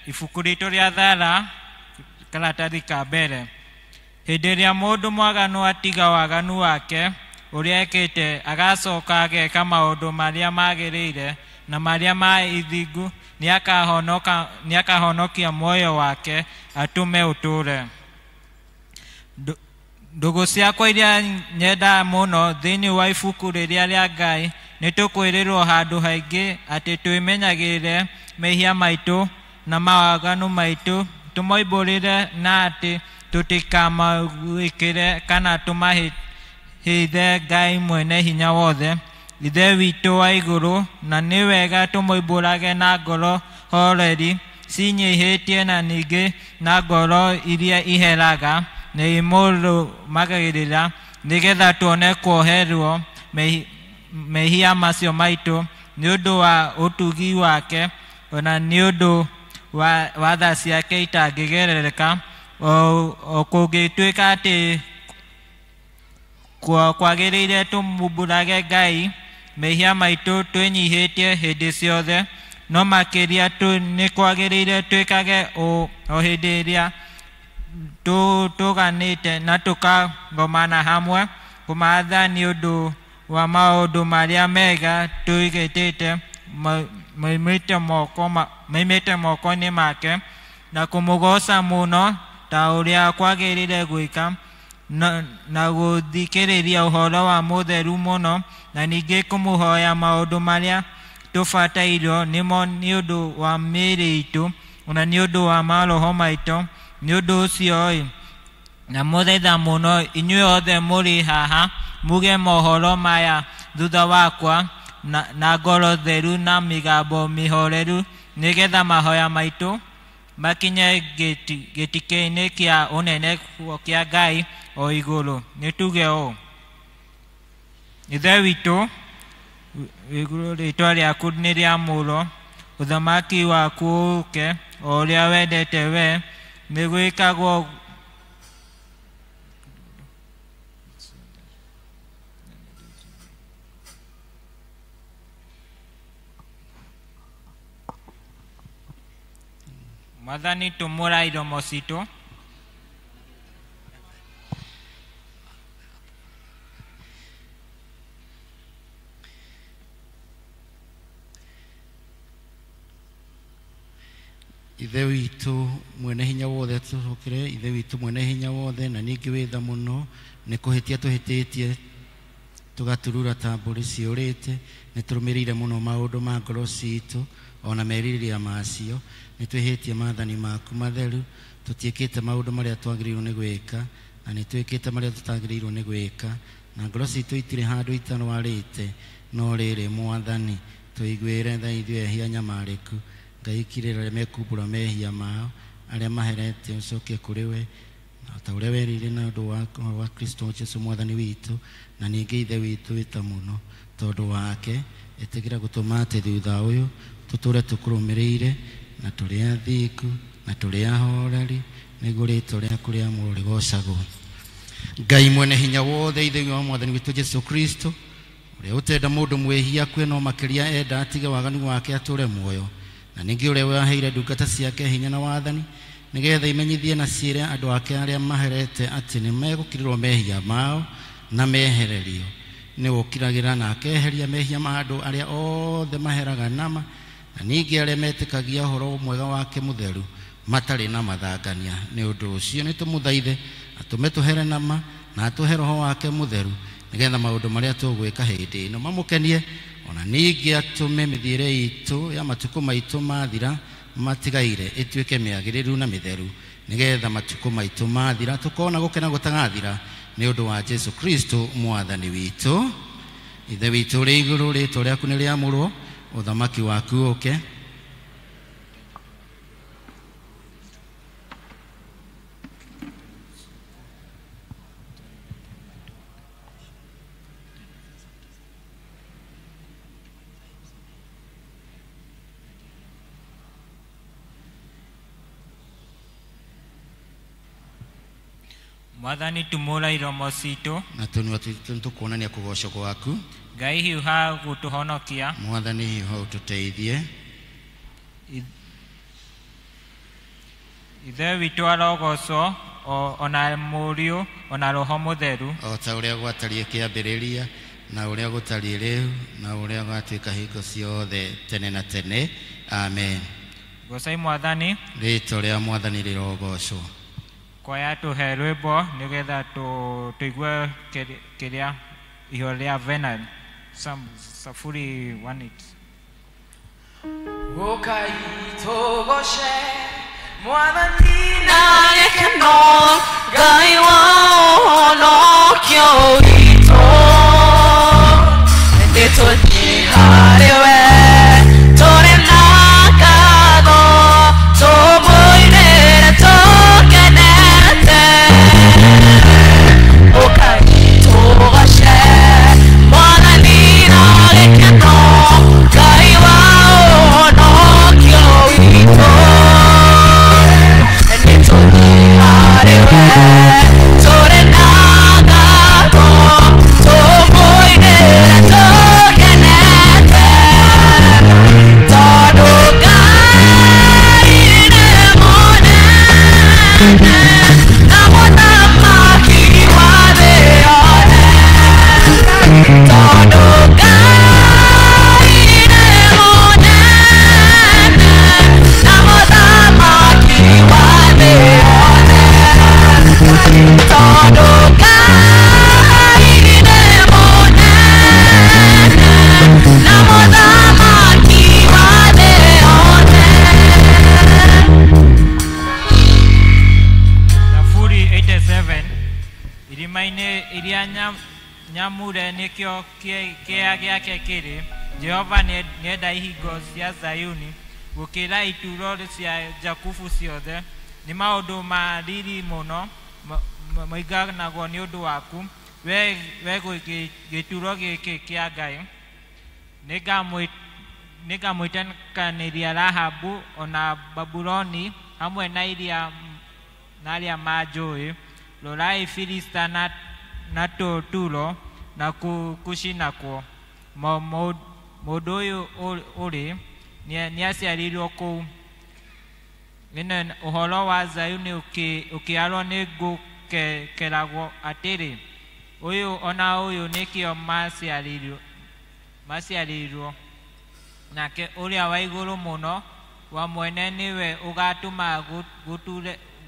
Ibuku ritũ rĩa Thara, karatathi ka mbere. Hĩndĩ ĩrĩa mũndũ mwaganu atiga waganu wake ũrĩa ekĩte, agacoka ageka maũndũ marĩa magĩrĩire na marĩa ma ithingu, nĩakahonokia muoyo wake atũme ũtũũre. Ndũgũ ciakwa iria nyendaga mũno thĩinĩ wa ibuku rĩrĩa rĩa Ngai, nĩtũkwĩrĩrwo handũ haingĩ atĩ twĩmenyagĩrĩre mehia maitũ na mawaganu maitũ, tũmoimbũrĩre na atĩ tũtikamagwĩkĩre kana tũmahithe Ngai mwene hinya wothe, Ithe witũ wa igũrũ, na nĩ wega tũmoimbũrage na ngoro horeri cinyihĩtie na ningĩ na ngoro iria iheraga na imũrũmagĩrĩra, nĩgetha tuone kuoherwo mehia macio maitũ nĩ ũndũ wa ũtugi wake, ona nĩ ũndũ wa tha ciake itangĩgerereka, o kũngĩtuĩka atĩ kwagĩrĩire tũmumbũrage Ngai mehia maitũ twĩnyihĩtie hĩndĩ ciothe, no makĩria nĩ kwagĩrĩire twĩkage o hĩndĩ ĩrĩa tũganĩte na tũkagomana hamwe kũmaatha nĩ ũndũ wa maũndũ marĩa mega tũigĩtĩte moimĩte moko-inĩ make, na kũmũgooca mũno ta ũrĩa kwagĩrĩire gwĩka, na gũthikĩrĩria ũhoro wa mũtheru mũno, na ningĩ kũmũhoya maũndũ marĩa tũbatairwo nĩmo nĩ ũndũ wa mĩĩrĩ itũ ona nĩ ũndũ wa maroho maitũ. Nĩ ũndũ ũcio-ĩ, ndamũthaitha mũno inyuĩ othe mũrĩ haha muge mohoro maya thutha wakwa na ngoro theru na mĩgambo mĩhoreru, nĩgetha mahoya maitũ makinye gĩtĩ-inĩ kĩa ũnene kĩa Ngai o igũrũ. Nĩ tuge ũũ: Ithe witũ igũrũ, rĩĩtwa rĩaku nĩ rĩamũrwo, ũthamaki waku ũũke, o ũrĩa wendete we nĩ gwĩkagwo Mwathani, tũmũra iromo citũ. Ithe witũ mwene hinya wothe, tũcokere Ithe witũ mwene hinya wothe, na ningĩ wĩ tha mũno, nĩ kũhĩtia tũhĩtĩtie tũgaturura ta mbũri ciũrĩte, nĩ tũrũmĩrĩire mũno maũndũ ma ngoro citũ ona merirĩria macio, nĩ twĩhĩtie maathani maku matheru, tũtiĩkĩte maũndũ marĩa twagĩrĩirwo nĩ gwĩka, na nĩ twĩkĩte marĩa tũtagĩrĩirwo nĩ gwĩka, na ngoro citũ itirĩ handũ itarwarĩte. No rĩrĩ Mwathani, tũiguĩre tha ithuĩ ehia nyamarĩku. Ngai kirĩra arĩa mekumbũra mehia mao, arĩa maherete ũcoke kũrĩ we, na ta ũrĩa werĩire na ũndũ wa Kristo Jesu Mwathani witũ, na ningĩ Ithe witũ wĩta mũno tondũ wake, ĩtĩkĩra gũtũma atĩ thutha ũyũ tũtũre tũkũrũmĩrĩire na tũrĩ athingu na tũrĩ ahoreri, nĩguo rĩĩtwa rĩaku rĩamũrwo rĩgoocagwo. Ngai mwene hinya wothe, Ithe wa Mwathani witũ Jesu Kristo, ũrĩa ũtenda mũndũ mwĩhia akue, no makĩria enda atige waganu wake atũre muoyo, na ningĩ ũrĩa waheire ndungata ciake hinya na wathani, nĩgetha imenyithie na ciĩre andũ ake arĩa maherete atĩ nĩ megũkirĩrwo mehia mao na mehererio. Nĩ ũkiragĩra na akeheria mehia ma andũ arĩa othe maheraga nama, na ningĩ arĩa metĩkagia ũhoro mwega wake mũtheru matarĩ na mathangania. Nĩ ũndũ ũcio nĩ tũmũthaithe atũme tũhere nama na atũhe roho wake mũtheru, nĩgetha maũndũ marĩa tũgwĩka hĩndĩ ĩno mamũkenie, ona ningĩ atũme mĩthiĩre itũ ya matukũ maitũ mathira matigaire ĩtuĩke mĩagĩrĩru na mĩtheru, nĩgetha matukũ maitũ mathira tũkona gũkena gũtagathira, nĩ ũndũ wa Jesu Kristo Mwathani witũ. Ithe witũ ũrĩ igũrũ, rĩĩtwa rĩaku nĩ rĩamũrwo, ũthamaki waku ũũke. Mwathani, tumũra iromo citũ, na tũnua twitũ nĩtũkuonania kũgoocwo gwaku. Ngai hiuha gũtũhonokia. Mwathani hiuha ũtũteithie. Ithe witũ arogocwo ona Mũriũ ona Roho Mũtheru. O ta ũrĩa gwatariĩ kĩambĩrĩria na ũrĩa gũtariĩ rĩu na ũrĩa gũgatuĩka hingo ciothe tene na tene. Amen. Gocai Mwathani. Rĩĩtwa rĩa Mwathani rĩrogocwo. Kwaya tũhe rwĩmbo nĩgetha tũigue kĩrĩa iho rĩa Venant Safuri 18. Ũkai tũgoce Mwathani na gĩkeno, Ngai wa ũhonokio witũ. Nĩtũthiĩ harĩ we tũrĩ na ngatho, tũmũinĩre tũkenete. Ũkai tũgoce Mwathani na gĩkeno, Ngai wa ũhonokio witũ. Nĩtũthiĩ harĩ we tũrĩ na ngatho, tũmũinĩre tũkenete. Tondũ Ngai nĩ mũnene na mũthamaki wa thĩ yothe. Tondũ Ngai nĩ mũnene na mũthamaki wa thĩ yothe. Tondũ Ngai nĩ mũnene na mũthamaki wa thĩ yothe. Thaburi 87. Irima-inĩ iria nyamũre nĩkĩo kĩea gĩake kĩrĩ. Jehova nĩenda ihingo cia Zayuni gũkĩra ituro cia Jakubu ciothe. Nĩ maũndũ ma riri mũno moiganagwo nĩ ũndũ waku, we gĩturo gĩkĩ kĩa Ngai. Nĩngamwĩtanĩria Rahabu ona Babuloni hamwe na iria na arĩa manjũĩ. Rorai Filista na Turo na Kushi nakuo. Mũndũ ũyũ ũrĩ nĩaciarĩirwo kũu. Ĩno ũhoro wa Zayuni ũkĩarwo nĩ ngũkeragwo atĩrĩ, ũyũ ona ũyũ nĩkĩo maciarĩirwo. Nake ũrĩa wa igũrũ mũno wa mwene nĩwe ũgatũma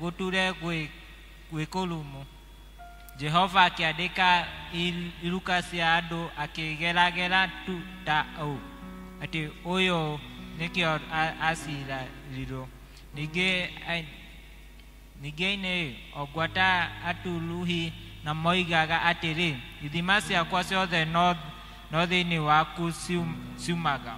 gũture gwĩ kũrũmu. Jehova akĩandĩka iruka cia andũ akĩgeragera tu ta ũũ, atĩ ũyũ nĩkĩo aciarĩirwo. Ningĩ ogwata aturuhi na moigaga atĩrĩ, ithima ciakwa ciothe no thĩinĩ waku ciumaga.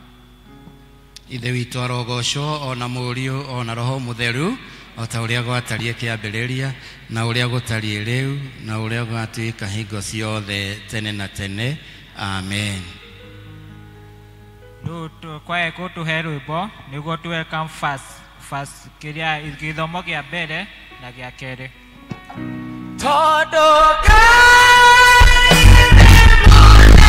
Ithe witũ arogocwo ona Mũriũ ona Roho Mũtheru, o ta ũrĩa gwatariĩ kĩambĩrĩria na ũrĩa gũtariĩ rĩu na ũrĩa gũgatuĩka hingo ciothe tene na tene. Amen. Rĩu kwaya ĩgũtũhe rwĩmbo nĩguo tũ welcome first kĩrĩa gĩthomo kĩa mbere na gĩa kerĩ. Tondũ Ngai nĩ mũnene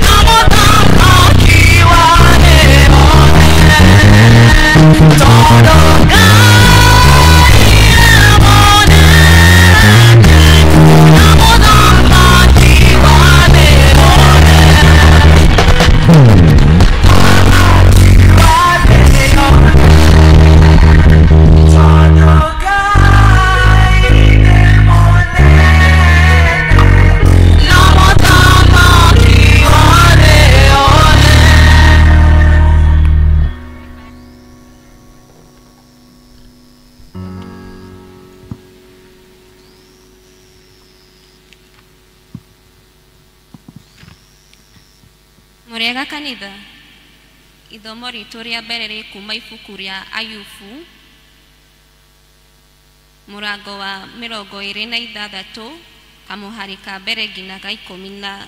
na mũthamaki wa thĩ yothe. Tondũ Ngai nĩ mũnene na mũthamaki wa thĩ yothe. Wa thĩ yothe. Tondũ Ngai nĩ mũnene na mũthamaki wa thĩ yothe. Mũrĩega kanitha. Ithomo ritũ rĩa mbere rĩ kuma ibuku rĩa Ayubu mũrango wa 26 kamũhari ka mbere nginya ga 14.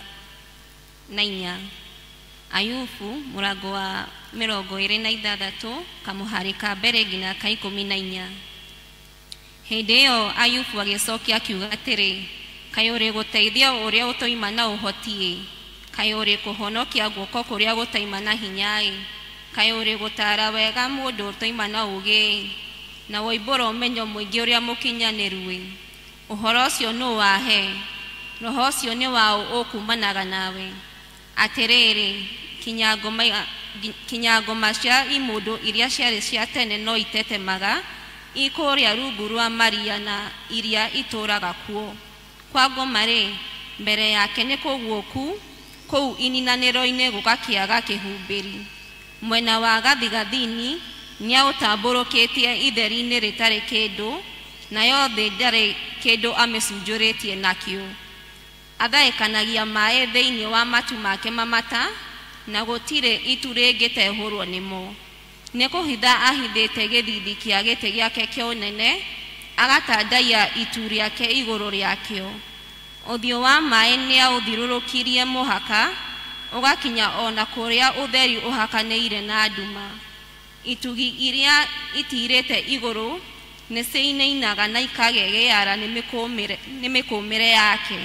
Ayubu mũrango wa 26 kamũhari ka mbere nginya ka 14. Hĩndĩ ĩyo Ayubu agĩcokia akiuga atĩrĩ, kaĩ ũrĩ gũteithia ũrĩa ũtoima na ũhoti-ĩ, kaĩ ũrĩ kũhonokia guoko kũrĩa gũtaima na hinya-ĩ. Kaĩ ũrĩ gũtaara wega mũndũ ũtoima na ũũgĩ, na woimbũra ũmenyo mũingĩ ũrĩa mũkinyanĩru-ĩ. Ũhoro ũcio nũ wahe? Roho ũcio nĩ waũ ũkumanaga nawe? Atĩrĩrĩ, kinya ngoma cia imũndũ iria ciarĩ cia tene no itetemaga, ikũrĩa rungu rwa maria na iria itũũraga kuo. Kwa ngoma-rĩ, mbere yake nĩ kũguũku, kũu ininanĩro-inĩ gũgakĩaga kĩhumbĩri. Mwena wa gathigathini nĩaũtambũrũkĩtie itheri-inĩ rĩtarĩ kĩndũ, nayo thĩ ndarĩ kĩndũ amĩcunjũrĩtie nakĩo. Athaĩkanagia maĩ thĩinĩ wa matu make mamata, na gũtirĩ itu rĩngĩtehũrwo nĩmo. Nĩ kũhitha ahithĩte gĩthithi kĩa gĩtĩ gĩake kĩa ũnene, agatandaiya itu rĩake igũrũ rĩakĩo. Ũthiũ wa maĩ nĩaũthirũrũkirie mũhaka, ũgakinya o na kũrĩa ũtheri ũhakanĩire na nduma. Itugi iria itirĩte igũrũ nĩciinainaga na ikagegeara nĩ mĩkũmĩre yake.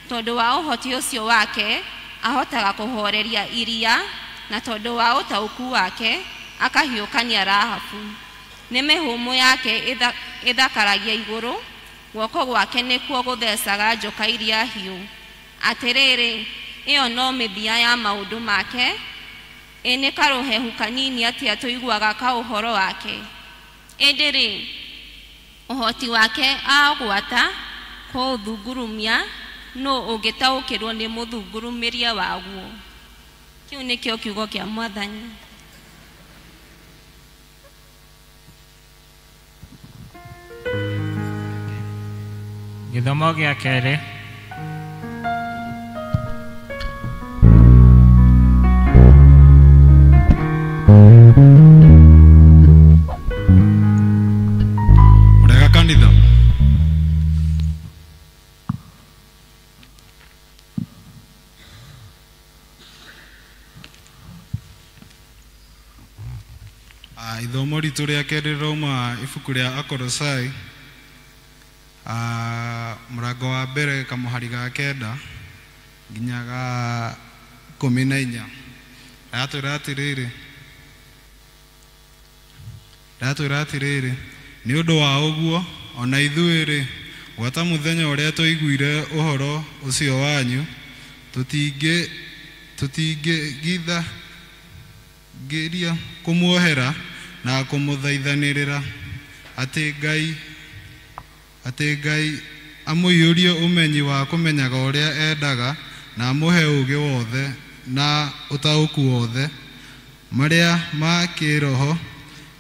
Tondũ wa ũhoti ũcio wake ahotaga kũhoreria iria, na tondũ wa ũtaũku wake akahiũkania Rahabu. Nĩ mĩhũmũ yake ĩthakaragia igũrũ, guoko gwake nĩkuo gũthecaga njoka iria hiũ. Atĩrĩrĩ, ĩyo no mĩthia ya maũndũ make, ĩ nĩ karũhehu kanini atĩa tũiguaga ka ũhoro wake. Ĩndĩ-rĩ, ũhoti wake aagwata kũũthungurumia, nũ ũngĩtaũkĩrwo nĩ mũthungurumĩrie waguo? Kĩu nĩkĩo kiugo kĩa Mwathani. Gĩthomo gĩa kerĩ. Mũrega kanitha. Ithomo ritũ rĩa kerĩ rĩrauma ibuku rĩa Akolosai, mũrango wa mbere kamũhari ga 9 nginya ga 14. Ratwĩra atĩrĩrĩ, nĩ ũndũ wa ũguo ona ithuĩ-rĩ, gwata mũthenya ũrĩa twaiguire ũhoro ũcio wanyu, tũtingĩgitha ngiria kũmuohera na kũmũthaithanĩrĩra atĩ Ngai amũiyũrie ũmenyi wa kũmenyaga ũrĩa endaga, na amũhe ũũgĩ wothe na ũtaũku wothe marĩa ma kĩĩroho,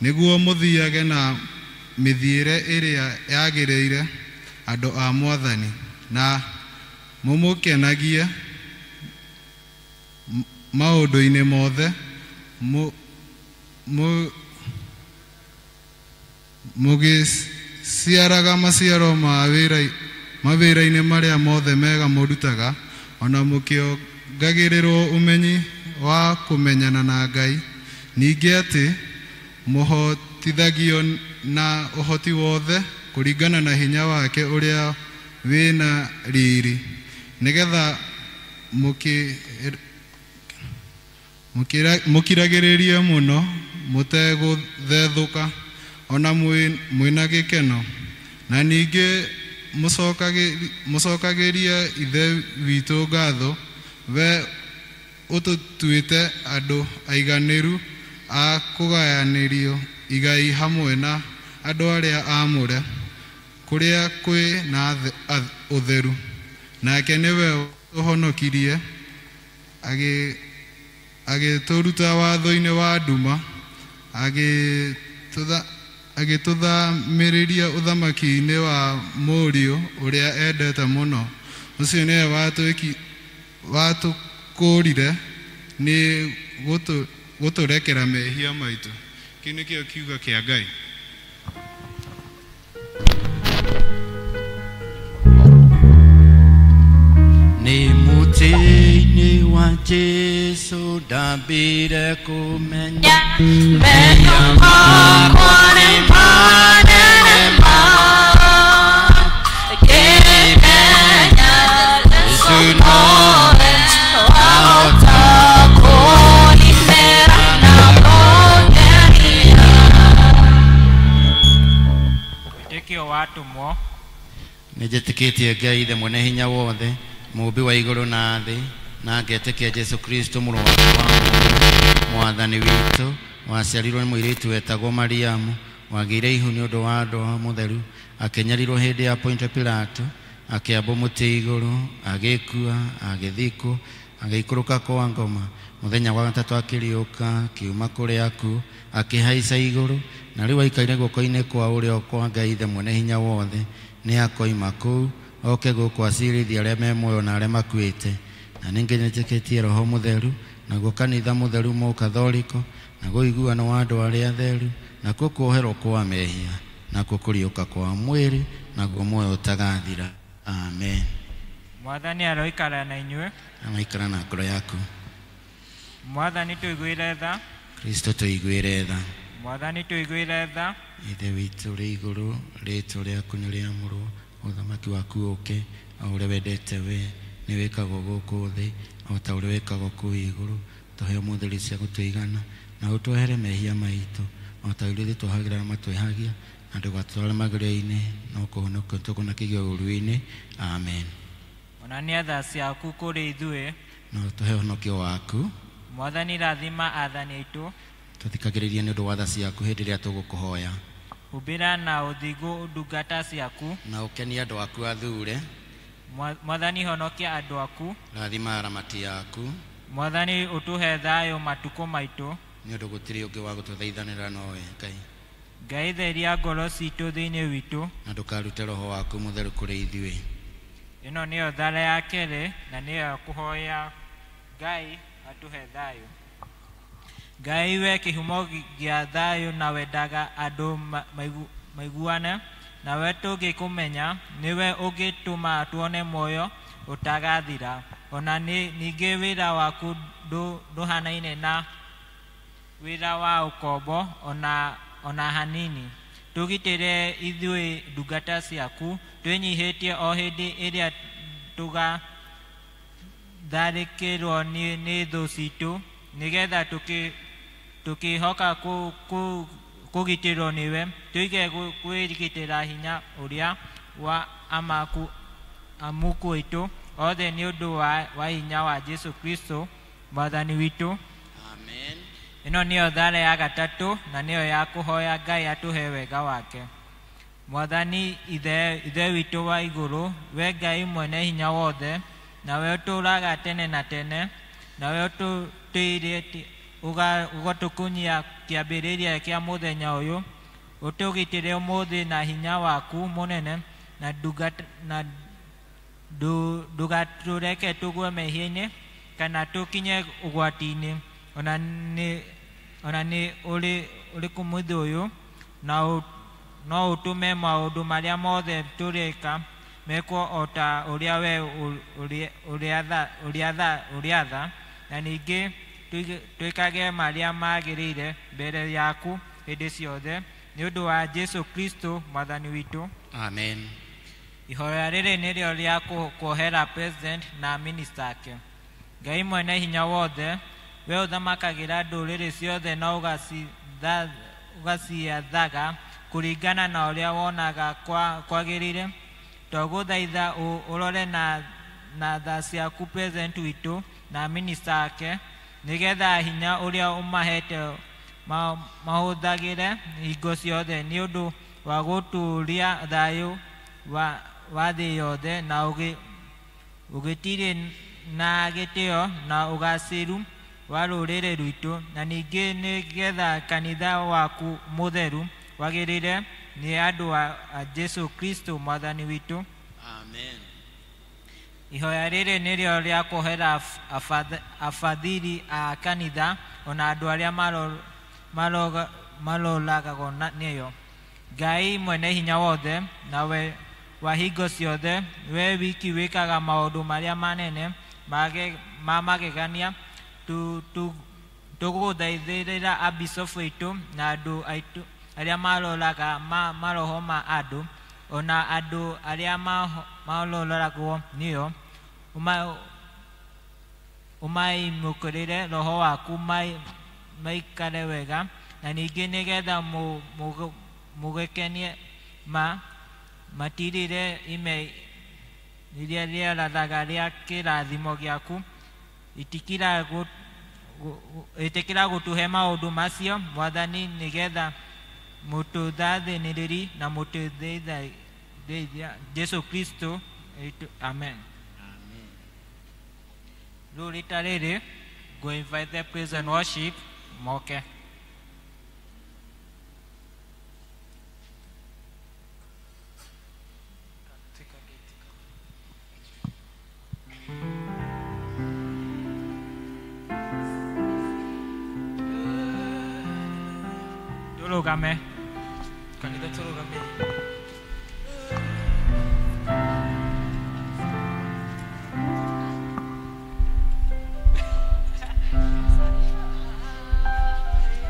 nĩguo mũthiage na mĩthiĩre ĩrĩa yagĩrĩire andũ a Mwathani, na mũmũkenagie maũndũ-inĩ mothe, mũgĩciaraga maciaro ma mawĩra-inĩ marĩa mothe mega mũrutaga, ona mũkĩongagĩrĩrwo ũmenyi wa kũmenyana na Ngai, ningĩ atĩ mũhotithagio na ũhoti wothe kũringana na hinya wake ũrĩa wĩna riri, nĩgetha mũkiragĩrĩrie mũno mũtegũthethũka, ona mwĩna gĩkeno, na ningĩ mũcokagĩrie Ithe witũ ngatho, we ũtũtuĩte andũ aiganĩru a kũgayanĩrio igai hamwe na andũ arĩa aamũre, kũrĩa kwĩ na ũtheru. Nake nĩwe ũhonokirie agĩtũruta watho-inĩ wa nduma, agĩtũthamĩrĩria ũthamaki-inĩ wa Mũriũ ũrĩa endete mũno. Ũcio nĩwe watũkũũrire nĩ gũtũrekera mehia maitũ. Kĩu nĩkĩo kiugo kĩa Ngai. Nĩ mũtĩ-inĩ wa Jesũ ndambire kũmenya mehia makwa nĩ manene ma, ngĩmenya Jesũ nowe wahota kũnihera na wa Atũmwo. Nĩnjĩtĩkĩtie Ngai Ithe mwene hinya wothe, mũũmbi wa igũrũ na thĩ, na ngetĩkia Jesũ Kristo mũrũ wake wa mũmwe, mwathani witũ, waciarirwo nĩ mũirĩtu wetagwo Mariamu, wagĩire ihu nĩ ũndũ wa Roho Mũtheru, akĩnyarirwo hĩndĩ ya Pontio Pilato, akĩambwo mũtĩ igũrũ, agĩkua, agĩthikwo, agĩikũrũka kwa ngoma. Mũthenya wa gatatũ akĩriũka, akiuma kũrĩ akuũ, akĩhaica igũrũ, na rĩu aikaire guoko-inĩ kwa ũrĩo kwa Ngai Ithe mwene hinya wothe. Nĩ akoima kũu oke gũkũ acirithie arĩa me muoyo na arĩa makuĩte. Na ningĩ nĩnjĩtĩkĩtie Roho Mũtheru, naguo kanitha mũtheru mũkatholiko, naguo ũiguano wa andũ arĩa atheru, nakuo kuoherwo kwa mehia, nakuo kũriũka kwa mwĩrĩ, naguo muoyo ũtagathira. Amen. Mwathani aroikara na inyuĩ. Amaikara na ngoro yaku. Mwathani tũiguĩre tha. Kristo tũiguĩre tha. Mwathani tũiguĩre tha. Ithe witũ ũrĩ igũrũ, rĩĩtwa rĩaku nĩ rĩamũrwo, ũthamaki waku ũũke, o ũrĩa wendete we nĩ wĩkagwo gũkũ thĩ o ta ũrĩa wĩkagwo kũu igũrũ. Tũhe ũmũthĩ irio cia gũtũigana, na ũtwehere mehia maitũ o ta ũrĩa ithuĩ twohagĩra arĩa matwĩhagia, na ndũgatũtware magerio-inĩ, no kũhonokia tũkũhonokie ũũru-inĩ. Amen. Onania tha ciaku kũrĩ ithuĩ. Na ũtũhe ũhonokio waku. Mwathani rathima athani aitũ. Tũthikagĩrĩrie nĩ ũndũ wa tha ciaku hĩndĩ ĩrĩa tũgũkũhoya. Humbĩra na ũthingu ndungata ciaku. Na ũkenie andũ aku athure. Mwathani honokia andũ aku. Rathima aramati aku. Mwathani ũtũhe thayũ matukũ maitũ. Nĩ ũndũ gũtirĩ ũngĩ wa gũtũthaithanĩra nowe Ngai. Ngai theria ngoro citũ thĩinĩ witũ. Na ndũkarute roho waku mũtheru kũrĩ ithuĩ. Ĩno nĩyo thara ya kerĩ na nĩyo ya kũhoya Ngai atũhe thayũ. Ngai we kĩhumo gĩa thayũ na wendaga andũ maiguane, nawe tũngĩkũmenya nĩwe ũngĩtũma tuone muoyo ũtagathira. Ona ningĩ wĩra waku ndũhanaine na wĩra wa ũkombo ona hanini. Tũgitĩre ithuĩ ndungata ciaku, twĩnyihĩtie o hĩndĩ ĩrĩa tũgatharĩkĩrwo nĩ thũ citũ, nĩgetha tũkĩhoka kũgitĩrwo nĩwe, tũige kwĩgitĩra hinya ũrĩa wa amuku aitũ othe nĩ ũndũ wa hinya wa Jesũ Kristo mwathani witũ. Amen. Ĩno nĩyo thara ya gatatũ na nĩyo ya kũhoya Ngai atũhe wega wake. Mwathani Ithe witũ wa igũrũ, we Ngai mwene hinya wothe, nawe ũtũũraga tene na tene, nawe ũtũtĩirĩtie ũgatũkunyia kĩambĩrĩria kĩa mũthenya ũyũ, ũtũgitĩre ũmũthĩ na hinya waku mũnene, na ndũgatũreke tũgwe mehia-inĩ kana tũkinye ũgwati-inĩ ona nĩ ũrĩkũ mũthĩ ũyũ, no ũtũme maũndũ marĩa mothe tũreka mekwo o ta ũrĩa we ũrĩatha, na ningĩ twĩkage marĩa magĩrĩire mbere yaku hĩndĩ ciothe, nĩ ũndũ wa Jesũ Kristo mwathani witũ. Amen. Ihoya rĩrĩ nĩrĩo rĩa kuohera president na minister ake. Ngai mwene hinya wothe, we ũthamakagĩra ndũrĩrĩ ciothe na ũgaciathaga kũringana na ũrĩa wonaga kwagĩrĩire, twagũthaitha ũrore na tha ciaku president witũ na minister ake, nĩgetha hinya ũrĩa ũmahete mahũthagĩre hingo ciothe nĩ ũndũ wa gũtũũria thayũ wa thĩ yothe na ũgitĩri na gĩtĩo na ũgacĩru wa rũrĩrĩ rwitũ, na ningĩ nĩgetha kanitha waku mũtheru wagĩrĩre nĩ andũ a Jesũ Kristo mwathani witũ. Amen. Ihoya rĩrĩ nĩrĩo rĩa kuohera abathiri a kanitha ona andũ arĩa maroragwo nĩyo. Ngai mwene hinya wothe nawe wa hingo ciothe, we wiki wĩkaga maũndũ marĩa manene ma magegania, tũgũthaithĩrĩra abicobu aitũ na andũ aitũ arĩa maroraga maroho ma andũ ona andũ arĩa maroragwo nĩyo, ũmaimũkĩrĩre roho waku maikare wega, na ningĩ nĩgetha mũgĩkenie ma matirire ime rĩrĩa rĩarathaga rĩa kĩrathimo gĩaku. Ĩtĩkĩra gũtũhe maũndũ macio Mwathani, nĩgetha mũtũthathanĩrĩri na mũtũteithia Jesu Kristo. Amen. Rĩu rita rĩrĩ go invite the praise and worship moke. Turugame. Kanitha turugame.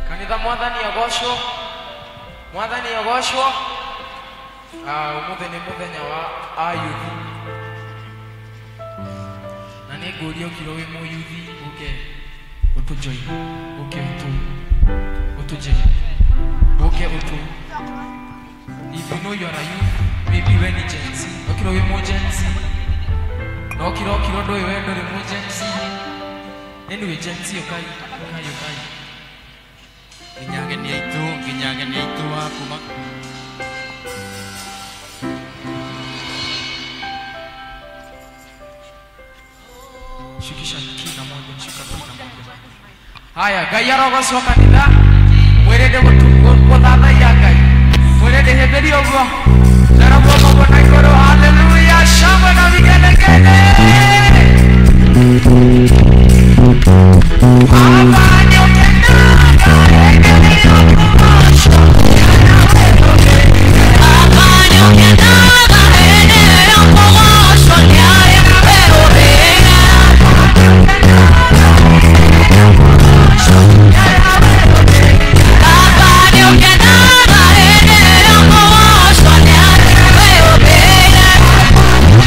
Kanitha Mwathani agocwo. Mwathani agocwo. Umuthi ni muthenya wa ayuthi. Na nĩ ngũria ũkirwo wĩ mũyuthi ũke ũtũjoin, ũke ũtũjoin. Okay, Oto. If you know you are a youth, maybe when it's Gen Z. Okay, no, Gen Z. No, kiro kiro do you do Gen Z. Anyway, Gen Z, okay, okay, okay. Nginya itu aku mak. Shukisha kina moja, shuka kina moja. Haya, gaya rogo swa kanitha. Mwerede gũthathaiya Ngai, mwerede hĩmbĩria ũguo, tera guoko na igũrũ, haleluya, shangwe na vigelegele. Baba nĩũkenaga hĩndĩ ĩrĩa ũkũgoocwo, Baba nĩũkenaga hĩndĩ ĩrĩa ũkũgoocwo nĩ arĩa werũhĩire.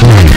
Bye.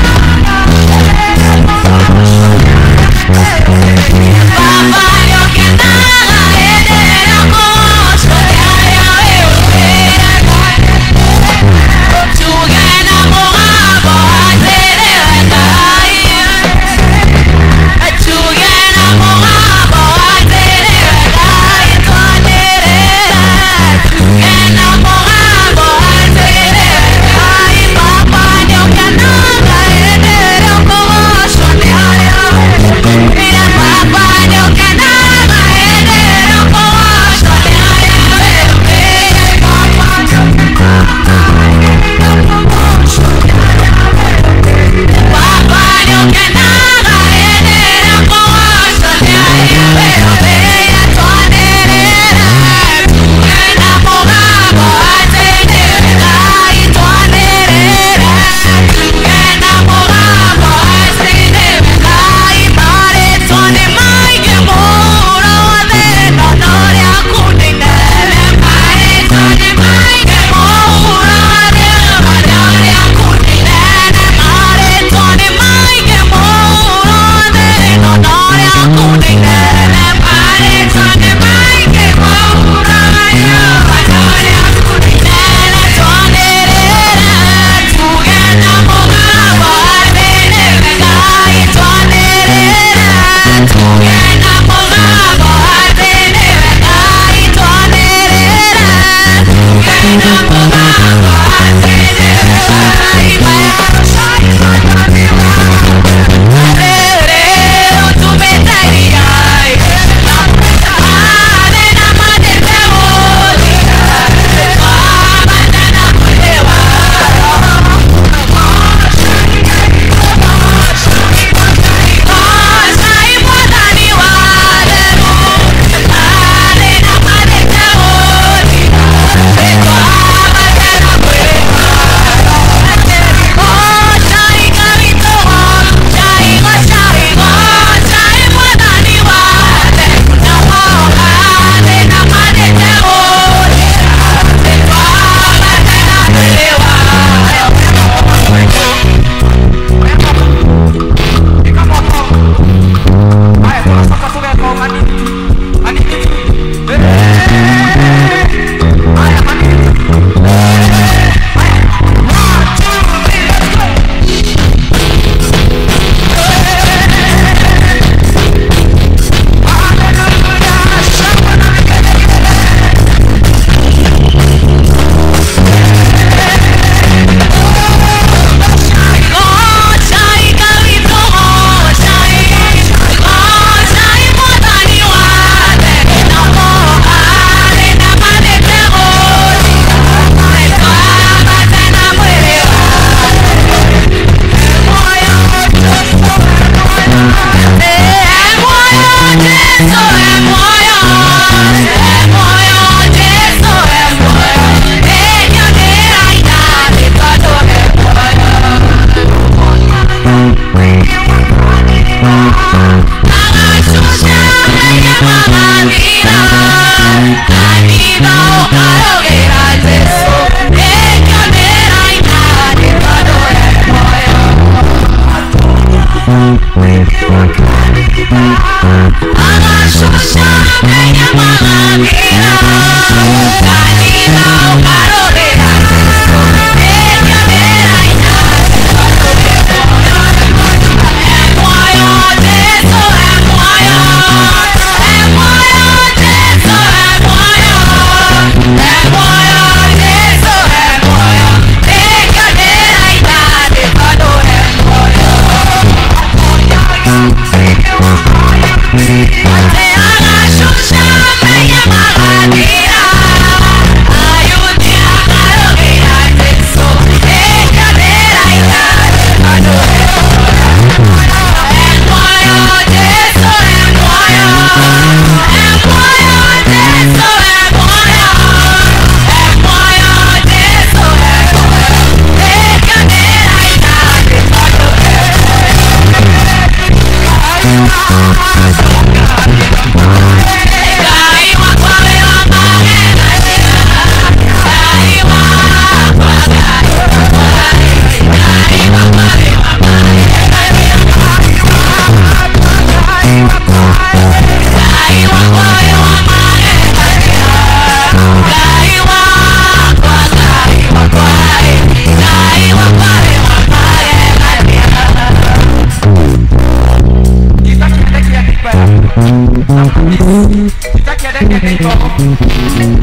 Nyita kĩande kĩa neighbor.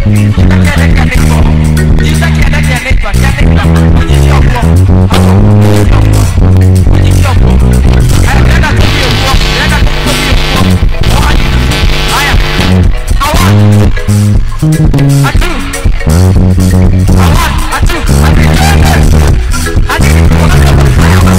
Nyita kĩande kĩa neighbor. Nyita kĩande kĩa neighbor, kĩa neighbor. Ũnyite ũguo. Ũnyite ũguo. Ũnyite ũguo. Haya, ndĩrenda tũthiĩ ũguo. Ndĩrenda tũthiĩ ũguo. One. Haya. A one. A two. A one, a two, a three. A three.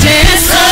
Jesu.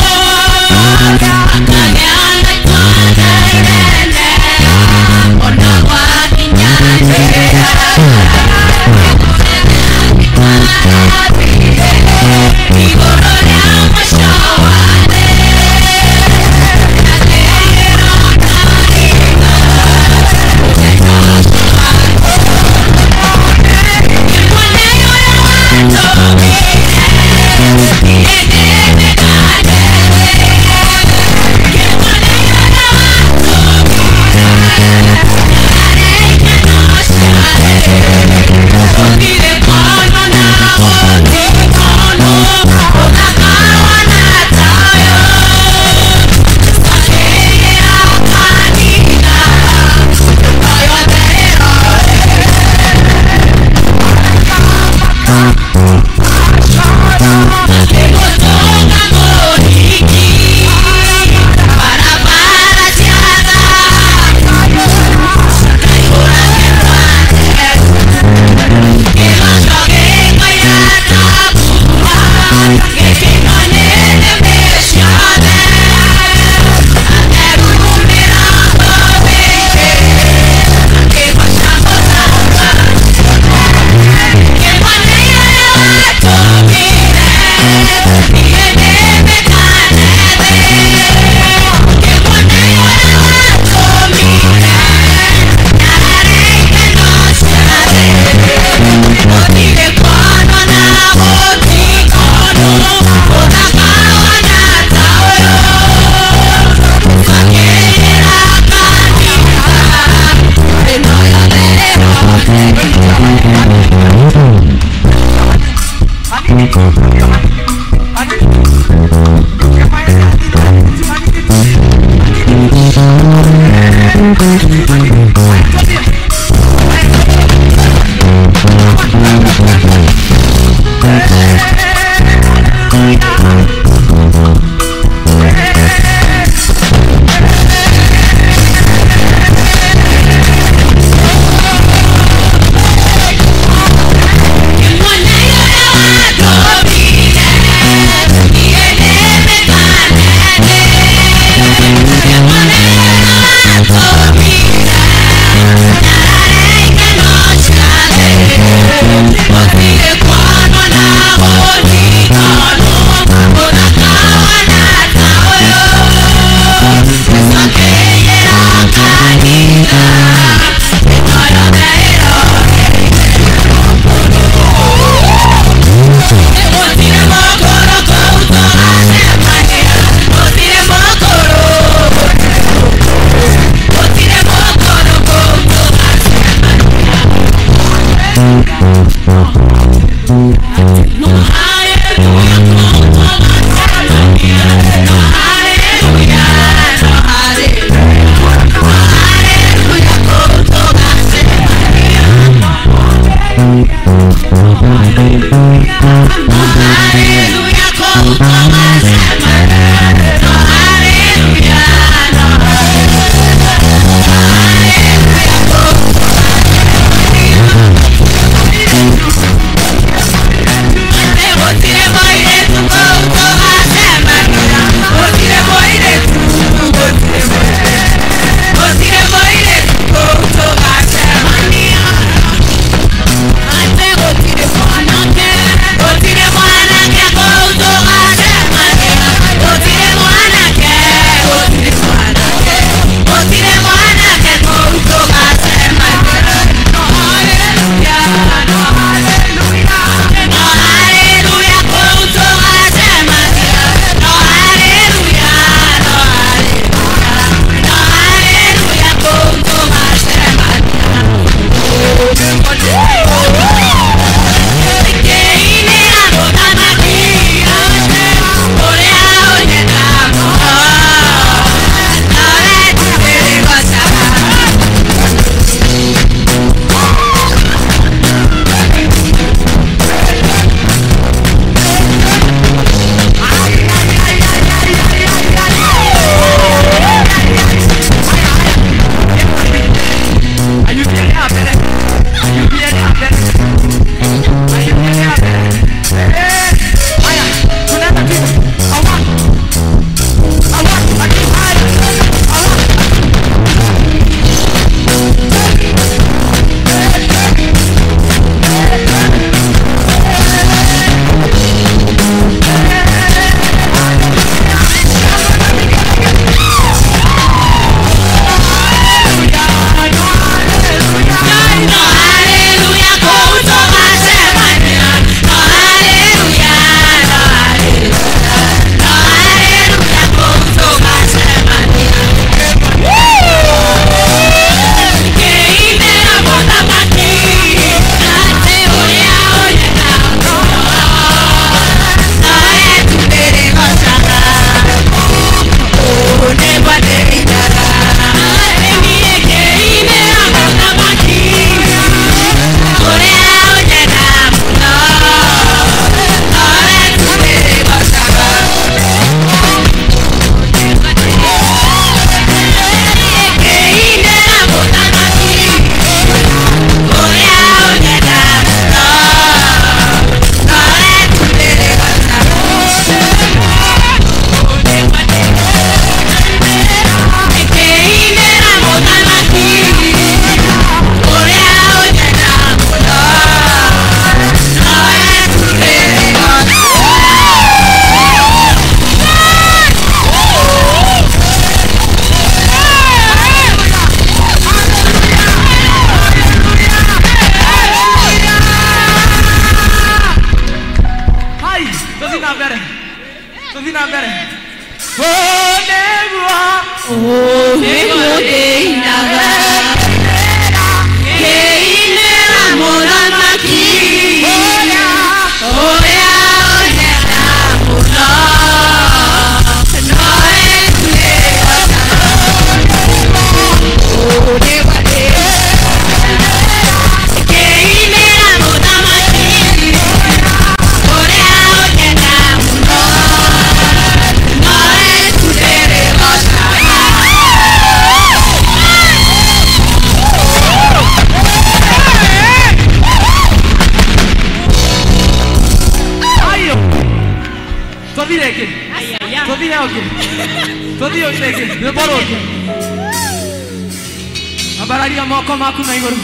Ambararia moko maku na iguru.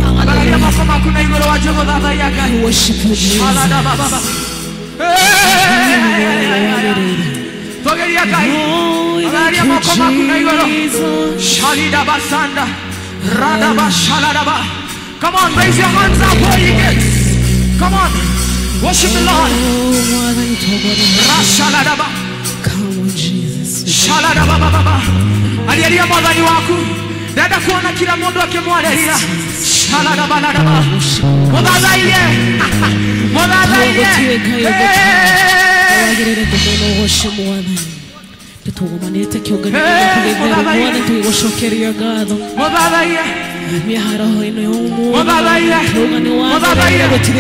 Ambararia moko maku na iguru wa jogo thathaiya Ngai. Alada baba. Togeria Ngai. Ambararia moko maku na iguru. Shalida basanda. Radaba shaladaba. Come on, raise your hands up where you get. Come on. Worship the Lord. Rashaladaba. Shaladaba baba. Alialia mwathani waku. Ndenda kuona kila mundu akimwariria. Shaladaba ladaba. Muthathaiye. Muthathaiye. Muthathaiye. Muthathaiye. Muthathaiye.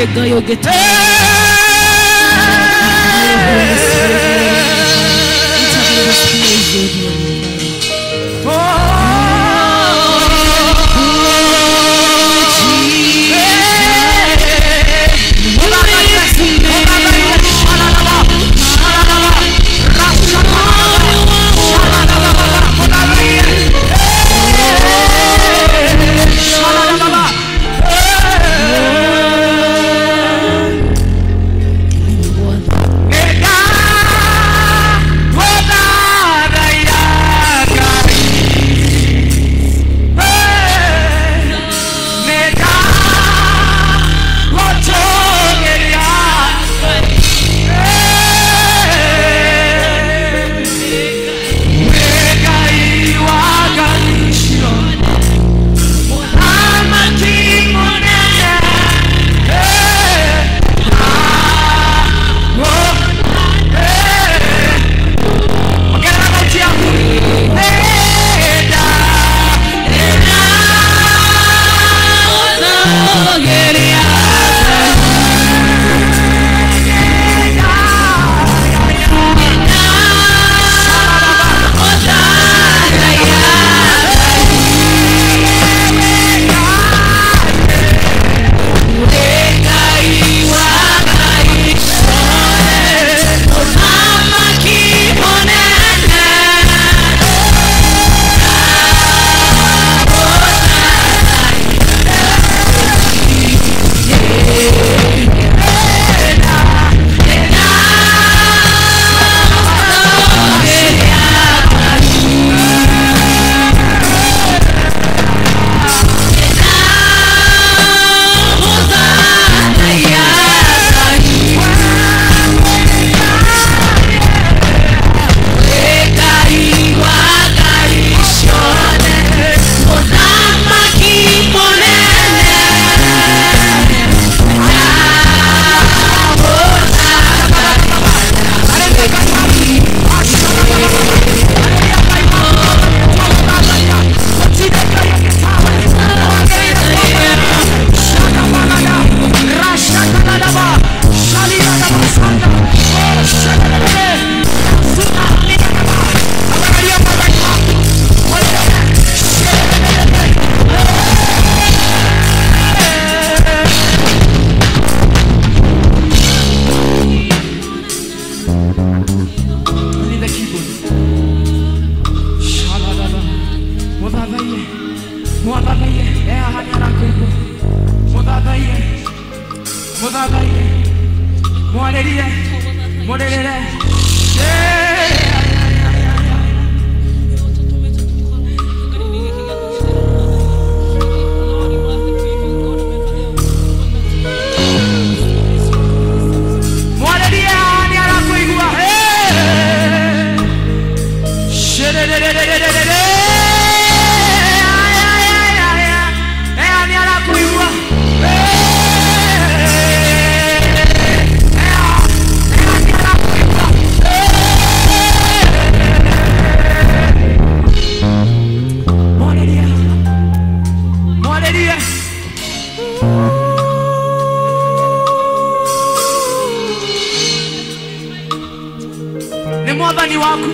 Mwathani waku,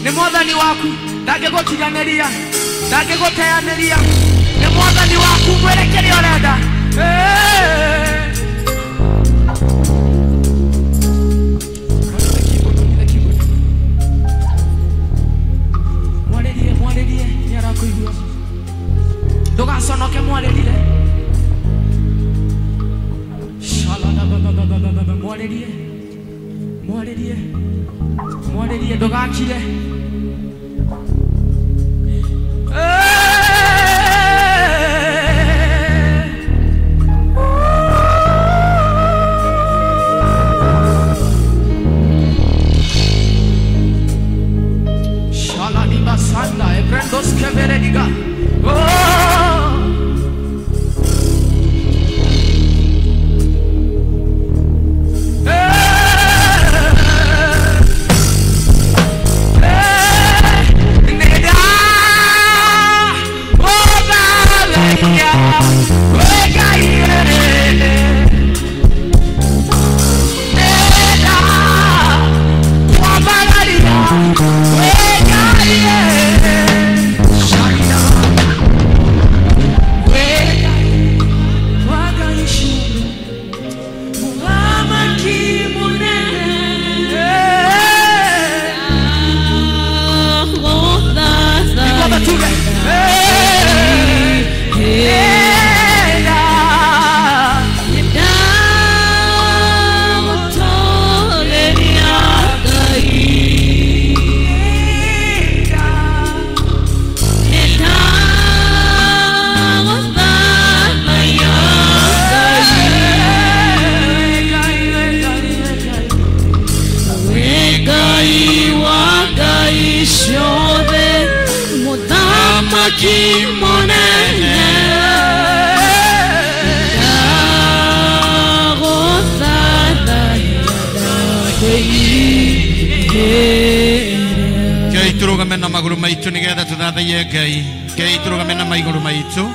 nĩ Mwathani waku, ndangĩgũtiganĩria, ndangĩgũteanĩria, nĩ Mwathani waku, mwĩre kĩrĩa ũrenda. Mwarĩrie, mwarĩrie, nĩ arakũigua. Ndũgaconoke, mwarĩrie. Shalala, mwarĩrie, mwarĩrie, mwarĩrie, ndũgakire. Shaladiba sanda ebrendos keverediga. Oh! Na maguru maitu nigetha tuthathaiye Ngai, Ngai turugame na maiguru maitu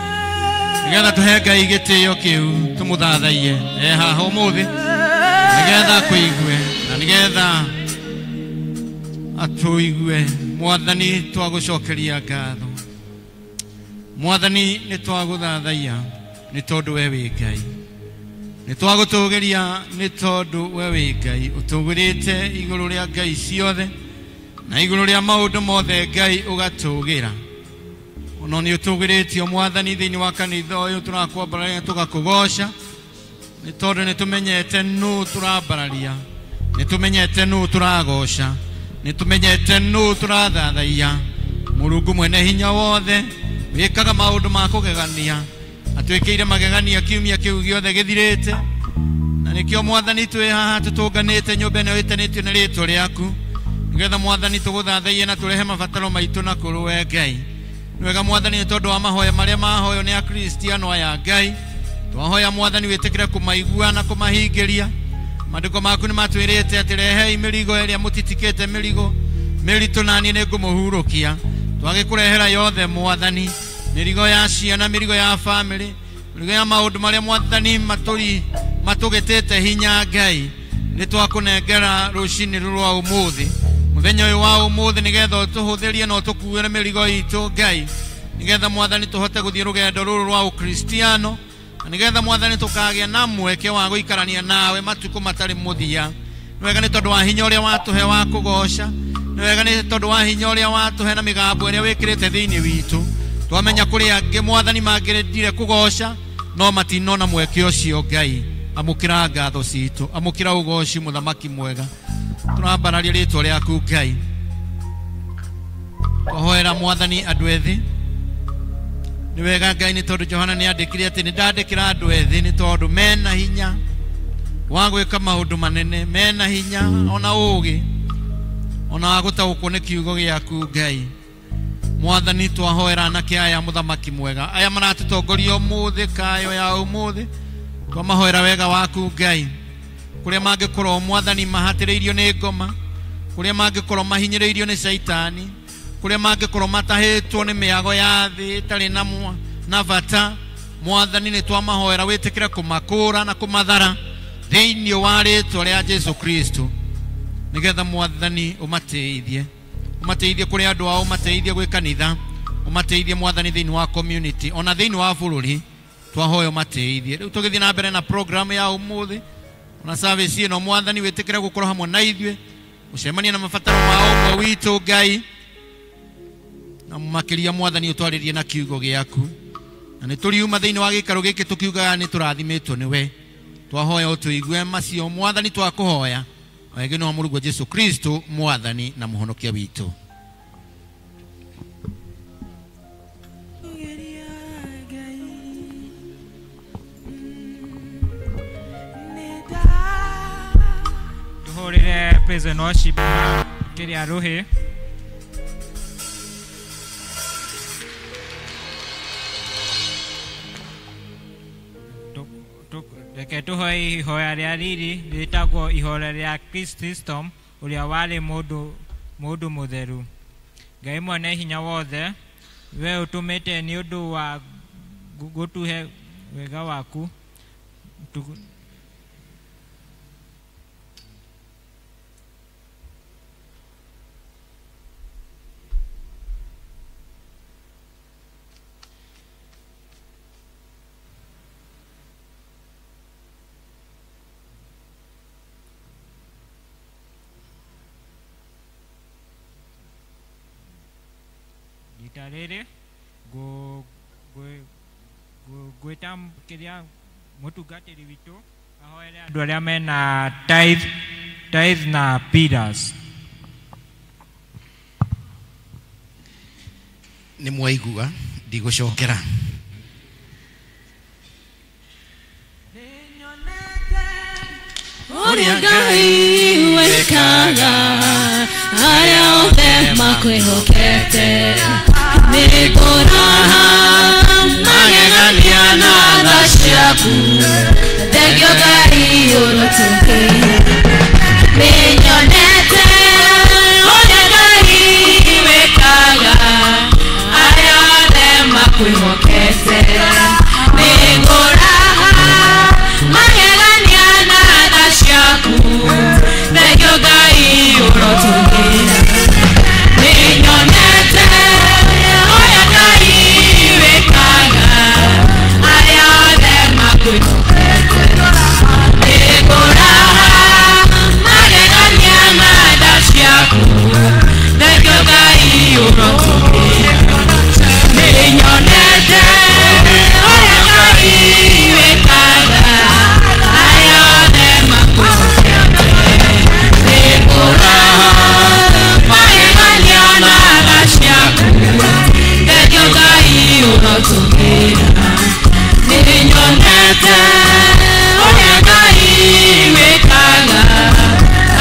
nigetha tuhe Ngai gitio kiu tumuthathaiye e haha umuthi nigetha akuigue na nigetha atuigue. Mwathani twagucokeria ngatho, Mwathani ni twaguthathaiya ni tondu we wi Ngai, ni twagutugiria ni tondu we wi Ngai, utugirite iguru ria Ngai ciothe na iguru ria maundu mothe Ngai ugatugira. Ono ni utugiritie Mwathani thiini wa kanitha uyu turakwambararia tugakugoca ni tondu ni tumenyete nu turambararia, ni tumenyete nu turagoca, ni tumenyete nu turathathaiya. Murungu mwene hinya wothe wikaga maundu ma kugegania, atwikire magegania kiumia kiu giothe githirite, na nikio Mwathani twi haha tutunganite nyumba ino itanitio ni ritwa riaku nigetha Mwathani tuguthathaiye na turehe mabataro maitu na kũrĩ we Ngai. Nĩ wega Mwathani nĩ tondũ wa mahoya marĩa mahoywo nĩ Akristiano aya Ngai, twahoya Mwathani wĩtĩkĩre kũmaigua na kũmahingĩria. Maandĩko maku nĩ matwĩrĩte atĩ rehei mĩrigo ĩrĩa mũtitikĩte mĩrigo mĩritũ naniĩ nĩngũmũhurũkia. Twagĩkũrehera yothe Mwathani, mĩrigo ya ciana, mĩrigo ya bamĩrĩ, mĩrigo ya maũndũ marĩa Mwathani matũgĩtĩte hinya Ngai, nĩ twakũnengera rũcinĩ rũrũ rwa ũmũthĩ, muthenya ũyũ wa ũmũthĩ, nĩgetha ũtũhũthĩrie na ũtũkuĩre mĩrigo itũ Ngai, nĩgetha Mwathani tũhote gũthiĩ rũgendo rũrũ rwa ũkristiano, na nĩgetha Mwathani tũkagĩa na mweke wa gũikarania nawe matukũ matarĩ mũthia. Nĩ wega nĩ tondũ wa hinya ũrĩa watũhe wa kũgoca, nĩ wega nĩ tondũ wa hinya ũrĩa watũhe na mĩgambo ĩrĩa wĩkĩrĩte thĩinĩ witũ. Twamenya kũrĩ angĩ Mwathani mangĩrendire kũgoca no matinona mweke ũcio Ngai. Amũkĩra ngatho citũ, amũkĩra ũgoci mũthamaki mwega. Turambararia ritwa riaku Ngai. Twahoera Mwathani andũ ethĩ. Nĩ wega Ngai nĩ tondũ Johana nĩ andĩkire atĩ nĩ ndandĩkĩra andũ ethĩ nĩ tondũ mena hinya wa gwĩka maũndũ manene, mena hinya ona ũũgĩ ona wa gũtaũkwo nĩ kiugo gĩaku Ngai. Mwathani twahoera anake aya mũthamaki mwega, aya maratũtongoria ũmũthĩ kayo ya ũmũthĩ, twamahoera wega waku Ngai. Kuria mangĩkorwo Mwathani mahatĩrĩirio nĩ ngoma, kuria mangĩkorwo mahinyĩrĩirio nĩ caitani, kuria mangĩkorwo matahĩtwo nĩ mĩago ya thĩ ĩtarĩ na bata, Mwathani nĩ twamahoera wĩtĩkĩre kũmakũra na kũmathara thĩinĩ wa rĩtwa rĩa Jesu Kristo. Nigetha Mwathani umateithie. Umateithie kuri andu ao, umateithie gwi kanitha, umateithie Mwathani thiini wa community, ona thiini wa bururi. Twahoya umateithie. Riu tugithie na mbere na program ya umuthi ona service ino Mwathani witikire gukorwo hamwe na ithuĩ, ucemanie na mabataro ma ũmwe witũ Ngai, na makiria Mwathani utwaririe na kiugo giaku, na nĩ tũriuma thĩinĩ wa gĩikaro gĩkĩ tũkiugaga nĩ tũrathimĩtwo nĩwe. Twahoya ũtũigue macio Mwathani, twakũhoya wega nĩ wa Mũrũguo Jesu Kristo Mwathani na Mũhonokia witũ. Tuhũrĩre praise and worship na kĩrĩa rũhĩ. Reke tũhoe ihoya rĩa riri rĩtagwo ihoya rĩa Kristo ũrĩa warĩ mũndũ mũtheru. Ngai mwene hinya wothe, we ũtũmĩte nĩ ũndũ wa gũtũhe wega waku rita rĩrĩ ngwĩta kĩrĩa mũtungatĩri witũ ahoere andũ arĩa mena tithe na pillars. Nĩ mwaigua, ndigũcokera. Ũrĩa Ngai wekaga arĩa othe makwĩhokete, nĩ ngũraha magegania na tha ciaku, thengio Ngai ũrotũkĩire. Nĩnyonete ũrĩa Ngai wekaga arĩa othe makwĩhokete, nĩ ngũraha magegania na tha ciaku, thengio Ngai ũrotũkĩire. Nĩnyonete ũrĩa Ngai wekaga arĩa othe makwĩhokete, nĩ ngũraha magegania na tha ciaku, thengio Ngai ũrotũkĩire. Nĩnyonete ũrĩa Ngai wekaga arĩa othe makwĩhokete, nĩ ngũraha magegania na tha ciaku, thengio Ngai ũrotũkĩra. Nĩnyonete ũrĩa Ngai wĩkaga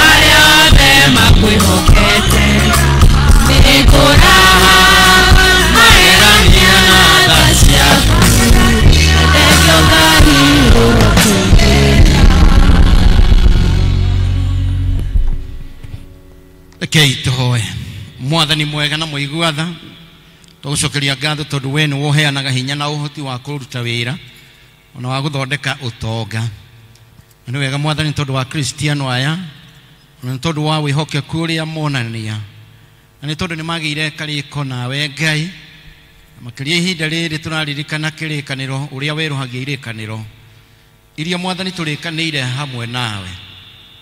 arĩa othe makwĩhokete, nĩ ngũraha magegania na tha ciaku, thengio Ngai ũrotũkĩra. Rekei tũhoe. Mwathani mwega na mũigua tha, tũgũcokeria ngatho tondũ we nĩwe ũheanaga hinya na ũhoti wa kũruta wĩra ona wa gũthondeka ũtonga. Na nĩ wega Mwathani tondũ wa Kristiano aya, ona nĩ tondũ wa wĩhokeku ũrĩa monania, na nĩ tondũ nĩ magĩire karĩko nawe Ngai, na makĩria ihinda rĩrĩ tũraririkana kĩrĩkanĩro ũrĩa werũhagia irĩkanĩro iria Mwathani tũrĩkanĩire hamwe nawe.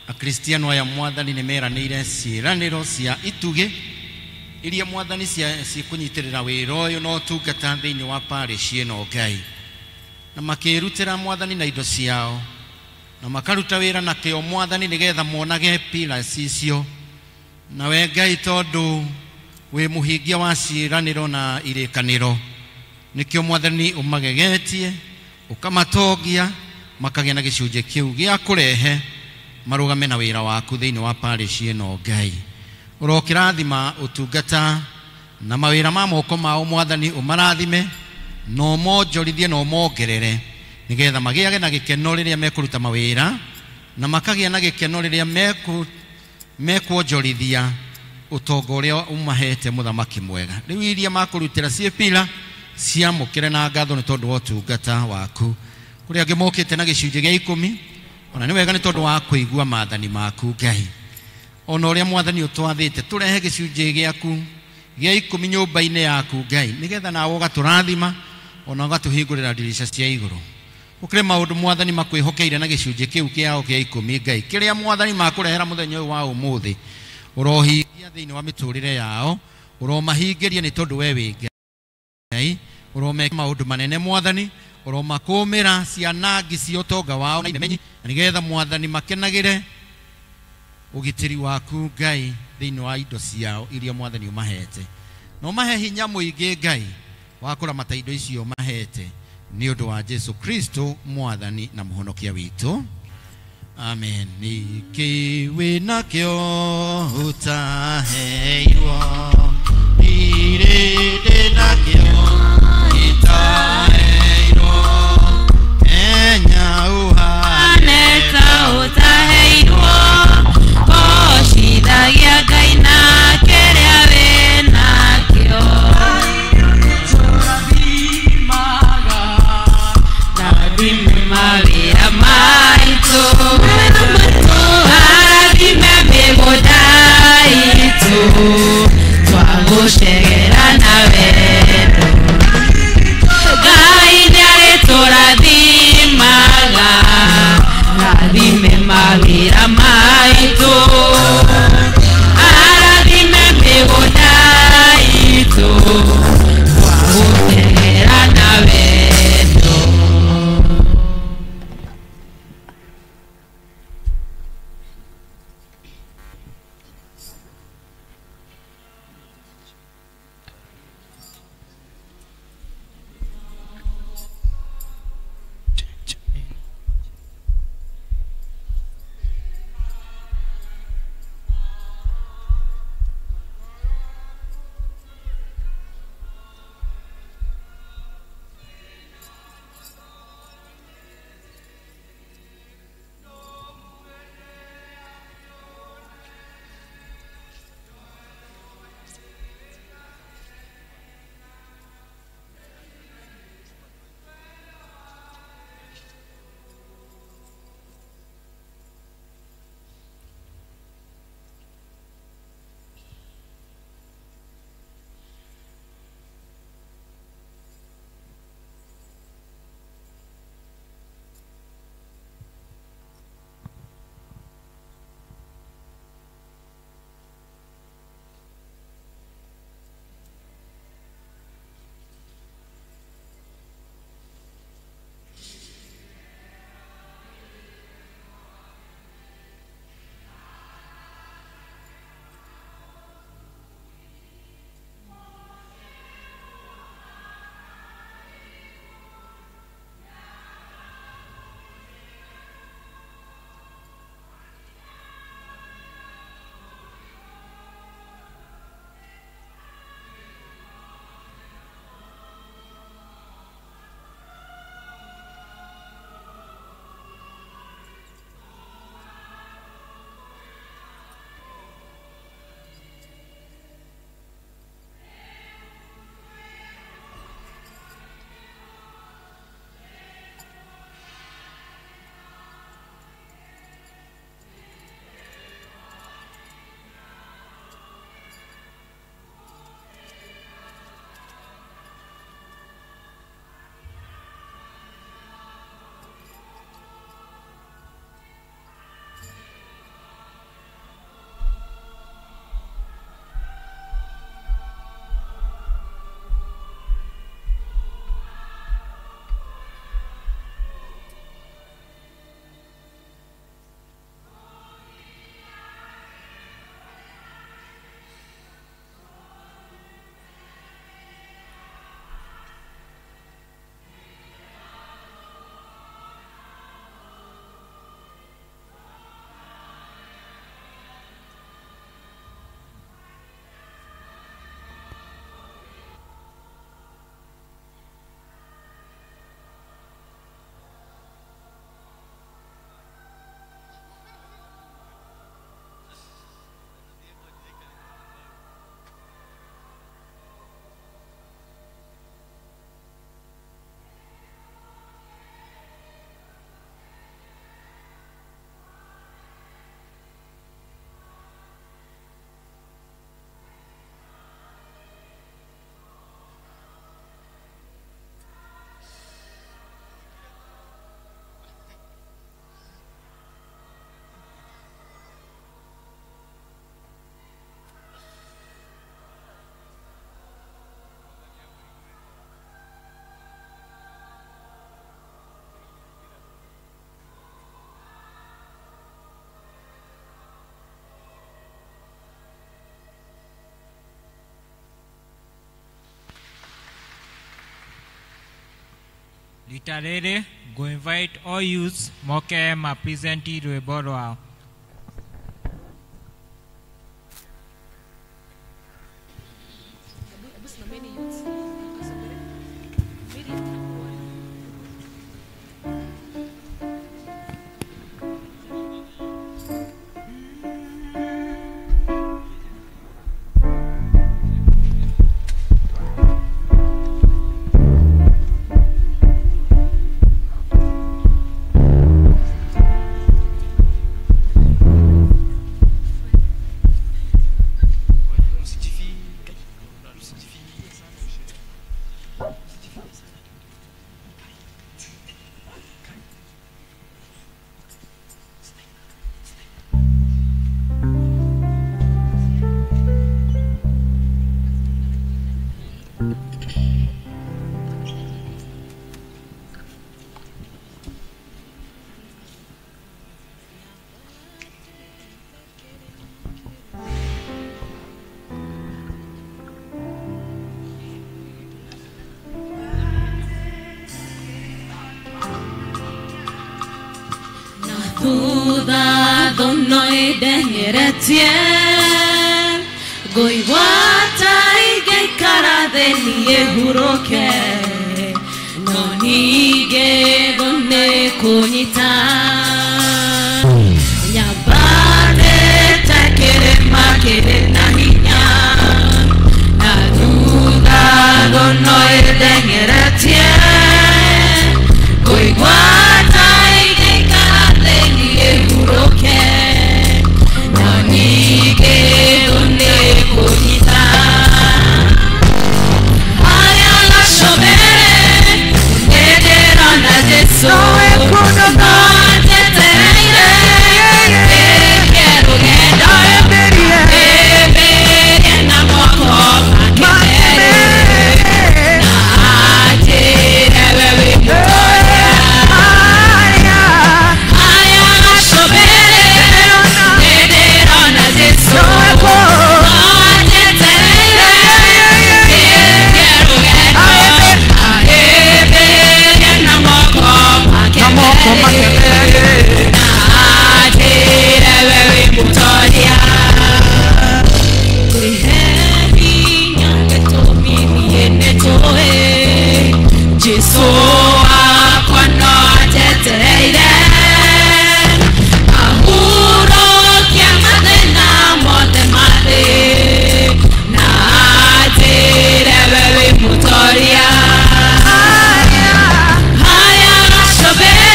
Akristiano aya Mwathani nĩ meranĩire ciĩranĩro cia itugĩ iria Mwathani cikũnyitĩrĩra wĩra ũyũ na ũtungata thĩinĩ wa parish ĩno Ngai, na makĩrutĩra Mwathani na indo ciao, na makaruta wĩra na kĩo Mwathani nĩgetha monage pillars icio. Nawe Ngai tondũ wĩ mũhingia wa ciĩranĩro na irĩkanĩro, nĩkĩo Mwathani ũmagegetie ũkamatongia makagĩa na gĩcunjĩ kĩu gĩa kũrehe marũgame na wĩra waku thĩinĩ wa parish ĩno Ngai. Ũrokĩrathima ũtungata na mawĩra ma moko mao Mwathani, ũmarathime na ũmonjorithie na ũmongerere nĩgetha magĩage na gĩkeno rĩrĩa mekũruta mawĩra, na makagĩa na gĩkeno rĩrĩa mekuonjorithia ũtonga ũrĩa ũmahete mũthamaki mwega. Rĩu iria makũrutĩra ciĩ pila ciamũkĩre na ngatho nĩ tondũ wa ũtungata waku. Kũrĩ angĩ mokĩte na gĩcunjĩ gĩa 10, ona nĩ wega nĩ tondũ wa kũigua maathani maku Ngai. Ona ũrĩa Mwathani ũtwathĩte tũrehe gĩcunjĩ gĩaku gĩa 10 nyũmba-inĩ yaku Ngai, nĩgetha nawe ũgatũrathima ona ũgatũhingũrĩra ndirica cia igũrũ. Ũkĩrĩ maũndũ Mwathani makwĩhokeire na gĩcunjĩ kĩu kĩao kĩa 10 Ngai, kĩrĩa Mwathani makũrehera mũthenya ũyũ wa ũmũthĩ, ũrohingia thĩinĩ wa mĩtũrĩre yao, ũromahingĩria nĩ tondũ we wĩ Ngai, ũromeka maũndũ manene Mwathani, ũromakũmĩra cianangi cia ũtonga wao na imemenyi, na nĩgetha Mwathani makenagĩre ũgitĩri waku Ngai thĩinĩ wa indo ciao iria Mwathani ũmahete. Na ũmahe hinya mũingĩ Ngai wa kũramata indo icio ũmahete nĩ ũndũ wa Jesu Kristo Mwathani na Mũhonokia witũ. Amen. Nĩkĩ wĩnakĩo ũtaheirwo? Ndirĩ ndĩnakĩo itaheirwo. Menya ũhane ta ũtaheirwo, gocithagia Ngai na kĩrĩa wĩnakĩo. Rathime mawĩra maitũ, arathime mĩgũnda itũ, twagũcegera na Rita rĩrĩ ngũ invite all youths moke ma present rwĩmbo rwao. Thutha thuno ĩndenyeretie ngũigua ta ingĩikara thĩ niĩ hurũke no ningĩ thũ nĩ kũnyita nyambatĩte kĩrĩma kĩrĩ na hinya na thutha thuno ĩndenyeretie ngũigua ta ingĩikara thĩ niĩ hurũke no ningĩ thũ nĩ kũnyita harĩa gacũmbĩrĩ nĩndĩrona Jesũ no njetereire ndĩke rũgendo ndĩmĩrie na moko make merĩ na anjĩre we wĩ mũtoria harĩa gacũmbĩrĩ nĩndĩrona Jesũ no njetereire ndĩke rũgendo ahĩmbĩrie na moko make merĩ na anjĩre we wĩ mũtoria kwĩhe hinya gĩtũmi niĩ nĩnjũĩ Jesũ wakwa no anjetereire ahurũkie mathĩna mothe ma thĩ na anjĩre we wĩ mũtoria harĩa gacũmbĩrĩ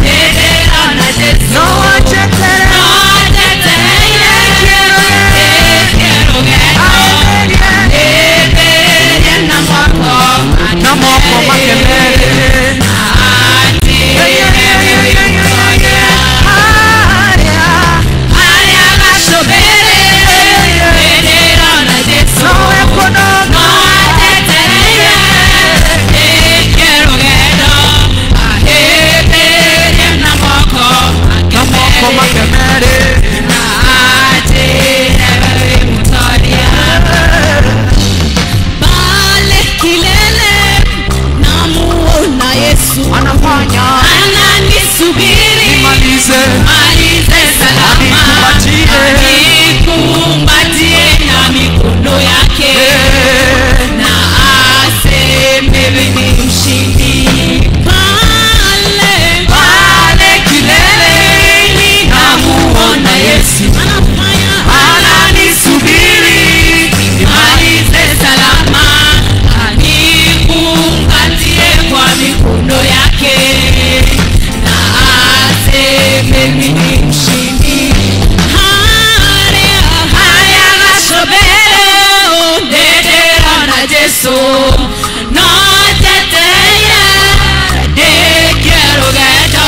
nĩndĩrona Jesũ no anjetereire ndĩke rũgendo ndĩmĩrie na moko make merĩ na anjĩre we wĩ mũtoria harĩa gacũmbĩrĩ nĩndĩrona Jesũ no anjetereire ndĩke rũgendo ahĩmbĩrie na moko make merĩ na anjĩre we wĩ mũtoria pale kilele namuona Yesu anafanya ananisubiri nimalize malize salama anikumbatie na mikono yake na aseme mimi ni mshindi pale pale kilele namuona Yesu anafanya ananisubiri nimalize salama anikumbatie kwa mikono yake na aseme mimi ni mshindi harĩa gacũmbĩrĩ nĩndĩrona Jesũ no njetereire ndĩkie rũgendo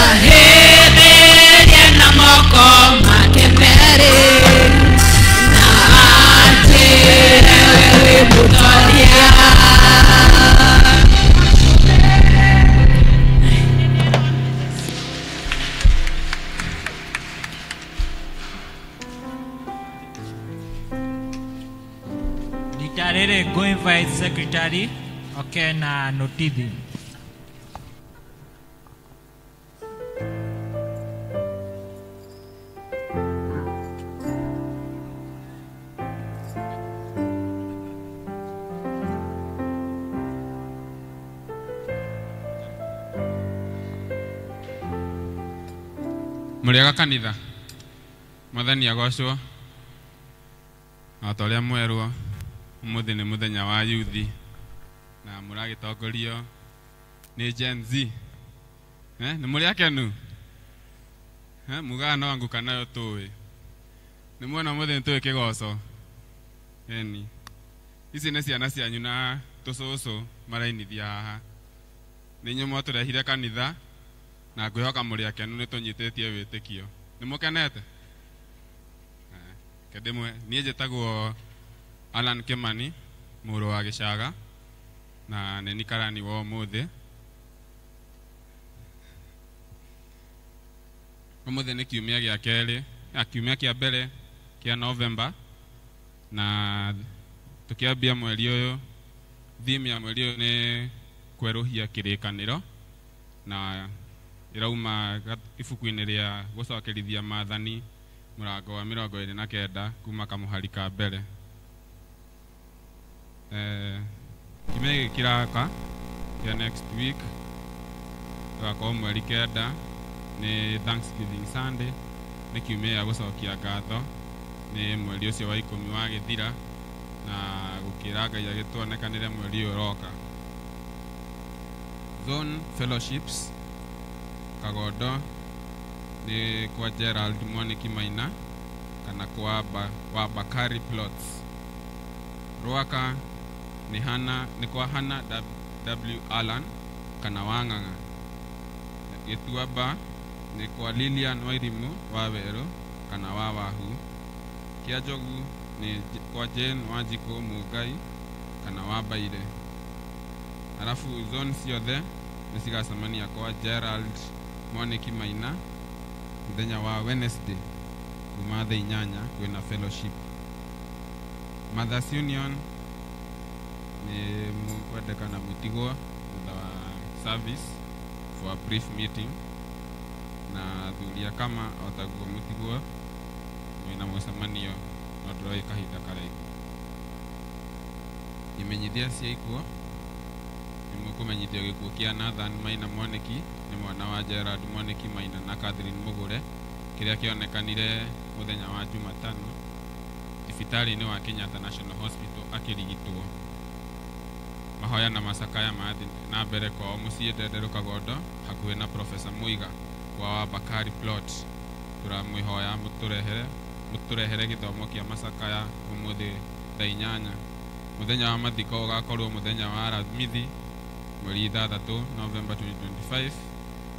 ahĩmbĩrie na moko make merĩ na anjĩre we wĩ mũtoria. Rita rĩrĩ ngũ invite secretary oke na notithi. Mũrĩega kanitha, mwathani agocwo. Na ta ũrĩa mwerwo, ũmũthĩ nĩ mũthenya wa yuthi na mũragĩtongorio nĩ Gen Z. Nĩ mũrĩ akenu? Mugaga no anguka nayo tũĩ. Nĩ muona ũmũthĩ nĩ tũĩ kĩgoco. Eni. Ici nĩ ciana cianyu na tũcũcũ marainithia haha. Nĩ inyuĩ mwatũrehire kanitha na ngwĩhoka mũrĩ akenu nĩ tũnyitĩtie wĩtĩkio. Nĩ mũkenete? Kendimwe niĩ njĩtagwo Alan Kimani, mũrũ wa Gĩcaga, na nĩ niĩ karani wa ũmũthĩ. Ũmũthĩ nĩ kiumia gĩa kerĩ, kiumia kĩa mbere kĩa November, na tũkĩambia mweri ũyũ, theme ya mweri ũyũ nĩ kwerũhia kĩrĩkanĩro, na ĩrauma ibuku-inĩ rĩa gũcokerithia maathani mũrango wa 29 kuma kamũhari ka mbere. Kiumia gĩkĩ kĩroka kĩa next week tũgakorwo mweri 9 nĩ Thanksgiving Sunday, nĩ kiumia gĩa gũcokia ngatho, nĩ mweri ũcio wa 10 wa gĩthira, na gũkĩra Ngai agĩtuonekanĩre mweri ũyũ ũroka. Zone Fellowships Kagondo nĩ kwa Gerald Mwaniki Maina kana kwa wa Bakari Plots. Ruaka ni Hana, ni kwa Hana W Alan kana wa Ng'ang'a. Gĩtuamba nĩ kwa Lilian Wairimu wa Werũ kana wa Wahu. Kĩanjogu nĩ kwa Jane Wanjikũ Mũngai kana wa Baire. Arafu zone ciothe nĩ cigacemania kwa Gerald Mwaniki Maina mũthenya wa Wednesday kuma thaa 8 kwĩna fellowship. Mothers Union nĩ mũkwendekana mũtigwo thutha wa service for a brief meeting, na athuri a kama o taguo mũtigwo mwĩna mũcemanio no ndũroĩ kahinda karaihu. Imenyithia cia ikuũ nĩ mũkũmenyithio gĩkuũ kĩa Nathan Maina Mwaniki, nĩ mwana wa Gerald Mwaniki Maina na Catherine Mũgũre, kĩrĩa kĩonekanire mũthenya wa Jumatano thibitarĩ-inĩ wa Kenyatta National Hospital akĩrigitwo. Mahoya na macakaya marathiĩ na mbere kwao mũciĩ Ndenderũ Kagondo hakuhĩ na Professor Muiga kwa wa Bakari Plot. Tũramwĩhoya mũtũrehere gĩthomo kĩa macakaya ũmũthĩ thaa 8. Mũthenya wa mathiko ũgakorwo mũthenya wa Aramithi mweri 6 November 2025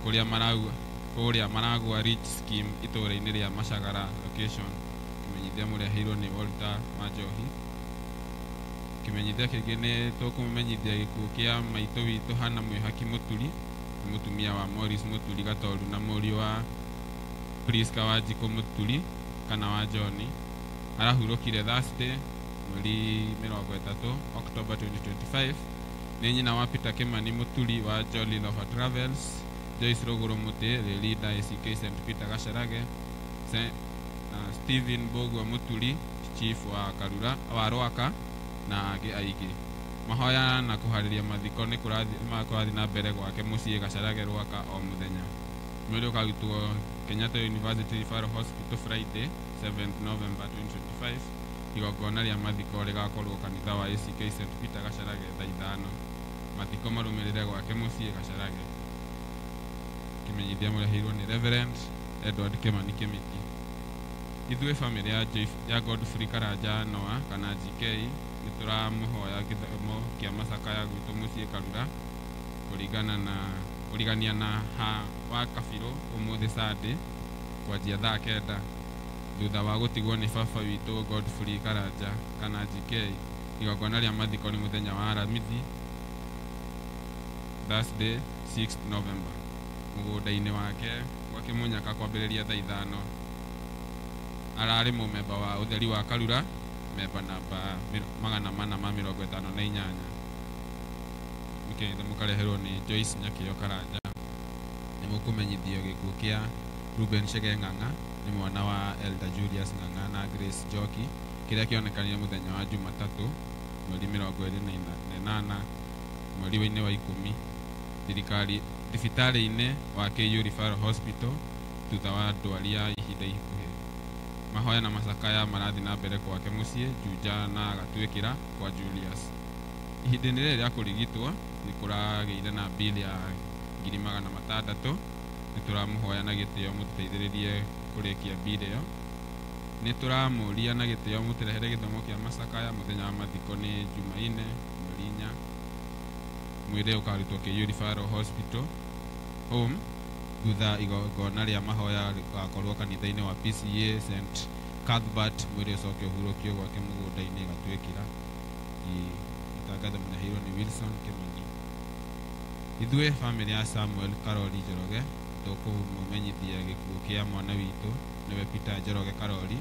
kũrĩa maragua Rich Scheme itũũra-inĩ rĩa Macagara location. Kĩmenyithia mũreheirwo nĩ Walter Wanjohi. Kĩmenyithia kĩngĩ nĩ tũkũmenyithia gĩkuũ kĩa maitũ witũ Hana Mwĩhaki Mũturi, nĩ mũtumia wa Morris Mũturi Gatoru na mũriũ wa Priska Wanjikũ Mũturi kana wa John. Arahurũkire Thursday mweri 30 October 2025. Nĩ nyina wa Peter Kimani Mũturi wa Jolly Lover Travels, Joyce Rũgũrũ Mũtĩ, the leader ACK St Peter Gacharage, na Stephen Mbũgua Mũturi, chief wa Karura wa Rwaka na angĩ aingĩ. Mahoya na kũharĩria mathiko nĩ kũrathiĩ na mbere gwake mũciĩ Gacharage Rwaka o mũthenya. Mwĩrĩ ũkarutwo Kenyatta University Referral Hospital Friday 7 November 2025. Igongona rĩa mathiko rĩgakorwo kanitha wa ACK St Peter Gacharage thaa 5. Mathiko marũmĩrĩre gwake mũciĩ Gacharage. Kĩmenyithia mũreheirwo nĩ Reverend Edward Kimani Kĩmiti. Ithuĩ bamĩrĩ ya Godfrey Karanja Noah kana GK nĩ tũramũhoya gĩthomo kĩa macakaya gwitũ mũciĩ Karura kũringania na ha wa Kabirũ ũmũthĩ Sunday kwanjia thaa 9 thutha wa gũtigwo nĩ baba witũ Godfrey Karanja kana GK. Igongona rĩa mathiko nĩ mũthenya wa Aramithi Thursday 6 November mũgũnda-inĩ wake gwa Kĩmunyaka kwambĩrĩria thaa 5. Ararĩ mũmemba wa ũtheri wa Karura, memba namba 458. Mũkĩnyita mũkareherwo nĩ Joyce Nyakĩo Karanja. Nĩ mũkũmenyithio gĩkuũ kĩa Ruben Chege Ng'ang'a, nĩ mwana wa Elder Julius Ng'ang'a na Grace Njoki, kĩrĩa kĩonekanire mũthenya wa Jumatatũ mweri 28 mweri-inĩ wa 10 thirikari thibitarĩ-inĩ wa KU Referral Hospital. thutha wa ndwari ya ihinda ikuhĩ. Mahoya na macakaya marathiĩ na mbere kwake mũciĩ Juja na Gatuĩkĩra kwa Julius. Ihinda-inĩ rĩrĩ rĩa kũrigitwo nĩ kũragĩire na bill ya 600,000. Nĩ tũramũhoya na gĩtĩo mũtũteithĩrĩrie kũrĩkia bill ĩyo. Nĩ tũramũria na gĩtĩo mũtũrehere gĩthomo kĩa macakaya mũthenya wa mathiko nĩ Jumaine mweri 4. Mwĩrĩ ũkarutwo KU Referral Hospital home thutha igongona rĩa mahoya rĩgakorwo kanitha-inĩ wa PCA St Cuthbert. Mwĩrĩ ũcoke ũhurũkio gwake mũgũnda-inĩ Gatuĩkĩra. Itangatho mũreheirwo nĩ Wilson Kimani. Ithuĩ bamĩrĩ ya Samuel Karori Njoroge tũkũmũmenyithia gĩkuũ kĩa mwana witũ nĩwe Peter Njoroge Karori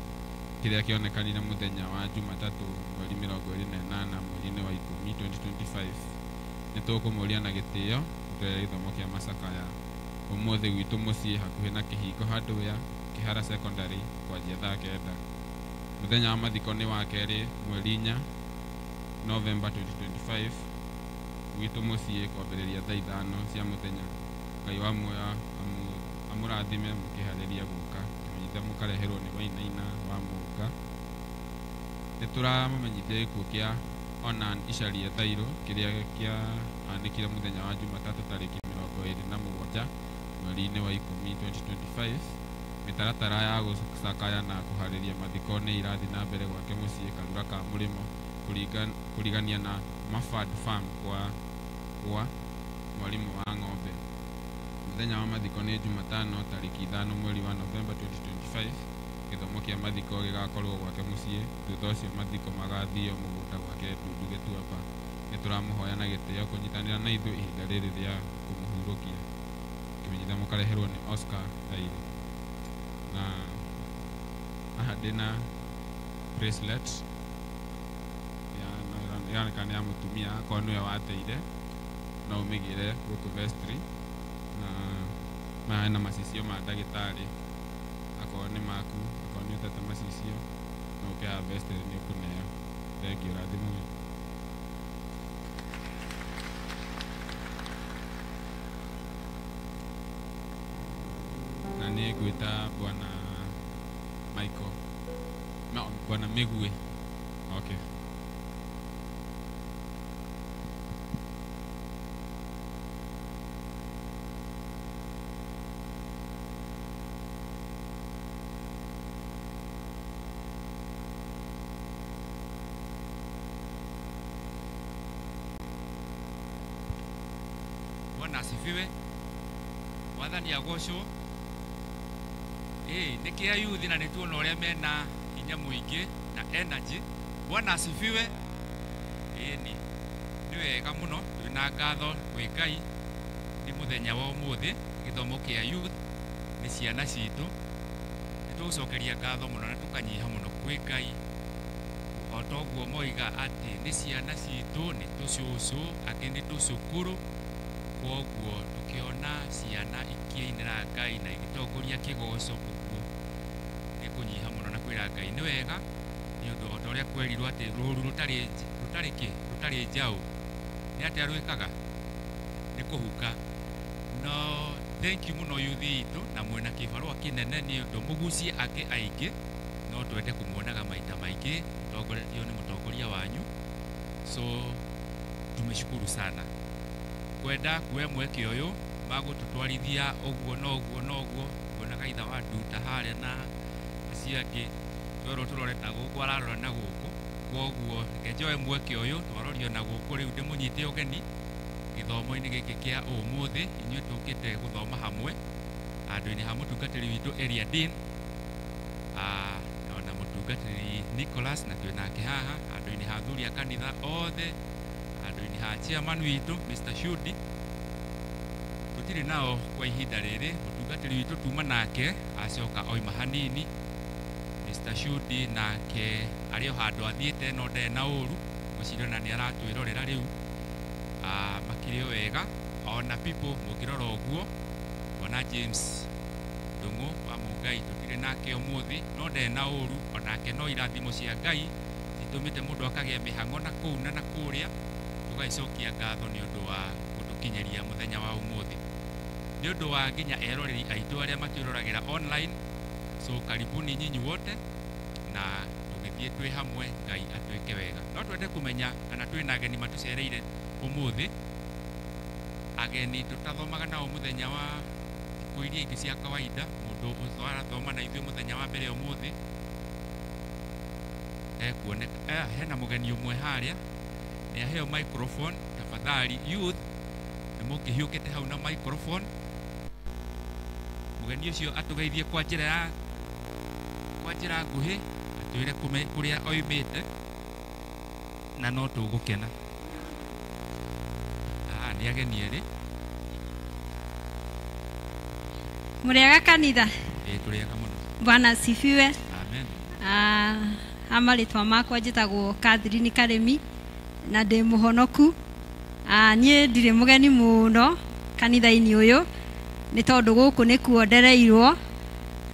kĩrĩa kĩonekanire mũthenya wa Jumatatũ mweri 28 mweri-inĩ wa 10 2025. Nĩ tũkũmũria na gĩtĩo tũrehere gĩthomo kĩa macakaya ũmũthĩ gwitũ mũciĩ hakuhĩ na kĩhingo hardware Kĩhara Secondary kwanjia thaa 9. Mũthenya wa mathiko nĩ wa kerĩ mweri 4 November 2025 gwitũ mũciĩ kwambĩrĩria thaa 5 cia mũthenya. Ngai wa muoyo amũrathime mũkĩharĩria gũka. Kĩmenyithia mũkareherwo nĩ Wainaina wa Mũnga. Nĩ tũramũmenyithia gĩkuũ kĩa Onan Icaria Thairũ kĩrĩa kĩahanĩkire mũthenya wa Jumatatũ tarĩki 27 mweri-inĩ wa 10 2025. Mĩtaratara ya gũcakaya na kũharĩria mathiko nĩ irathiĩ na mbere gwake mũciĩ Karura ka Mũrĩmo kũrigania na Mafad Farm kwa mwarimũ wa ng'ombe. Mũthenya wa mathiko nĩ Jumatano tarĩki 5 mweri wa Novemba 2025. Gĩthomo kĩa mathiko gĩgakorwo gwake mũciĩ. Thutha ũcio mathiko magathio mũgũnda gwake Ndundu Gĩtuamba. Nĩ tũramũhoya na gĩtĩo kũnyitanĩra na ithuĩ ihinda rĩrĩ rĩa kũmũhurũkia. Kĩmenyithia mũkareherwo nĩ Oscar Thairũ. Na haha ndĩna bracelet ĩroneka nĩ ya mũtumia, akorwo nĩwe wateire no ũmĩgĩre gũkũ vestry. Na maya na macicio ma ndagĩtarĩ, akorwo nĩ maku, akorwo nĩ ũtete macicio no ũke haha vestry nĩ ũkũneo. Thengiũ, rathimwo. Na nĩ ngwĩta Bwana Michael, no, Bwana Mĩgui. Okay. Bwana asifiwe. Mwathani agocwo. Nĩ kĩa youth na nĩ tuona ũrĩa mena hinya mũingĩ na energy. Bwana asifiwe. Ĩni nĩ wega mũno, twĩna ngatho kwĩ Ngai nĩ mũthenya wa ũmũthĩ, gĩthomo kĩa youth nĩ ciana citũ. Nĩ tũgũcokeria ngatho mũno na tũkanyiha mũno kwĩ Ngai. O toguo moiga atĩ nĩ ciana citũ, nĩ tũcũcũ, angĩ nĩ tũcukuru. Kwoguo tukiona ciana ikĩinĩra Ngai na igĩtongoria kĩgoco ũguo nĩ kũnyiha mũno na kwĩra Ngai nĩ wega, nĩ ũndũ o ta ũrĩa kwerirwo atĩ rũru rũtarĩ njaũ nĩ atĩa rwĩkaga nĩ kũhuka. No thank you mũno youth itũ na mwĩna kĩbarũa kĩnene nĩ ũndũ mũgucie angĩ aingĩ, no twende kũmuonaga maita maingĩ mũtongoretio nĩ mũtongoria wanyu. So tumeshukuru sana kwenda kuoya mweke ũyũ magũtũtwarithia ũguo na ũguo na ũguo. Kuonaga itha wa Nduta harĩa na acio angĩ twerwo tũrore na gũkũ ararora na gũkũ. Kwoguo reke njoe mweke ũyũ twarorio na gũkũ rĩu ndĩmũnyite ũgeni gĩthomo-inĩ gĩkĩ kĩa ũmũthĩ. Inyuĩ tũkĩte gũthoma hamwe handũ-inĩ ha mũtungatĩri witũ Elia Dean ona mũtungatĩri Nicholas na twĩ nake haha, handũ-inĩ ha athuri a kanitha othe, handũ-inĩ ha chairman witũ Mr. Shudi. Tũtirĩ nao kwa ihinda rĩrĩ, mũtungatĩri witũ tuma nake acoka oima hanini. Mr. Shudi nake arĩ o handũ athiĩte no ndarĩ na ũru, ngwĩciria ona nĩ aratwĩrorera rĩu. Makĩrĩ o wega. Ona people mũngĩrora ũguo, ona James Ndung'u wa Mũngai tũtirĩ nake ũmũthĩ no ndarĩ na ũru, onake no irathimo cia Ngai citũmĩte mũndũ akagĩa mĩhang'o na kũu na na kũrĩa. Tũgagĩcokia ngatho nĩ ũndũ wa gũtũkinyĩria mũthenya wa ũmũthĩ. Nĩ ũndũ wa nginya eroreri aitũ arĩa matwĩroragĩra online. So karibuni nyinyi wote na tũgĩthiĩ twĩ hamwe, Ngai atwĩke wega. No twende kũmenya kana twĩna ageni matũcereire ũmũthĩ, ageni tũtathomaga nao mũthenya wa thikũ iria ingĩ cia kawaida. Mũndũ ũrathoma na ithuĩ mũthenya wa mbere ũmũthĩ ekuoneka. Hena mũgeni ũmwe harĩa nĩ aheo microphone. Tafadhali youth, nĩ mũngĩhiũkĩte hau na microphone. Mũgeni ũcio atũgeithie kwa njĩra ya kwa njĩra nguhĩ, atwĩre kũrĩa oimĩte na no tũgũkena. Nĩ ageni erĩ. Mũrĩega kanitha? Ĩĩ, tũrĩega mũno. Bwana asifiwe. Amen. Ha marĩtwa makwa njĩtagwo Catherine Karĩmi na ndĩ mũhonoku. Niĩ ndirĩ mũgeni mũno kanitha-inĩ ũyũ nĩ tondũ gũkũ nĩkuo ndereirwo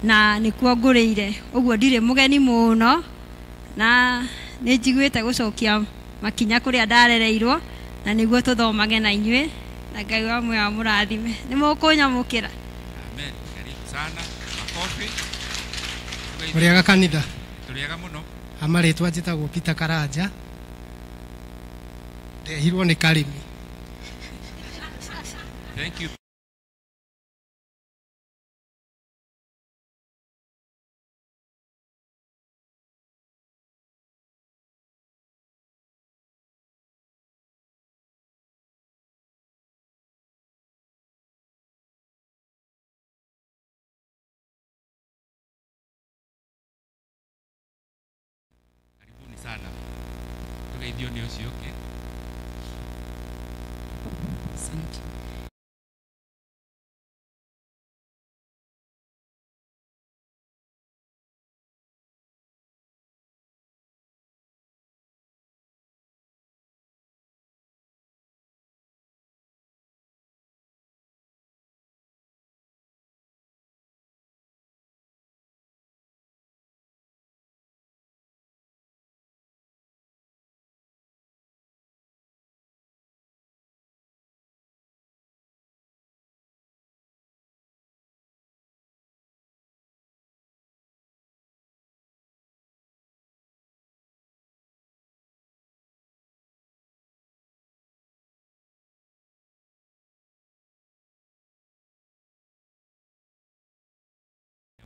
na nĩkuo ngũrĩire, ũguo ndirĩ mũgeni mũno na nĩ njiguĩte gũcokia makinya kũrĩa ndarereirwo na nĩguo tũthomage na inyuĩ na Ngai wa muoyo amũrathime. Nĩ mũkũnyamũkĩra? Amen. Karibu sana. Makofi. Mũrĩega kanitha? Tũrĩega mũno. Ha marĩtwa njĩtagwo Peter Karanja, ndehirwo nĩ Karĩmi. Thank you. Karibuni sana. Tũgeithio nĩ ũcio ũngĩ. Asante.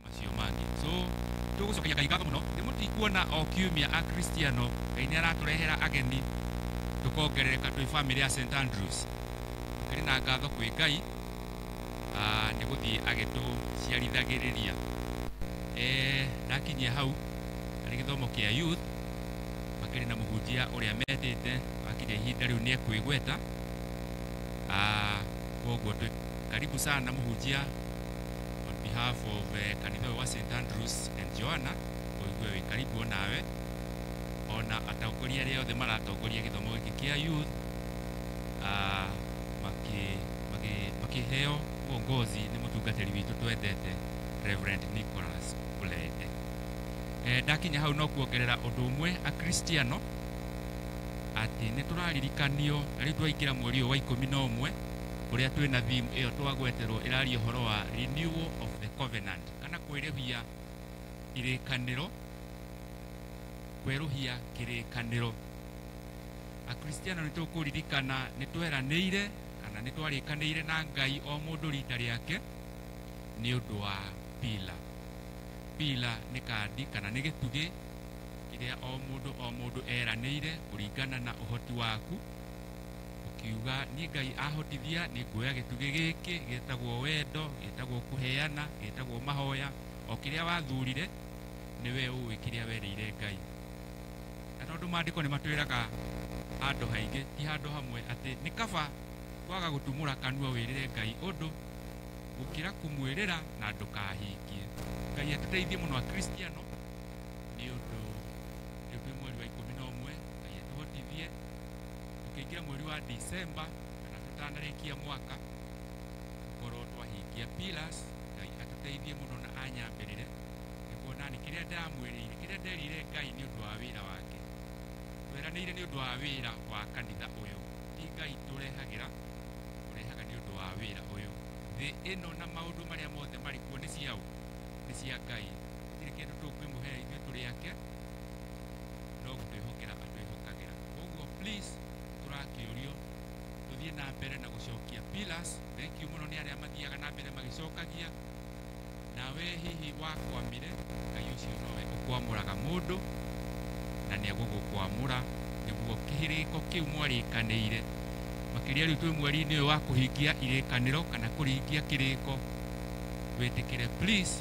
Macio mangĩ. So tũgũcokeria Ngai ngatho mũno nĩ mũtikuona o kiumia akristiano Ngai nĩ aratũrehera ageni tũkongerereka twĩ family ya St Andrews. Tũkĩrĩ na ngatho kwĩ Ngai nĩ gũthiĩ agĩtũciarithagĩrĩria. Ndakinyia hau harĩ gĩthomo kĩa youth makĩrĩ na mũhunjia ũrĩa metĩte akinya ihinda rĩu nĩ ekwĩgweta. Koguo twĩ karibu sana mũhunjia on behalf of kanitha ũyũ wa St Andrews and Joanna, ũigue wĩ karibu onawe ona atongoria arĩa othe maratongoria gĩthomo gĩkĩ kĩa youth makĩheo uongozi nĩ mũtungatĩri witũ twendete Reverend Nicholas Ulete. Ndakinya hau no kuongerera ũndũ ũmwe akristiano atĩ nĩ tũraririkanio na rĩu twaingĩra mweri ũyũ wa 11 ũrĩa twĩna theme ĩyo twagweterwo ĩraria ũhoro wa renewal of the covenant kana kwĩrĩhia irĩkanĩro, kwerũhia kĩrĩkanĩro. Akristiano nĩ tũkũririkana nĩ tweranĩire kana nĩ twarĩkanĩire na Ngai o mũndũ rita rĩake nĩ ũndũ wa pila. Pila nĩ kandi kana nĩ gĩtugĩ kĩrĩa o mũndũ eranĩire kũringana na ũhoti waku, ũkiuga niĩ Ngai ahotithia nĩ nguoya gĩtugĩ gĩkĩ gĩtagwo wendo, gĩtagwo kũheana, gĩtagwo mahoya, o kĩrĩa wathurire nĩwe ũĩ kĩrĩa werĩire Ngai. Na tondũ maandĩko nĩ matwĩraga handũ haingĩ ti handũ hamwe atĩ nĩ kaba kwaga gũtumũra kanua wĩrĩre Ngai ũndũ gũkĩra kũmwĩrĩra na ndũkahingie. Ngai atũteithie mũno akristiano nĩ ũndũ rĩu twĩ mweri wa 11 Ngai atũhotithie tũkĩingĩra mweri wa December kana tũtanarĩkia mwaka tũkorwo twahingia pillars. Ngai atũteithie mũno na anyambĩrĩre nĩguo nani kĩrĩa ndamwĩrĩire kĩrĩa nderire Ngai nĩ ũndũ wa wĩra wake tweranĩire nĩ ũndũ wa wĩra wa kanitha ũyũ ti Ngai tũrehagĩra tũrehaga nĩ ũndũ wa wĩra ũyũ Thĩ ĩno na maũndũ marĩa mothe marĩ kuo nĩ ciaũ, nĩ cia Ngai. Gũtirĩ kĩndũ tũngĩmũhe ithuĩ tũrĩ ake, no gũtwĩhokera atwĩhokagĩra. Koguo please tũrakĩũrio tũthiĩ na mbere na gũcokia pillars. Thank you mũno nĩ arĩa mathiaga na mbere magĩcokagia. Nawe hihi wakwamire, Ngai ũcio nowe ũkwamũraga mũndũ na nĩ egũgũkwamũra nĩguo kĩrĩko kĩu mwarĩkanĩire. Makĩria rĩu twĩ mweri-inĩ ũyũ wa kũhingia irĩkanĩro kana kũringia kĩrĩko, wĩtĩkĩre please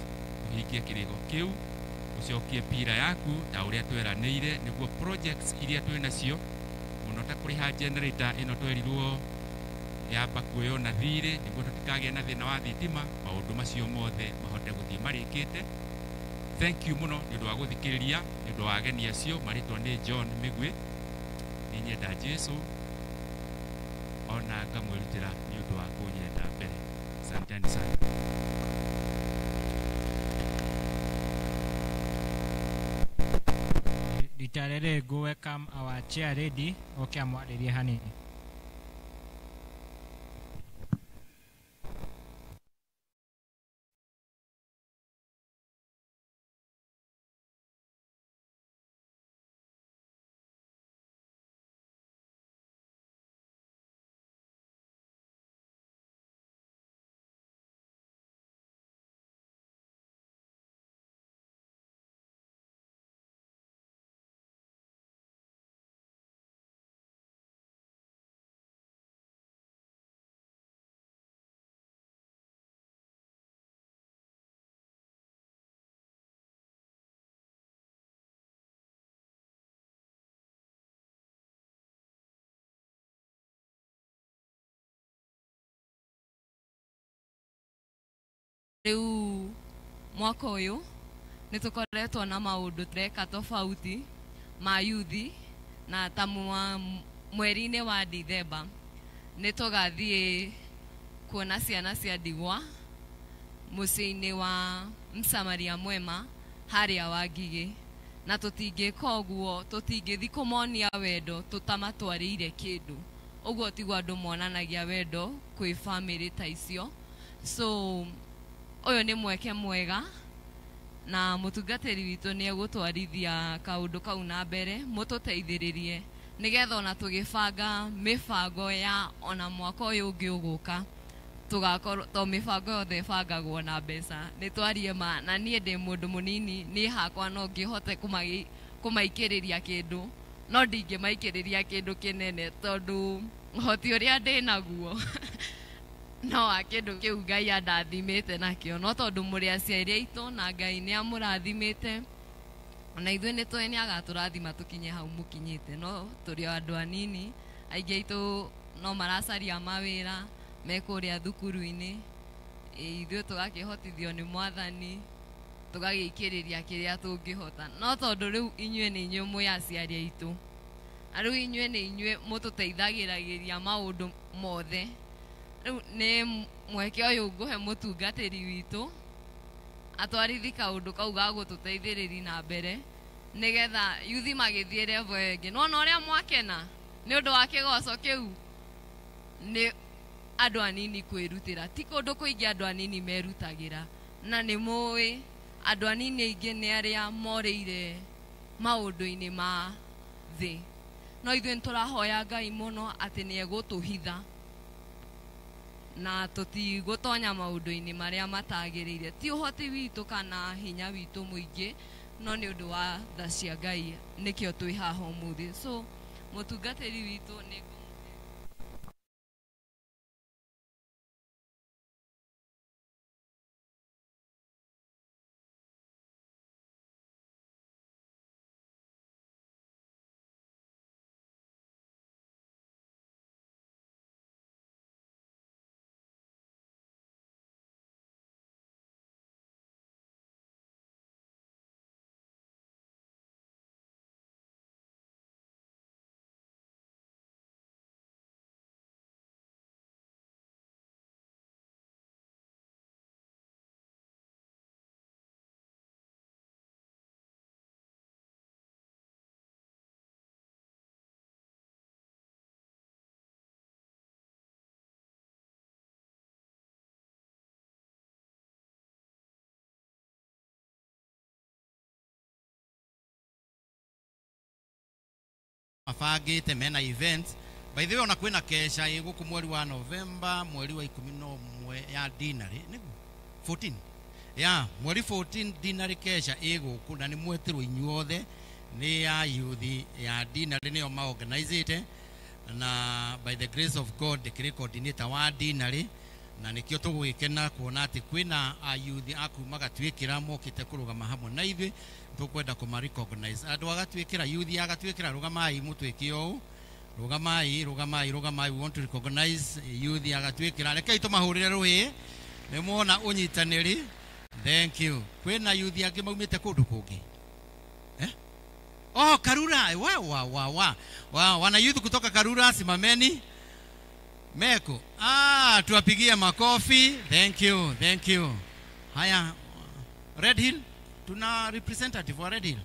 ũhingie kĩrĩko kĩu, ũcokie pira yaku ta ũrĩa tweranĩire, nĩguo projects iria twĩ nacio mũno ta kũrĩha generator ĩno twerirwo yamba kuoywo na thirĩ nĩguo tũtikagĩe na thĩna wa thitima, maũndũ macio mothe mahote gũthiĩ marĩkĩte. Thank you mũno nĩ ũndũ wa gũthikĩrĩria, nĩ ũndũ wa ageni acio marĩtwa nĩ John Mĩgwĩ. Nĩ nyenda Jesu ona ngamwĩrutĩra nĩ ũndũ wa kũnyenda mbere. Asanteni sana. Rita rĩrĩ ngũ welcome our chair lady oke amwarĩrie hanini. Rĩu mwaka ũyũ nĩ tũkoretwo na maũndũ tũreka tofauti ma yuthi, na ta mweri-inĩ wa Dithemba nĩ tũgathiĩ kuona ciana cia ndigwa mũciĩ-inĩ wa Msamaria Mwema harĩa wa Ngigĩ, na tũtingĩka ũguo, tũtingĩthiĩ kũmonia wendo tũtamatwarĩire kĩndũ. Ũguo tiguo andũ monanagia wendo kwĩ bamĩrĩ ta icio. So ũyũ nĩ mweke mwega na mũtungatĩri witũ nĩ egũtwarithia kaũndũ kau na mbere, mũtũteithĩrĩrie nĩgetha ona tũgĩbanga mĩbango ya ona mwaka ũyũ ũngĩ ũgũka tũgakorwo, to mĩbango yothe ĩbangagwo na mbeca. Nĩ twarie ma, na niĩ ndĩ mũndũ mũnini, niĩ hakwa no ngĩhote kũmaikĩrĩria kĩndũ, no ndingĩmaikĩrĩria kĩndũ kĩnene tondũ ũhoti ũrĩa ndĩ naguo no wa kĩndũ kĩu Ngai andathimĩte nakĩo. No tondũ mũrĩ aciari aitũ na Ngai nĩ amũrathimĩte, ona ithuĩ nĩ tũĩ nĩ agatũrathima tũkinye hau mũkinyĩte, no tũrĩ o andũ anini, aingĩ aitũ no maracaria mawĩra me kũrĩa thukuru-inĩ. Ithuĩ tũgakĩhotithio nĩ Mwathani, tũgagĩikĩrĩria kĩrĩa tũngĩhota. No tondũ rĩu inyuĩ nĩ inyuĩ mwĩ aciari aitũ, na rĩu inyuĩ nĩ inyuĩ mũtũteithagĩrĩria maũndũ mothe, rĩu nĩ mweke ũyũ ngũhe mũtungatĩri witũ atwarithi kaũndũ kau ga gũtũteithĩrĩria na mbere nĩgetha yuthi magĩthiĩ level ĩyo ĩngĩ. Nĩwona ũrĩa mwakena nĩ ũndũ wa kĩgoco kĩu? Nĩ andũ anini kwĩrutĩra, ti kũndũ kũingĩ andũ anini merutagĩra, na nĩ mũĩ andũ anini aingĩ nĩ arĩa morĩire maũndũ-inĩ ma thĩ. No ithuĩ nĩ tũrahoya Ngai mũno atĩ nĩ egũtũhitha na tũtigũtonya maũndũ-inĩ marĩa matagĩrĩire. Ti ũhoti witũ kana hinya witũ mũingĩ, no nĩ ũndũ wa tha cia Ngai nĩkĩo twĩ haha ũmũthĩ. So mũtungatĩri witũ nĩ Mabangĩte mena events. By the way, ona kwĩna kesha ĩ gũkũ mweri wa November, mweri wa 11 ya dinari, nĩguo 14. Ya, mweri 14 dinari kesha ĩ gũkũ na nĩ mwetĩrwo inyuothe nĩ ya youth ya dinari nĩyo maorganizĩte, na by the grace of God ndĩkĩrĩ coordinator wa dinari, na nĩkĩo tũgũgĩkena kuona atĩ kwĩna ayuthi a kuma Gatuĩkĩra mokĩte kũrũgama hamwe na ithuĩ. Tũkwenda kũma recognize andũ a Gatuĩkĩra, youth a Gatuĩkĩra, rũgamai mũtwĩke ũũ, rũgamai, rũgamai, rũgamai. We want to recognize youth a Gatuĩkĩra. Rekei tũmahũrĩre rũhĩ, nĩ muona ũnyitanĩri. Thank you. Kwĩna youth angĩ maumĩte kũndũ kũngĩ, eh? Oh, Karura, wa wa wa wa wa, wana youth kutoka Karura, simameni. Meko. Ah, tuwapigie makofi. Thank you, thank you. Haya, Red Hill, tuna representative wa Red Hill.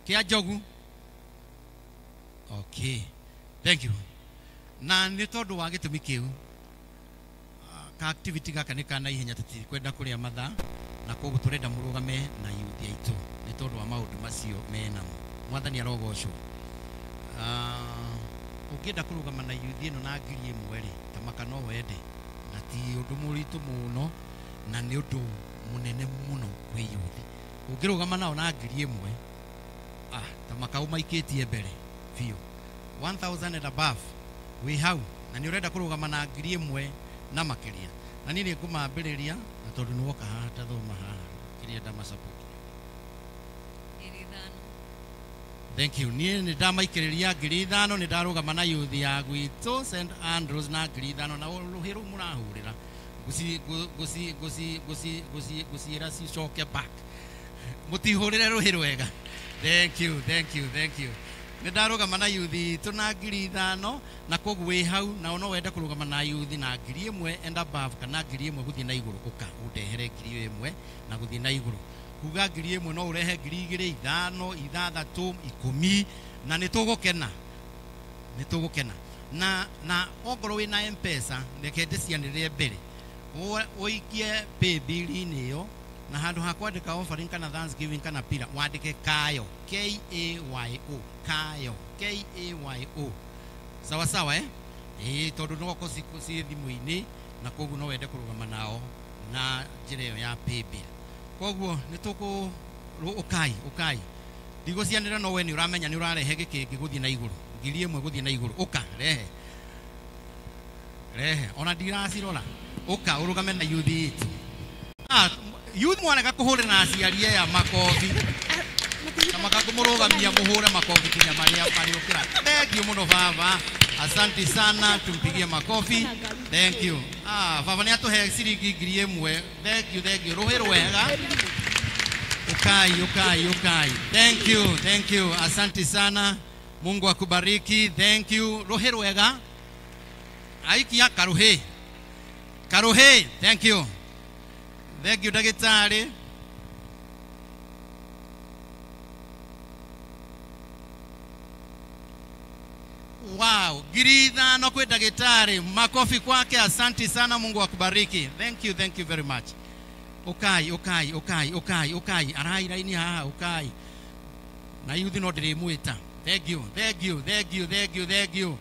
Kia Jogu. Okay. Thank you. Na nĩ tondũ wa gĩtũmi kĩu, ka activity gaka nĩ ka naihenya, tũtikwenda kũrĩa mathaa, na koguo tũrenda mũrũgame na youth aitũ nĩ tondũ wa maũndũ macio menamo. Mwathani arogocwo. Ũngĩenda kũrũgama na youth ĩno na 1000 rĩ, ta maka no wende, na ti ũndũ mũritũ mũno, na nĩ ũndũ mũnene mũno kwĩ youth. Ũngĩrũgama nao na 1000, ah, ta maka ũmaikĩtie mbere biũ, 1000 and above wĩ hau, na nĩ ũrenda kũrũgama na 1000 na makĩria. Na niĩ nĩ ngũmambĩrĩria, na tondũ nĩ woka haha ta thoma haha kĩrĩa ndamasupport. Thank you. Niĩ nĩ ndamaikĩrĩria 5000, nĩ ndarũgama na youth ya gwitũ St Andrews na 5000, na rũhĩ rũu mũrahũrĩra ngũciĩra cicoke back, mũtihũrĩre rũhĩ rwega. Thank you, thank you, thank you. Nĩ ndarũgama na youth itũ na 5000, na koguo wĩ hau na no wende kũrũgama na youth na 1000 and above kana 1000 gũthiĩ na igũrũ, ũka ũndehere 1000 na gũthiĩ na igũrũ. Kuga 1000 no ũrehe 2000, 5, 6, 10, na nĩ tũgũkena, nĩ tũgũkena. Na ongorwo wĩna M-Pesa, reke ndĩcianĩrĩre mbere, ũikie paybill-inĩ ĩyo, na handũ ha kwandĩka offering kana thanksgiving kana pira, wandĩke Kayo, K A Y O, Kayo, K A Y O. Sawa sawa, eh? Ĩĩ, tondũ no okorwo ciĩ thimũ-inĩ, na koguo no wende kũrũgama nao na njĩra ĩyo ya paybill. Koguo nĩ tũkũ ũkai, ũkai, ndigũcianĩra, no we nĩ ũramenya nĩ ũrarehe gĩkĩngĩ gũthiĩ na igũrũ, 1000 gũthiĩ na igũrũ. Ũka rehe, rehe, ona ndiracirora. Ũka ũrũgame na youth itũ. Ah, youth mwarega kũhũrĩra aciari aya makobi, na makakũmũrũgamia mũhũre makobi kinya marĩa marĩũkĩra. Thank you mũno baba, asante sana, tumpigie makofi. Thank you. Ah, baba nĩ atũhe ciringi 1000. Thank you, thank you. Rũhĩ rwega. Ukai, ukai, ukai. Thank you, thank you, asante sana, Mungu akubariki. Thank you. Rũhĩ rwega. Aikia karuhĩ, karuhĩ. Thank you, thank you ndagĩtarĩ. Wow, 5000 kwĩ ndagĩtarĩ, makofi kwake. Asante sana, Mungu akubariki. Thank you, thank you very much. Ukai, ukai, ukai, ukai, ukai, arai raini haha, ukai. Na youth no ndĩrĩmwĩta. Thank you, thank you, thank you, thank you, thank you.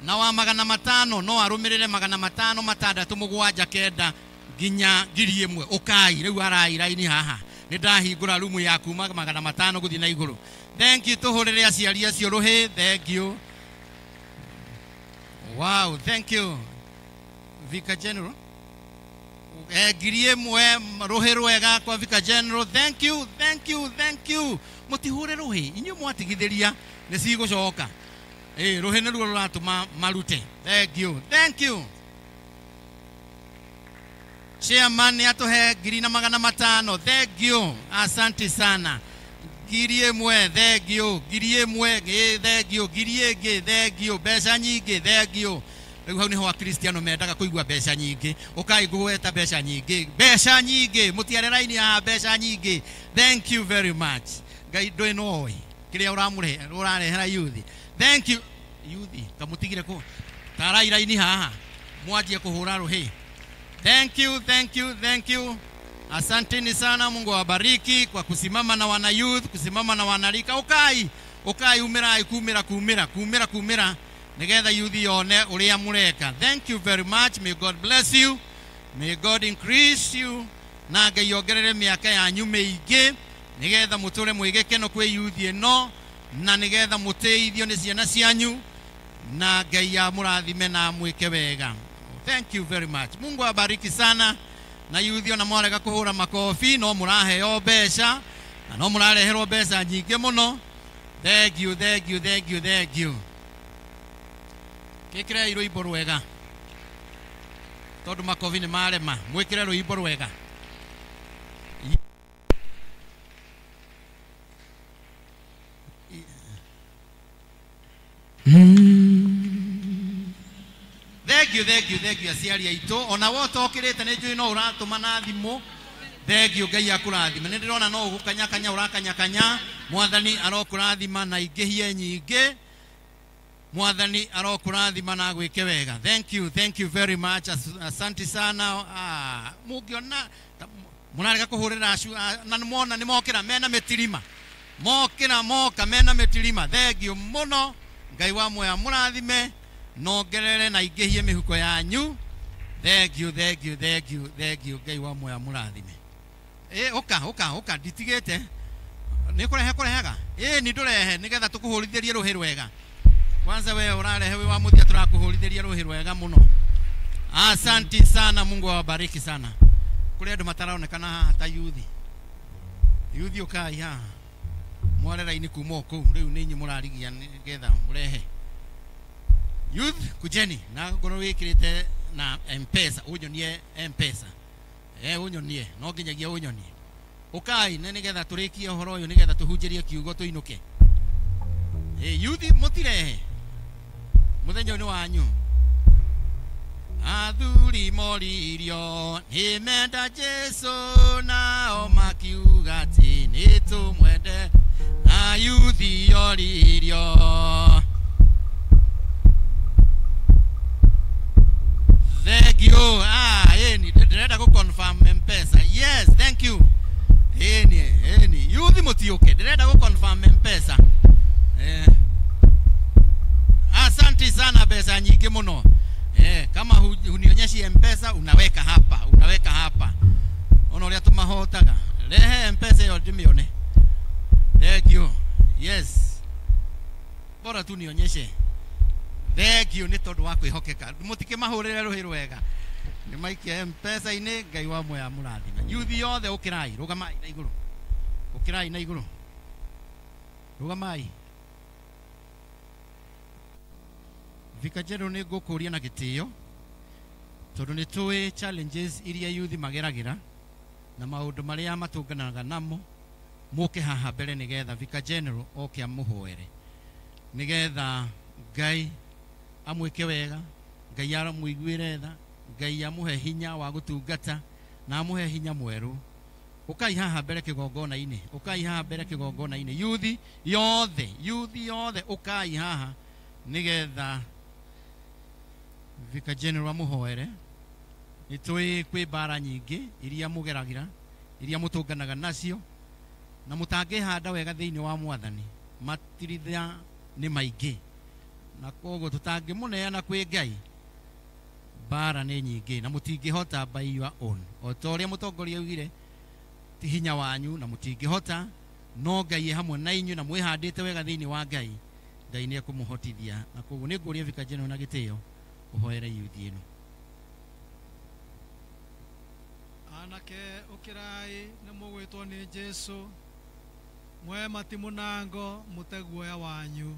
Na wa 500 no arũmĩrĩre 500, 6, 7, 9 nginya 1000. Ukai rĩu, arai raini haha, nĩ ndahingũra rumu ya kuma 500 gũthiĩ na igũrũ. Thank you. Tũhũrĩre aciari acio rũhĩ. Thank you. Wow, thank you. Vicar General, 1000, rũhĩ rwega kwa Vicar General. Thank you, thank you, thank you. Mũtihũre rũhĩ, inyuĩ mwatigithĩria nĩ cigũcoka. Ĩ, rũhĩ nĩruo rũratũma marute. Thank you, thank you. Chairman nĩ atũhe 1500. Thank you, asante sana. 1000, thank you. 1000, thank you. 1000, thank you. Mbeca nyingĩ, thank you. Rĩu hau nĩho akristiano mendaga kũigua mbeca nyingĩ. Ũkai ngũgweta mbeca nyingĩ, mbeca nyingĩ, mũtiare raini ya mbeca nyingĩ. Thank you very much. Ngai ndũĩ noĩ kĩrĩa ũramũrehe, ũrarehera youth. Thank you. Youth kamũtigire kũ tarai raini haha, mwanjie kũhũra rũhĩ. Thank you, thank you, thank you. Asanteni sana, Mungu awabariki kwa kusimama na wana youth, kusimama na wanarika. Ukai, Ukai umirai kumira kumira kumira kumira nigetha yuthi yone uria mureka. Thank you very much. May God bless you. May God increase you. Na Ngai ongerere miaka yanyu miingi nigetha muture mwigikeno kwi yuthi ino na nigetha muteithio ni ciana cianyu na Ngai amurathime na amwike wega. Thank you very much. Mungu abariki sana. Na yuthi ona mwarega kuhura makofi no muraheo mbeca na no murareherwo mbeca nyingĩ mũno. Thank you, thank you, thank you, thank you. Kĩkĩrei rwĩmbo rwega tondũ makobi nĩ marema, mwĩkĩre rwĩmbo rwega. Thank you, thank you, thank you aciari aitũ. Ona we ũtokĩrĩte nĩ njũĩ no ũratũma na thimũ. Thank you, Ngai akũrathime. Nĩ ndĩrona no ũgũkanyakanya ũrakanyakanya. Mwathani arokũrathima na ingĩhie nyingĩ. Mwathani arokũrathima na agwĩke wega. Thank you, thank you very much. Asante sana. Mũngĩona mũrarega kũhũrĩra acu na nĩmwona nĩmokĩra mena mĩtirima. Mokĩra moka mena mĩtirima. Thank you mũno. Ngai wa muoyo amũrathime nongerere na ingĩhie mĩhuko yanyu. Thank you, thank you, thank you, thank you. Ngai wa muoyo amũrathime. Ũka ũka ũka nditigĩte nĩ kũrehe kũrehaga nĩ ndũrehe nĩgetha tũkũhũrithĩrie rũhĩ rwega. Kwanza we ũrarehe wĩ wa mũthia tũrakũhũrithĩria rũhĩ rwega mũno. Asanti sana, Mungu awabariki sana. Kũrĩ andũ mataraonekana haha ta yuthi. Yuthi ũkai haha mware raini kuma o kũu rĩu nĩ inyuĩ mũrarigia nĩgetha mũrehe. Youth kujeni na ngorwo wĩkĩrĩte na M-Pesa, ũnyonie M-Pesa. Ũnyonie no nginyagia ũnyonie. Ũkai na nĩgetha tũrĩkie ũhoro ũyũ nĩgetha tũhunjĩrie kiugo tũinũke. Yuthi mũtirehe mũthenya ũyũ nĩ wanyu. Athuri moririo nĩ menda Jesu nao makiuga atĩ nĩ tũmwende. Na yuthi yoririo. Thank you. Ndĩrenda gũ confirm M-Pesa. Yes, thank you. Eni yuthi mũtiũke, ndĩrenda gũ confirm M-Pesa. Asante sana, mbeca nyingĩ mũno. Kama hunionyeshi M-Pesa unaweka hapa, unaweka hapa. Ona ũrĩa tũmahotaga. Rehe M-Pesa ĩyo ndĩmĩone. Thank you. Yes. Bora tu nionyeshe. Thank you nĩ tondũ wa kwĩhokeka. Mũtikĩmahũrĩre rũhĩ rwega. Nĩ maikia M-Pesa-inĩ. Ngai wa muoyo amũrathime. Yuthi yothe ũkĩrai, rũgamai na igũrũ. Ũkĩrai na igũrũ. Rũgamai. Vicar General nĩ ngũkũria na gĩtĩo tondũ nĩ tũĩ challenges iria yuthi mageragĩra na maũndũ marĩa matũnganaga namo. Mũke haha mbere nĩgetha Vicar General oke amũhoere nĩgetha Ngai amwĩke wega, Ngai amũiguĩre tha, Ngai amũhe hinya wa gũtungata na amũhe hinya mwerũ. Ũkai haha mbere kĩgongona-inĩ, ũkai haha mbere kĩgongona-inĩ. Yuthi yothe, yuthi yothe ũkai haha nĩgetha Vicar General amũhoere. Nĩ tũĩ kwĩ mbara nyingĩ iria mũgeragĩra, iria mũtũnganaga nacio na mũtangĩhanda wega thĩinĩ wa Mwathani. Matirithia nĩ maingĩ na koguo tũtangĩmũneana kwĩ Ngai mbara nĩ nyingĩ na mũtingĩhota by your own. O ta ũrĩa mũtongoria augire ti hinya wanyu na mũtingĩhota, no Ngai e hamwe na inyuĩ na mwĩhandĩte wega thĩinĩ wa Ngai. Ngai nĩ ekũmũhotithia. Na koguo nĩ ngũria Vicar General na gĩtĩo ũhoere yuthi ĩno. Anake ũkĩrai nĩ mũgwĩtwo nĩ Jesu, mwe matimũnango mũte guoya wanyu.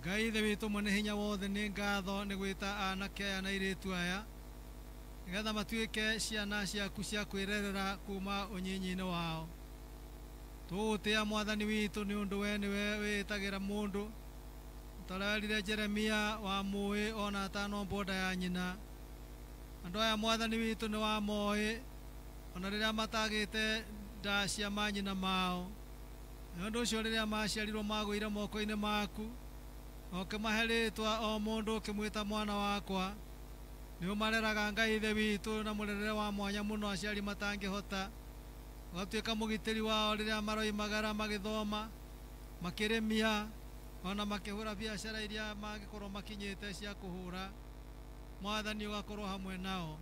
Ngai Ithe witũ mwene hinya wothe, nĩ ngatho nĩ gwĩta anake aya na airĩtu aya nĩgetha matuĩke ciana ciaku cia kwĩrerera kuma ũnyinyi-inĩ wao. Tũgũtĩa Mwathani witũ nĩ ũndũ we nĩwe wĩtagĩra mũndũ ta ũrĩa werire Jeremia wa mũĩ ona atanombwo nda ya nyina. Andũ aya Mwathani witũ nĩ wamoĩ ona rĩrĩa matagĩte nda cia manyina mao. Nĩ ũndũ ũcio rĩrĩa maciarirwo magũire moko-inĩ maku, ũkĩmahe rĩtwa o mũndũ ũkĩmwĩta mwana wakwa. Nĩ ũmareraga Ngai Ithe witũ na mũrerere wa mwanya mũno aciari matangĩhota. Ũgatuĩka mũgitĩri wao rĩrĩa maroimagara magĩthoma, Makĩrĩmia ona makĩhũra biacara iria mangĩkorwo makinyĩte cia kũhũra, Mwathani ũgakorwo hamwe nao.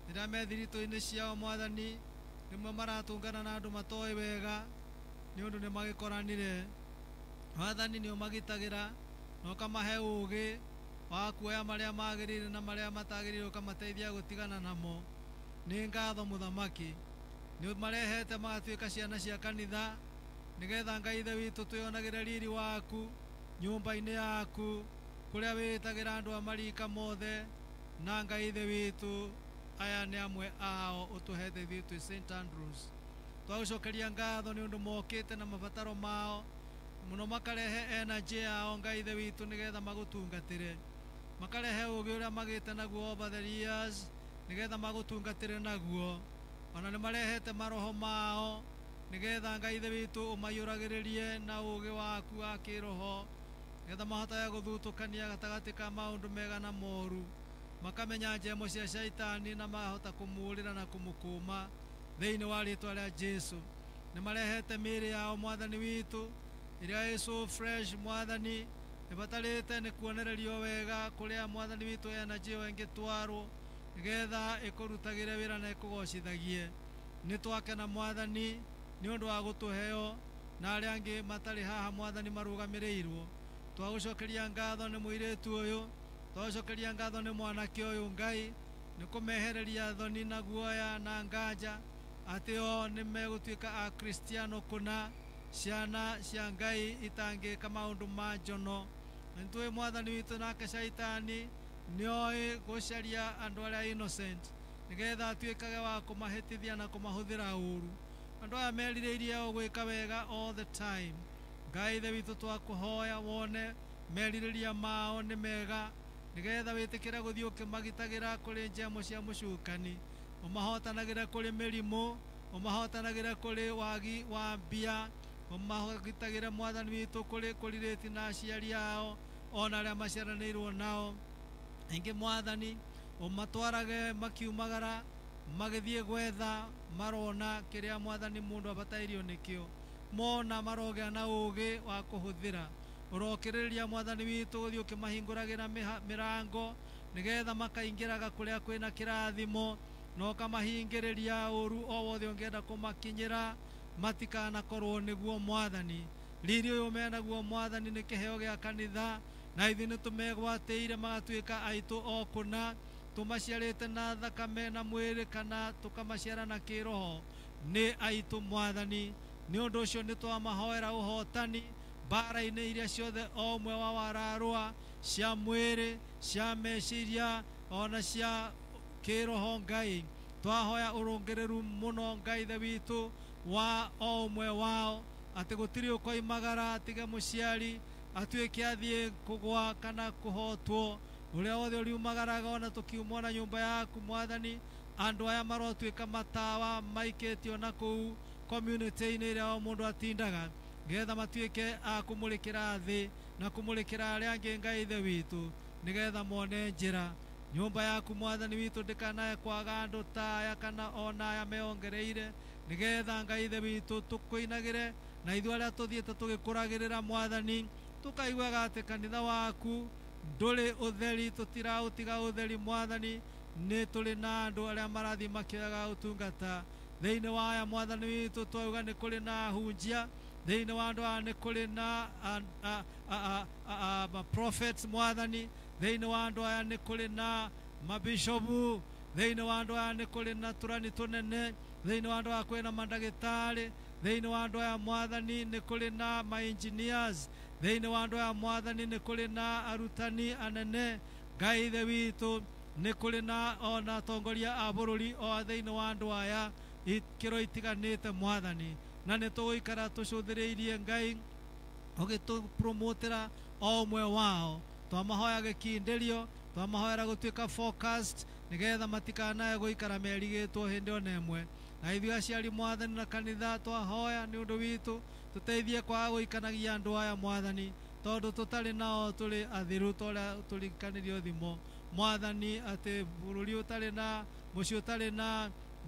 Rĩrĩa me thiritũ-inĩ ciao Mwathani, rĩmwe maratũngana na andũ matoĩ wega nĩ ũndũ nĩ magĩkoranire. Mwathani nĩ ũmagitagĩra na ũkamahe ũũgĩ wa kuoya marĩa magĩrĩire na marĩa matagĩrĩire, ũkamateithia gũtigana namo. Nĩ ngatho Mũthamaki, nĩ marehete magatuĩka ciana cia kanitha, nĩgetha Ngai Ithe witũ twĩonagĩre riri waku nyũmba-inĩ yaku kũrĩa wĩtagĩra andũ a marika mothe. Na Ngai Ithe witũ, aya nĩ amwe ao ũtũhete ithuĩ twĩ St Andrews. Twagũcokeria ngatho nĩ ũndũ mokĩte na mabataro mao mũno, makarehe energy yao Ngai Ithe witũ nĩgetha magũtungatĩre, makarehe ũũgĩ ũrĩa magĩte naguo over the years nĩgetha magũtungatĩre naguo. Ona nĩ marehete maroho mao nĩgetha Ngai Ithe witũ ũmaiyũragĩrĩrie na ũũgĩ waku wa kĩroho, nĩgetha mahotage gũthutũkania gatagatĩ ka maũndũ mega na moru, makamenya njemo cia shaitani na mahota kũmũũrĩra na kũmũkũma thĩinĩ wa rĩtwa rĩa Jesu. Nĩ marehete mĩĩrĩ yao Mwathani witũ ĩrĩa ĩ so fresh Mwathani, ĩbatarĩte nĩ kuonererio wega kũrĩa Mwathani witũ energy ĩyo ĩngĩtwarwo nĩgetha ĩkũrutagĩre wĩra na ĩkũgocithagie. Nĩ twakena Mwathani nĩ ũndũ wa gũtũheo, na arĩa angĩ matarĩ haha Mwathani marũgamĩrĩirwo. Twagũcokeria ngatho nĩ mũirĩtu ũyũ, twagũcokeria ngatho nĩ mwanake ũyũ Ngai, nĩ kũmehereria thoni na guoya na nganja atĩ o nĩ megũtuĩka Akristiano kũna, ciana cia Ngai itangĩka maũndũ ma njono. Na nĩtũĩ Mwathani witũ nake shaitani nĩoĩ gũcaria andũ arĩa innocent nĩgetha atuĩkage wa kũmahĩtithia na kũmahũthĩra ũũru. Andũ aya merirĩirie o gwĩka wega all the time. Ngai Ithe witũ twakũhoya wone merirĩria mao nĩ mega, nĩgetha wĩtĩkĩre gũthiĩ ũkĩmagitagĩra kũrĩ njemo cia mũcukani, ũmahotanagĩre kũrĩ mĩrimũ, ũmahotanagĩre kũrĩ wagi wa mbia, ũmahotagĩre Mwathani witũ kũrĩ kũrirĩti na aciari ao ona arĩa maciaranĩirwo nao. Ingĩ Mwathani ũmatwarage makiumagara magĩthiĩ gwetha marona kĩrĩa Mwathani mũndũ abatairio nĩkĩo, mona marogĩa na ũũgĩ wa kũhũthĩra. Ũrokĩrĩria Mwathani witũ gũthiĩ ũkĩmahingũragĩra mĩrango nĩgetha makaingĩraga kũrĩa kwĩna kĩrathimo, na ũkamahingĩrĩria ũũru o wothe ũngĩenda kũmakinyĩra matikanakorwo nĩguo Mwathani. Riri ũyũ menaguo Mwathani nĩ kĩheo gĩa kanitha, na ithuĩ nĩ tũmegwatĩire magatuĩka aitũ o kũna, tũmaciarĩte na thakame na mwĩrĩ kana tũkamaciara na kĩroho, nĩ aitũ Mwathani. Nĩ ũndũ ũcio nĩ twamahoera ũhotani mbara-inĩ iria ciothe o ũmwe wao ararũa, cia mwĩrĩ, cia meciria ona cia kĩroho Ngai. Twahoya ũrũngĩrĩru mũno Ngai Ithe witũ wa o ũmwe wao, atĩ gũtirĩ ũkoimagara atige mũciari atuĩke athiĩ kũgwa kana kũhotwo. Ũrĩa wothe ũriumagaraga ona tũkiumwo na nyũmba yaku Mwathani, andũ aya marotuĩka matawa maikĩtio na kũu community-inĩ ĩrĩa o mũndũ atindaga, nĩgetha matuĩke a kũmũrĩkĩra thĩ na kũmũrĩkĩra arĩa angĩ Ngai Ithe witũ, nĩgetha mone njĩra. Nyũmba yaku Mwathani witũ ndĩkanae kwaga andũ ta aya kana ona aya meongereire, nĩgetha Ngai Ithe witũ tũkũinagĩre na ithuĩ arĩa tũthiĩte tũgĩkũragĩrĩra Mwathani, tũkaiguaga atĩ kanitha waku ndũrĩ ũtheri, tũtiraũtiga ũtheri Mwathani, nĩ tũrĩ na andũ arĩa marathiĩ makĩoyaga ũtungata thĩinĩ wa aya Mwathani witũ. Twauga nĩ kũrĩ na ahunjia thĩinĩ wa andũ aya, nĩ kũrĩ na prophets Mwathani, thĩinĩ wa andũ aya nĩ kũrĩ na mabishopu, thĩinĩ wa andũ aya nĩ kũrĩ na tũrani tũnene, thĩinĩ wa andũ aya kwĩna mandagĩtarĩ, thĩinĩ wa andũ aya Mwathani nĩ kũrĩ na ma-engineers, thĩinĩ wa andũ aya Mwathani nĩ kũrĩ na arutani anene. Ngai Ithe witũ nĩ kũrĩ na ona atongoria a bũrũri o thĩinĩ wa andũ aya ikĩro itiganĩte Mwathani, na nĩ tũgũikara tũcũthĩrĩirie Ngai ũgĩtũpromotera o ũmwe wao. Twamahoya gĩkindĩrio, twamahoera gũtuĩka focused nĩgetha matikanae gũikara merigĩtwo hĩndĩ ona ĩmwe. Na ithuĩ aciari Mwathani na kanitha twahoya nĩ ũndũ witũ tũteithie kwaga gũikanagia andũ aya Mwathani, tondũ tũtarĩ nao tũrĩ athiru ta ũrĩa tũrikanirio thimo Mwathani, atĩ bũrũri ũtarĩ na mũciĩ ũtarĩ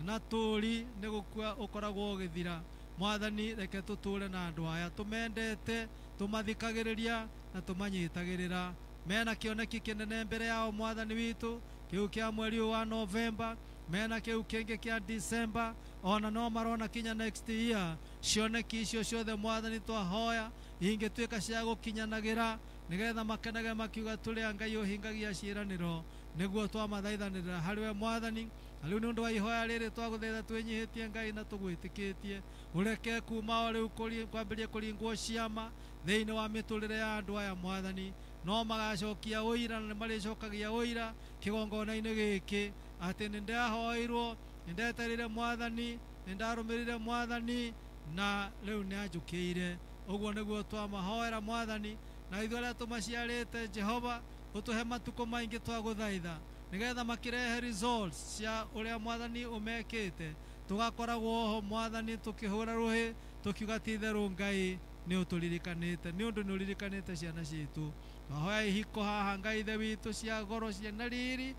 na tũri nĩ gũkua ũkoragwo ũgĩthira. Mwathani reke tũtũre na andũ aya tũmendete, Tũmathikagĩrĩria na tũmanyitagĩrĩra. Mena kĩoneki kĩnene mbere yao Mwathani witũ, kĩu kĩa mweri ũyũ wa Novemba, mena kĩu kĩngĩ kĩa December, ona no marona kinya next year. Cioneki icio ciothe Mwathani twahoya ingĩtuĩka cia gũkinyanagĩra nĩgetha makenage makiuga tũrĩ a Ngai ũhingagia ciĩranĩro, nĩguo twamathaithanĩrĩra harĩ we Mwathani. Na rĩu nĩ ũndũ wa ihoya rĩrĩ twagũthaitha twĩnyihĩtie Ngai na tũgwĩtĩkĩtie, ũreke kuma o rĩu kwambĩrĩrie kũringwo ciama thĩinĩ wa mĩtũrĩre ya andũ aya Mwathani. No magacokia ũira na nĩmarĩcokagia ũira kĩgongona-inĩ gĩkĩ atĩ nĩndahoirwo, nĩndeterire Mwathani, nĩndarũmĩrĩire Mwathani na rĩu nĩanjũkĩire. Ũguo nĩguo twamahoera Mwathani, na ithuĩ arĩa tũmaciarĩte Jehova ũtũhe matukũ maingĩ twagũthaitha nĩgetha makĩrehe results cia ũrĩa Mwathani ũmekĩte. Tũgakoragwo ho Mwathani tũkĩhũra rũhĩ tũkiuga ti itherũ Ngai nĩ ũtũririkanĩte, nĩ ũndũ nĩ ũririkanĩte ciana citũ. Twahoya ihiko haha Ngai Ithe witũ cia goro ciĩna riri,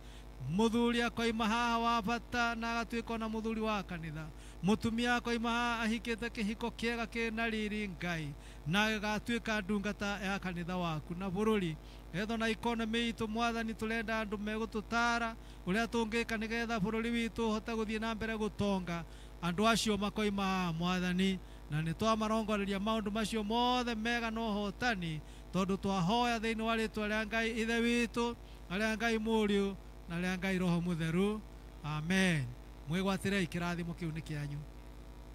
mũthuri akoima haha wa bata na agatuĩka ona mũthuri wa kanitha, mũtumia akoima haha ahikĩte kĩhiko kĩega kĩna riri Ngai, na gĩgatuĩka ndungata ya kanitha waku na bũrũri. Etho na economy itũ Mwathani tũrenda andũ megũtũtara ũrĩa tũngĩka nĩgetha bũrũri witũ ũhote gũthiĩ na mbere gũtonga. Andũ acio makoima haha Mwathani, na nĩ twamarongoreria maũndũ macio mothe mega na ũhotani, tondũ twahoya thĩinĩ wa rĩtwa rĩa Ngai Ithe witũ na rĩa Ngai Mũriũ na rĩa Ngai Roho Mũtheru, amen. Mwĩgwatĩrei kĩrathimo kĩu nĩ kĩanyu.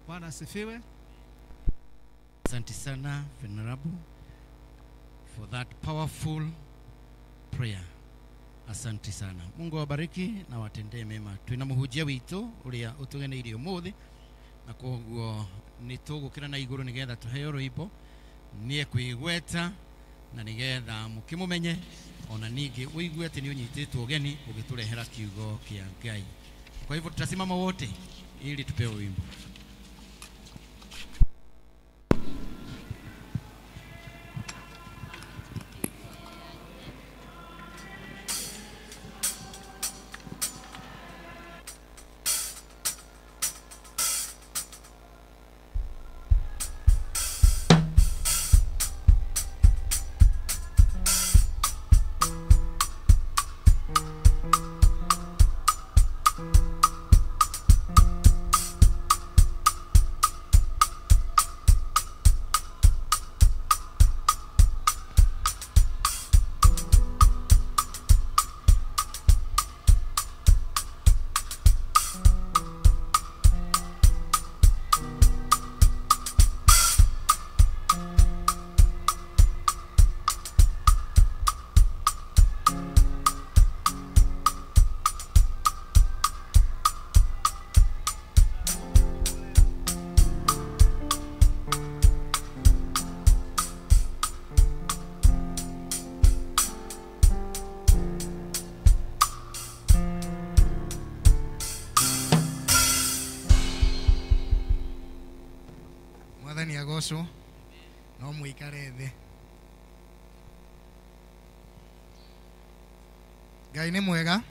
Bwana asifiwe. Asante sana Venerable for that powerful prayer. Asante sana. Mungu awabariki na watendee mema. Twina muhunjia witũ ũrĩa ũtũgeneirie ũmũthĩ, na koguo nĩ tũgũkĩra na igũrũ nĩgetha tũheo rwĩmbo nĩ ekwĩgweta na nĩgetha mũkĩmũmenye, ona ningĩ ũigue atĩ nĩ ũnyitĩtwo ũgeni ũgĩtũrehera kiugo kĩa Ngai. Kwa hivyo tutasimama wote ili tupewe wimbo. Agocwo no mũikare thĩ. Ngai nĩ mwega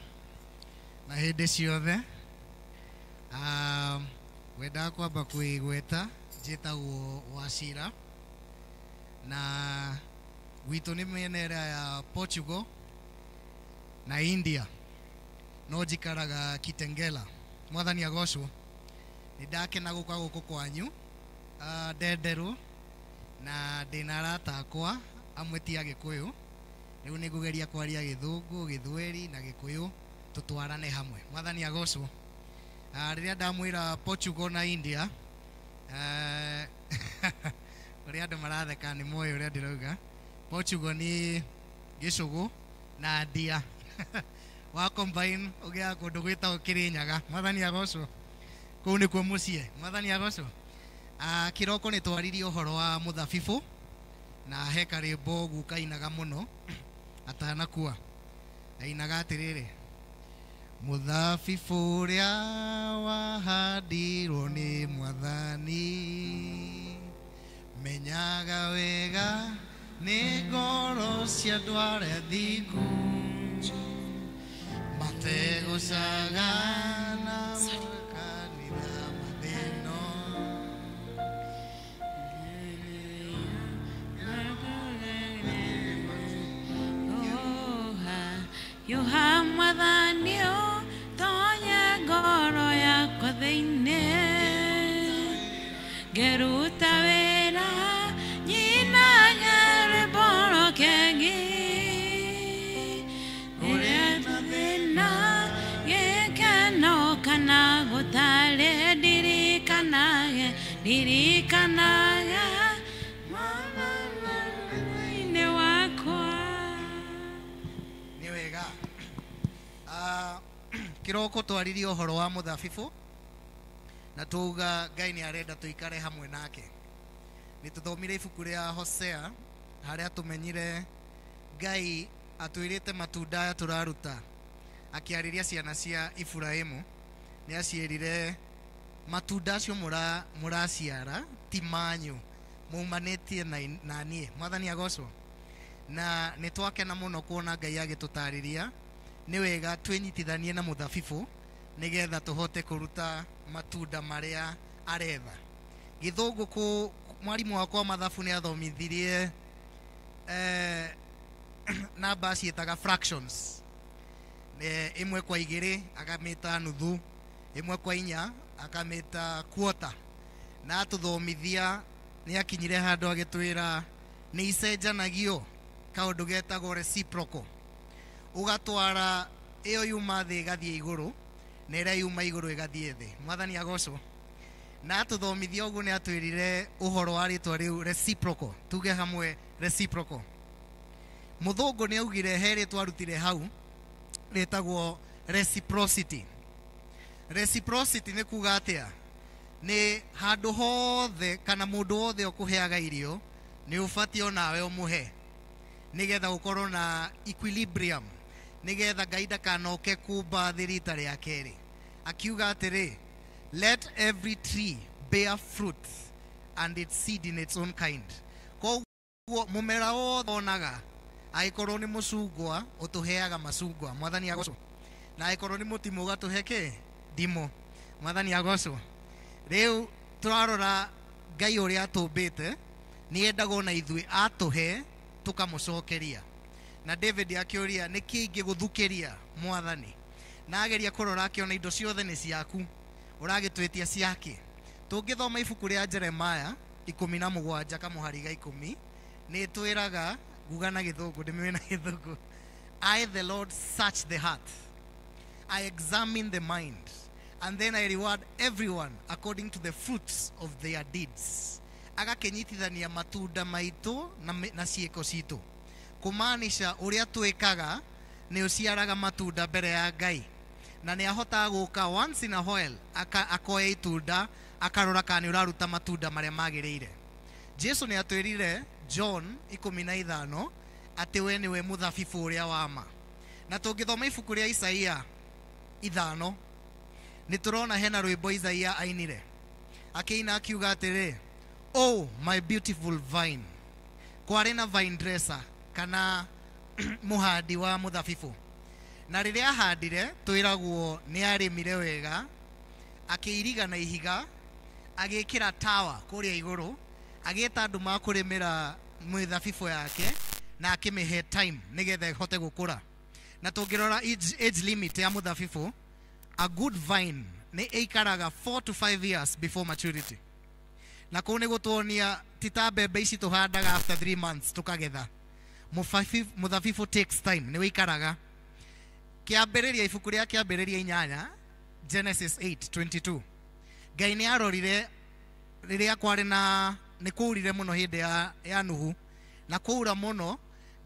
na hĩndĩ ciothe. Wendaga kwamba kwĩgweta, njĩtagwo Wacira na gwitũ nĩ mĩena ĩrĩa ya Portugal na India, no njikaraga Kitengela. Mwathani agocwo. Nĩ ndakena gũka gũkũ kwanyu ndenderwo na ndĩna arata akwa amwe ti a Gĩkũyũ. Rĩu nĩ ngũgeria kwaria Gĩthũngũ, Gĩthweri na Gĩkũyũ tũtwarane hamwe. Mwathani agocwo. Rĩrĩa ndamwĩra Portugal na India, ũrĩa andũ maratheka nĩ moĩ ũrĩa ndĩrauga. Portugal nĩ gĩcũgũ na India wa combine ũgĩaga kũndũ gwĩtagwo Kĩrĩnyaga. Mwathani agocwo. Kũu nĩkuo mũciĩ. Mwathani agocwo. Kĩroko nĩ twaririe ũhoro wa mũthabibũ na he karĩmbo guka ainaga mũno atanakua. Ainaga atĩrĩrĩ, mũthabibũ ũrĩa wahandirwo nĩ Mwathani, menyaga wega nĩ ngoro cia andũ arĩa thingu, mategũcaga na makanitha mathĩno. Yuha mwathani tonye ngoro yakwa thĩinĩ Ngeruta wĩra nyinage rwĩmbo rũkegi Rĩrĩa thĩna gĩkeno kana gũtarĩ ndirikanage ndirikanage Mwathani wakwa. Nĩ wega. Kĩroko twaririe ũhoro wa mũthabibũ na tuuga Ngai nĩ arenda tũikare hamwe nake. Nĩ tũthomire ibuku rĩa Hosea harĩa tũmenyire Ngai atwĩrĩte matunda aya tũraruta akĩarĩria ciana cia Iburahĩmu nĩ aciĩrire matunda acio mũraciara ti manyu maumanĩtie na niĩ. Mwathani agocwo. Na nĩ twakena mũno kuona Ngai agĩtũtarĩria nĩ wega twĩnyitithanie na mũthabibũ nĩgetha tũhote kũruta matunda marĩa aretha. Gĩthũngũ kũ mwarimũ wakwa mathabu nĩ athomithirie namba ciĩtaga fractions. 1 kwa 2 akamĩta nuthu, 1 kwa 4 akamĩta quarter. Na atũthomithia nĩ akinyire handũ agĩtwĩra nĩ icenjanagio kaũndũ getagwo reciprocal. Ũgatwara ĩyo yuma thĩ ĩgathiĩ igũrũ na ĩrĩa yuma igũrũ ĩgathiĩ thĩ. Mwathani agocwo. Na atũthomithia ũguo nĩ atwĩrire ũhoro wa rĩtwa rĩu reciprocal. Tuge hamwe reciprocal. Mũthũngũ nĩ augire he rĩtwa arutire hau rĩtagwo reciprocity. Reciprocity nĩ kuga atĩa? Nĩ handũ hothe kana mũndũ wothe ũkũheaga irio nĩ ũbatiĩ onawe ũmũhe nĩgetha ũkorwo na equilibrium, nĩgetha Ngai ndakanoke kumba thĩ rita rĩa kerĩ. Akiuga atĩrĩ, let every tree bear fruit and its seed in its own kind. Koguo mũmera wothe wonaga angĩkorwo nĩ mũcungwa ũtũheaga macungwa. Mwathani agocwo. Na angĩkorwo nĩ mũtimũ ũgatũhe kĩ? Ndimũ. Mwathani agocwo. Rĩu tũrarora Ngai ũrĩa atũmbĩte nĩ endaga ona ithuĩ atũhe tũkamũcokeria. Na David akĩũria nĩ kĩ ingĩgũthukĩria Mwathani? Na ageria kũrora akĩona indo ciothe nĩ ciaku, ũragĩtwĩtia ciake. Tũngĩthoma ibuku rĩa Jeremiah 17 kamũhari ga 10 nĩ twĩraga nguga na gĩthũngũ, ndĩmĩũĩ na gĩthũngũ. I the Lord search the heart, I examine the mind, and then I reward everyone according to the fruits of their deeds. Agakĩnyitithania matunda maitũ na ciĩko citũ, kũmaanisha ũrĩa twĩkaga nĩ ũciaraga matunda mbere ya Ngai. Na nĩ ahotaga gũka once in a while akoya itunda akarora kana nĩ ũraruta matunda marĩa magĩrĩire. Jesu nĩ atwĩrire John 15 atĩ we nĩwe mũthabibũ ũrĩa wa ma. Na tũngĩthoma ibuku rĩa Isaia 5 nĩ tũrona hena rwĩmbo Isaia ainire akĩina akiuga atĩrĩ, oh my beautiful vine. Kwarĩ na vine dresser kana mũhandi wa mũthabibũ, na rĩrĩa ahandire twĩragwo nĩ arĩmire wega, akĩiriga na ihiga, agĩkĩra tawa kũrĩa igũrũ, agĩta andũ makũrĩmĩra mĩthabibũ yake na akĩmĩhe time nĩgetha ĩhote gũkũra. Na tũngĩrora age limit ya mũthabibũ, a good vine nĩ ĩikaraga 4 to 5 years before maturity. Na kũu nĩ gũtuonia ti ta mbembe ici tũhandaga after 3 months tũkagetha. Mũthabibũ takes time, nĩ wĩikaraga. Kĩambĩrĩria ibuku rĩa Kĩambĩrĩria 8 Genesis 8:22 Ngai nĩ arorire rĩrĩa kwarĩ na nĩ kũurire mũno hĩndĩ ya Nuhu, na kũura mũno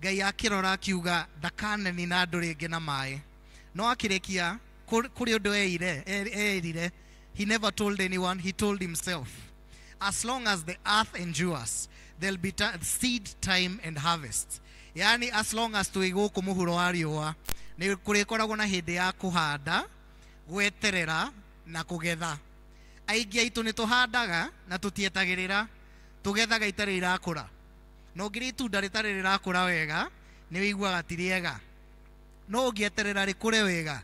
Ngai akĩrora akiuga ndakanenina andũ rĩngĩ na maĩ. No akĩrĩkia kũrĩ ũndũ eirire, he never told anyone, he told himself. As long as the earth endures, there'll be seed time and harvest. Yani as long as twĩ gũkũ mũhuro wa riũa nĩ kũrĩkoragwo na hĩndĩ ya kũhanda, gweterera na kũgetha. Aingĩ aitũ nĩ tũhandaga na tũtietagĩrĩra, tũgethaga itarĩ irakũra. Na ũngĩrĩa itunda rĩtarĩ rĩrakũra wega nĩ wĩiguaga ti rĩega. No ũngĩeterera rĩkũre wega,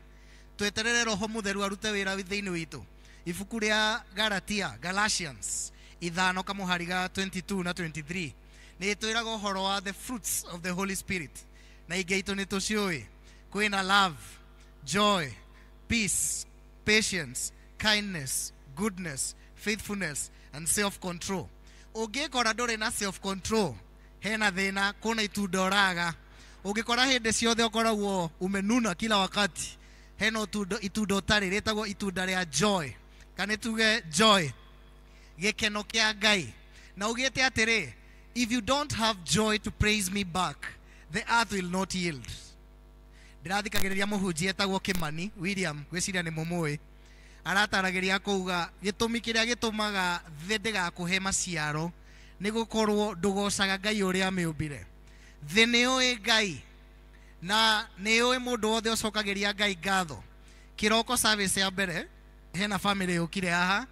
tweterere Roho Mũtheru arute wĩra thĩinĩ witũ. Ibuku rĩa Galatia, Galatians 5 kamũhari ga 22 na 23 nĩ twĩraga ũhoro wa the fruits of the Holy Spirit, na ingĩ aitũ nĩ tũciũĩ. Kwĩna love, joy, peace, patience, kindness, goodness, faithfulness and self control. Ũngĩkora ndũrĩ na self control, hena thĩna, kuna itunda ũraga. Ũngĩkora hĩndĩ ciothe ũkoragwo umenuna kila wakati, hena itunda ũtarĩ, rĩtagwo itunda rĩa joy. Kana tuge joy, gĩkeno kĩa Ngai. Na ugĩte atĩrĩ, if you don't have joy to praise me back, the earth will not yield. Ndĩrathikagĩrĩria mũhunjia etagwo Kimani William, gwĩciria nĩ mũmũĩ. Arataragĩria kuuga gĩtũmi kĩrĩa gĩtũmaga thĩ ndĩgakũhe maciaro nĩ gũkorwo ndũgocaga Ngai ũrĩa amĩũmbire. Thĩ nĩũĩ Ngai na nĩũĩ mũndũ wothe ũcokagĩria Ngai ngatho. Kĩroko service ya mbere hena family yũkire haha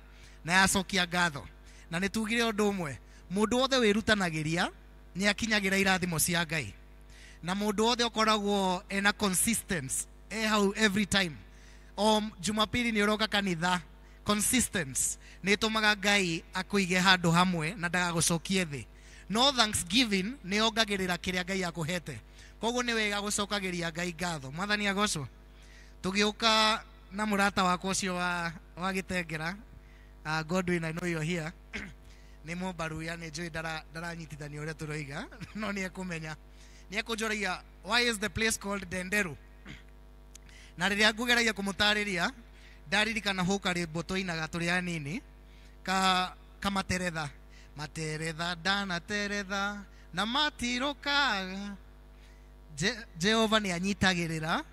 na yacokia ngatho, na nĩ tugire ũndũ ũmwe, mũndũ wothe wĩrutanagĩria nĩ akinyagĩra irathimo cia Ngai, na mũndũ wothe ũkoragwo ena consistency e hau every time. O Jumapili nĩ ũroka kanitha, consistency nĩ ĩtũmaga Ngai akũige handũ hamwe na ndagagũcokie thĩ. No thanksgiving nĩ yongagĩrĩra kĩrĩa Ngai akũhete. Koguo nĩ wega gũcokagĩria Ngai ngatho. Mwathani agocwo. Tũgĩũka na mũrata wakwa ũcio wa gĩtengera, Godwin, I know you're here. Nĩ mũmbaruya, nĩ njũĩ ndaranyitithania ũrĩa tũroiga, no nĩ ekũmenya. Nĩ ekũnjũragia, why is the place called Ndenderu? Na rĩrĩa ngũgeragia kũmũtarĩria, ndaririkana hũka rĩmbo twainaga tũrĩ anini, ka kamateretha. Materetha ndanateretha na matirũkaga. Jehova nĩ anyitagĩrĩra,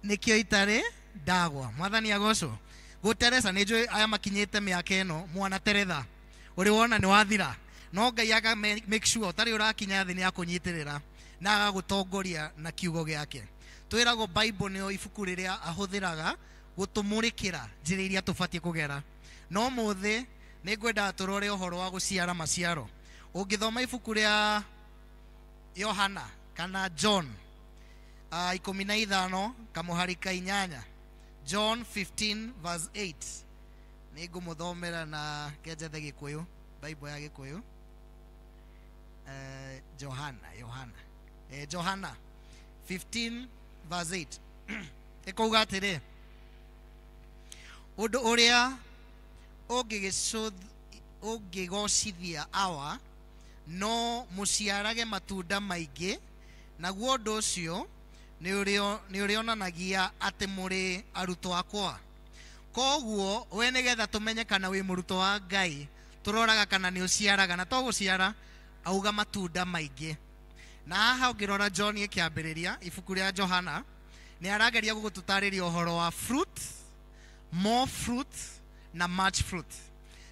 nĩkĩo itarĩ ndagwa. Mwathani agocwo. Gũteresa nĩ njũĩ aya makinyĩte mĩaka ĩno mwanateretha, ũrĩ wona nĩ wathira, no Ngai aka make sure ũtarĩ ũrakinya thĩ nĩ akũnyitĩrĩra na agagũtongoria na kiugo gĩake. Twĩragwo Bible nĩyo ibuku rĩrĩa ahũthĩraga gũtũmũrĩkĩra njĩra iria tũbatiĩ kũgera. No mũthĩ nĩ ngwendaga tũrore ũhoro wa gũciara maciaro. Ũngĩthoma ibuku rĩa Yohana kana John 15 kamũhari ka 8, John 15 verse 8, nĩ ngũmũthomera na kenjethe Gĩkũyũ, Bible ya Gĩkũyũ. Johana 15 verse 8 ĩkauga atĩrĩ, ũndũ ũrĩa ũngĩgocithia awa no mũciarage matunda maingĩ, naguo ũndũ ũcio nĩ ũrĩonanagia atĩ mũrĩ arutwo akwa. Koguo we nĩgetha tũmenye kana wĩ mũrutwo wa Ngai, tũroraga kana nĩ ũciaraga, na to gũciara auga matunda maingĩ. Na haha ũngĩrora John ĩkĩambĩrĩria ibuku rĩa Johana, nĩ arageria gũgũtũtarĩria ũhoro wa fruit, more fruit na much fruit.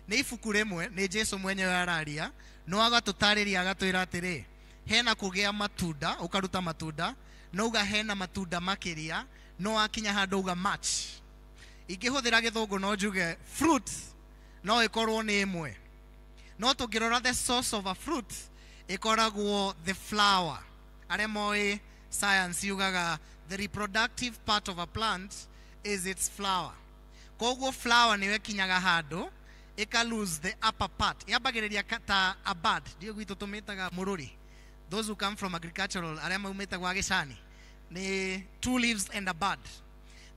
Nĩ ibuku rĩmwe nĩ Jesu mwenyewe araria, no agatũtarĩria agatwĩra atĩrĩ, hena kũgĩa matunda, ũkaruta matunda, no uga hena matunda makĩria, no akinya handũ uga much. Ingĩhũthĩra gĩthũngũ no njuge fruit no ĩkorwo nĩ ĩmwe, no tũngĩrora the source of a fruit ĩkoragwo the flower. Arĩa moĩ science yugaga the reproductive part of a plant is its flower. Koguo flower nĩyo ĩkinyaga handũ ĩka lose the upper part, yambagĩrĩria ta a bud, ndio gwitũ tũmĩtaga mũrũri. Those who come from agricultural, arĩa maumĩte gwa gĩcani, nĩ two leaves and a bud.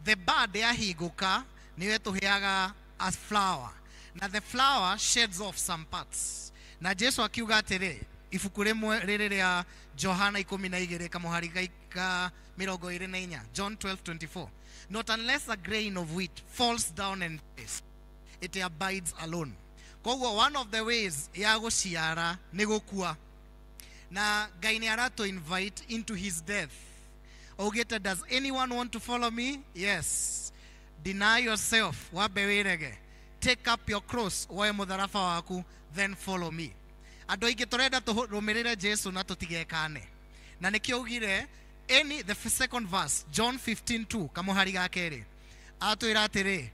The bud yahingũka nĩyo ĩtũheaga a flower, na the flower sheds off some parts. Na Jesu akiuga atĩrĩ, ibuku rĩmwe rĩrĩ rĩa Johana 12 kamũhari ka 24, John 12:24, not unless a grain of wheat falls down and dies, it abides alone. Koguo one of the ways ya gũciara nĩ gũkua, na Ngai nĩ aratũ invite into his death. Augĩte, does anyone want to follow me? Yes. Deny yourself, wambe wĩrege, take up your cross, woe mũtharaba waku, then follow me. Andũ aingĩ tũrenda tũrũmĩrĩre Jesu na tũtigekane, na nĩkĩo augire any the second verse, John 15:2 kamũhari ga kerĩ, atwĩra atĩrĩ,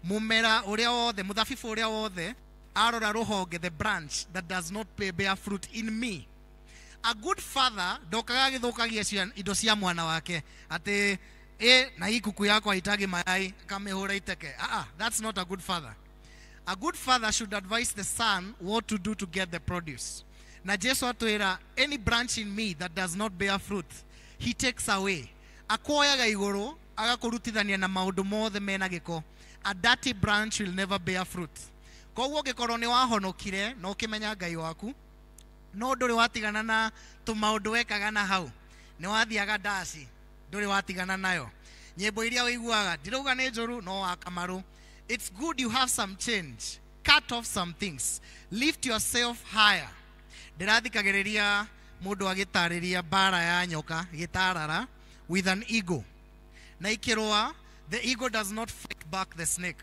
mũmera ũrĩa wothe, mũthabibũ ũrĩa wothe arora rũhonge, the branch that does not bear fruit in me. A good father ndokaga agĩthũkagia indo cia mwana wake atĩ na hii kuku yako haitagi mayai akamĩhũra iteke. That's not a good father. A good father should advise the son what to do to get the produce. Na Jesu atwĩra, any branch in me that does not bear fruit, he takes away. Akuoyaga igũrũ agakũrutithania na maũndũ mothe mena gĩko. A dirty branch will never bear fruit. Koguo ũngĩkorwo nĩ wahonokire na ũkĩmenya Ngai waku, no ndũrĩ watigana na tũmaũndũ wekaga na hau, nĩ wathiaga ndaci, ndũrĩ watigana nayo. Nyĩmbo iria ũiguaga ndirauga nĩ njũru, no wa Kamaru. It's good you have some change. Cut off some things. Lift yourself higher. Ndĩrathikagĩrĩria mũndũ agĩtarĩria mbara ya nyoka gĩtarara with an eagle. Na ikĩrũa, the eagle does not fight back the snake.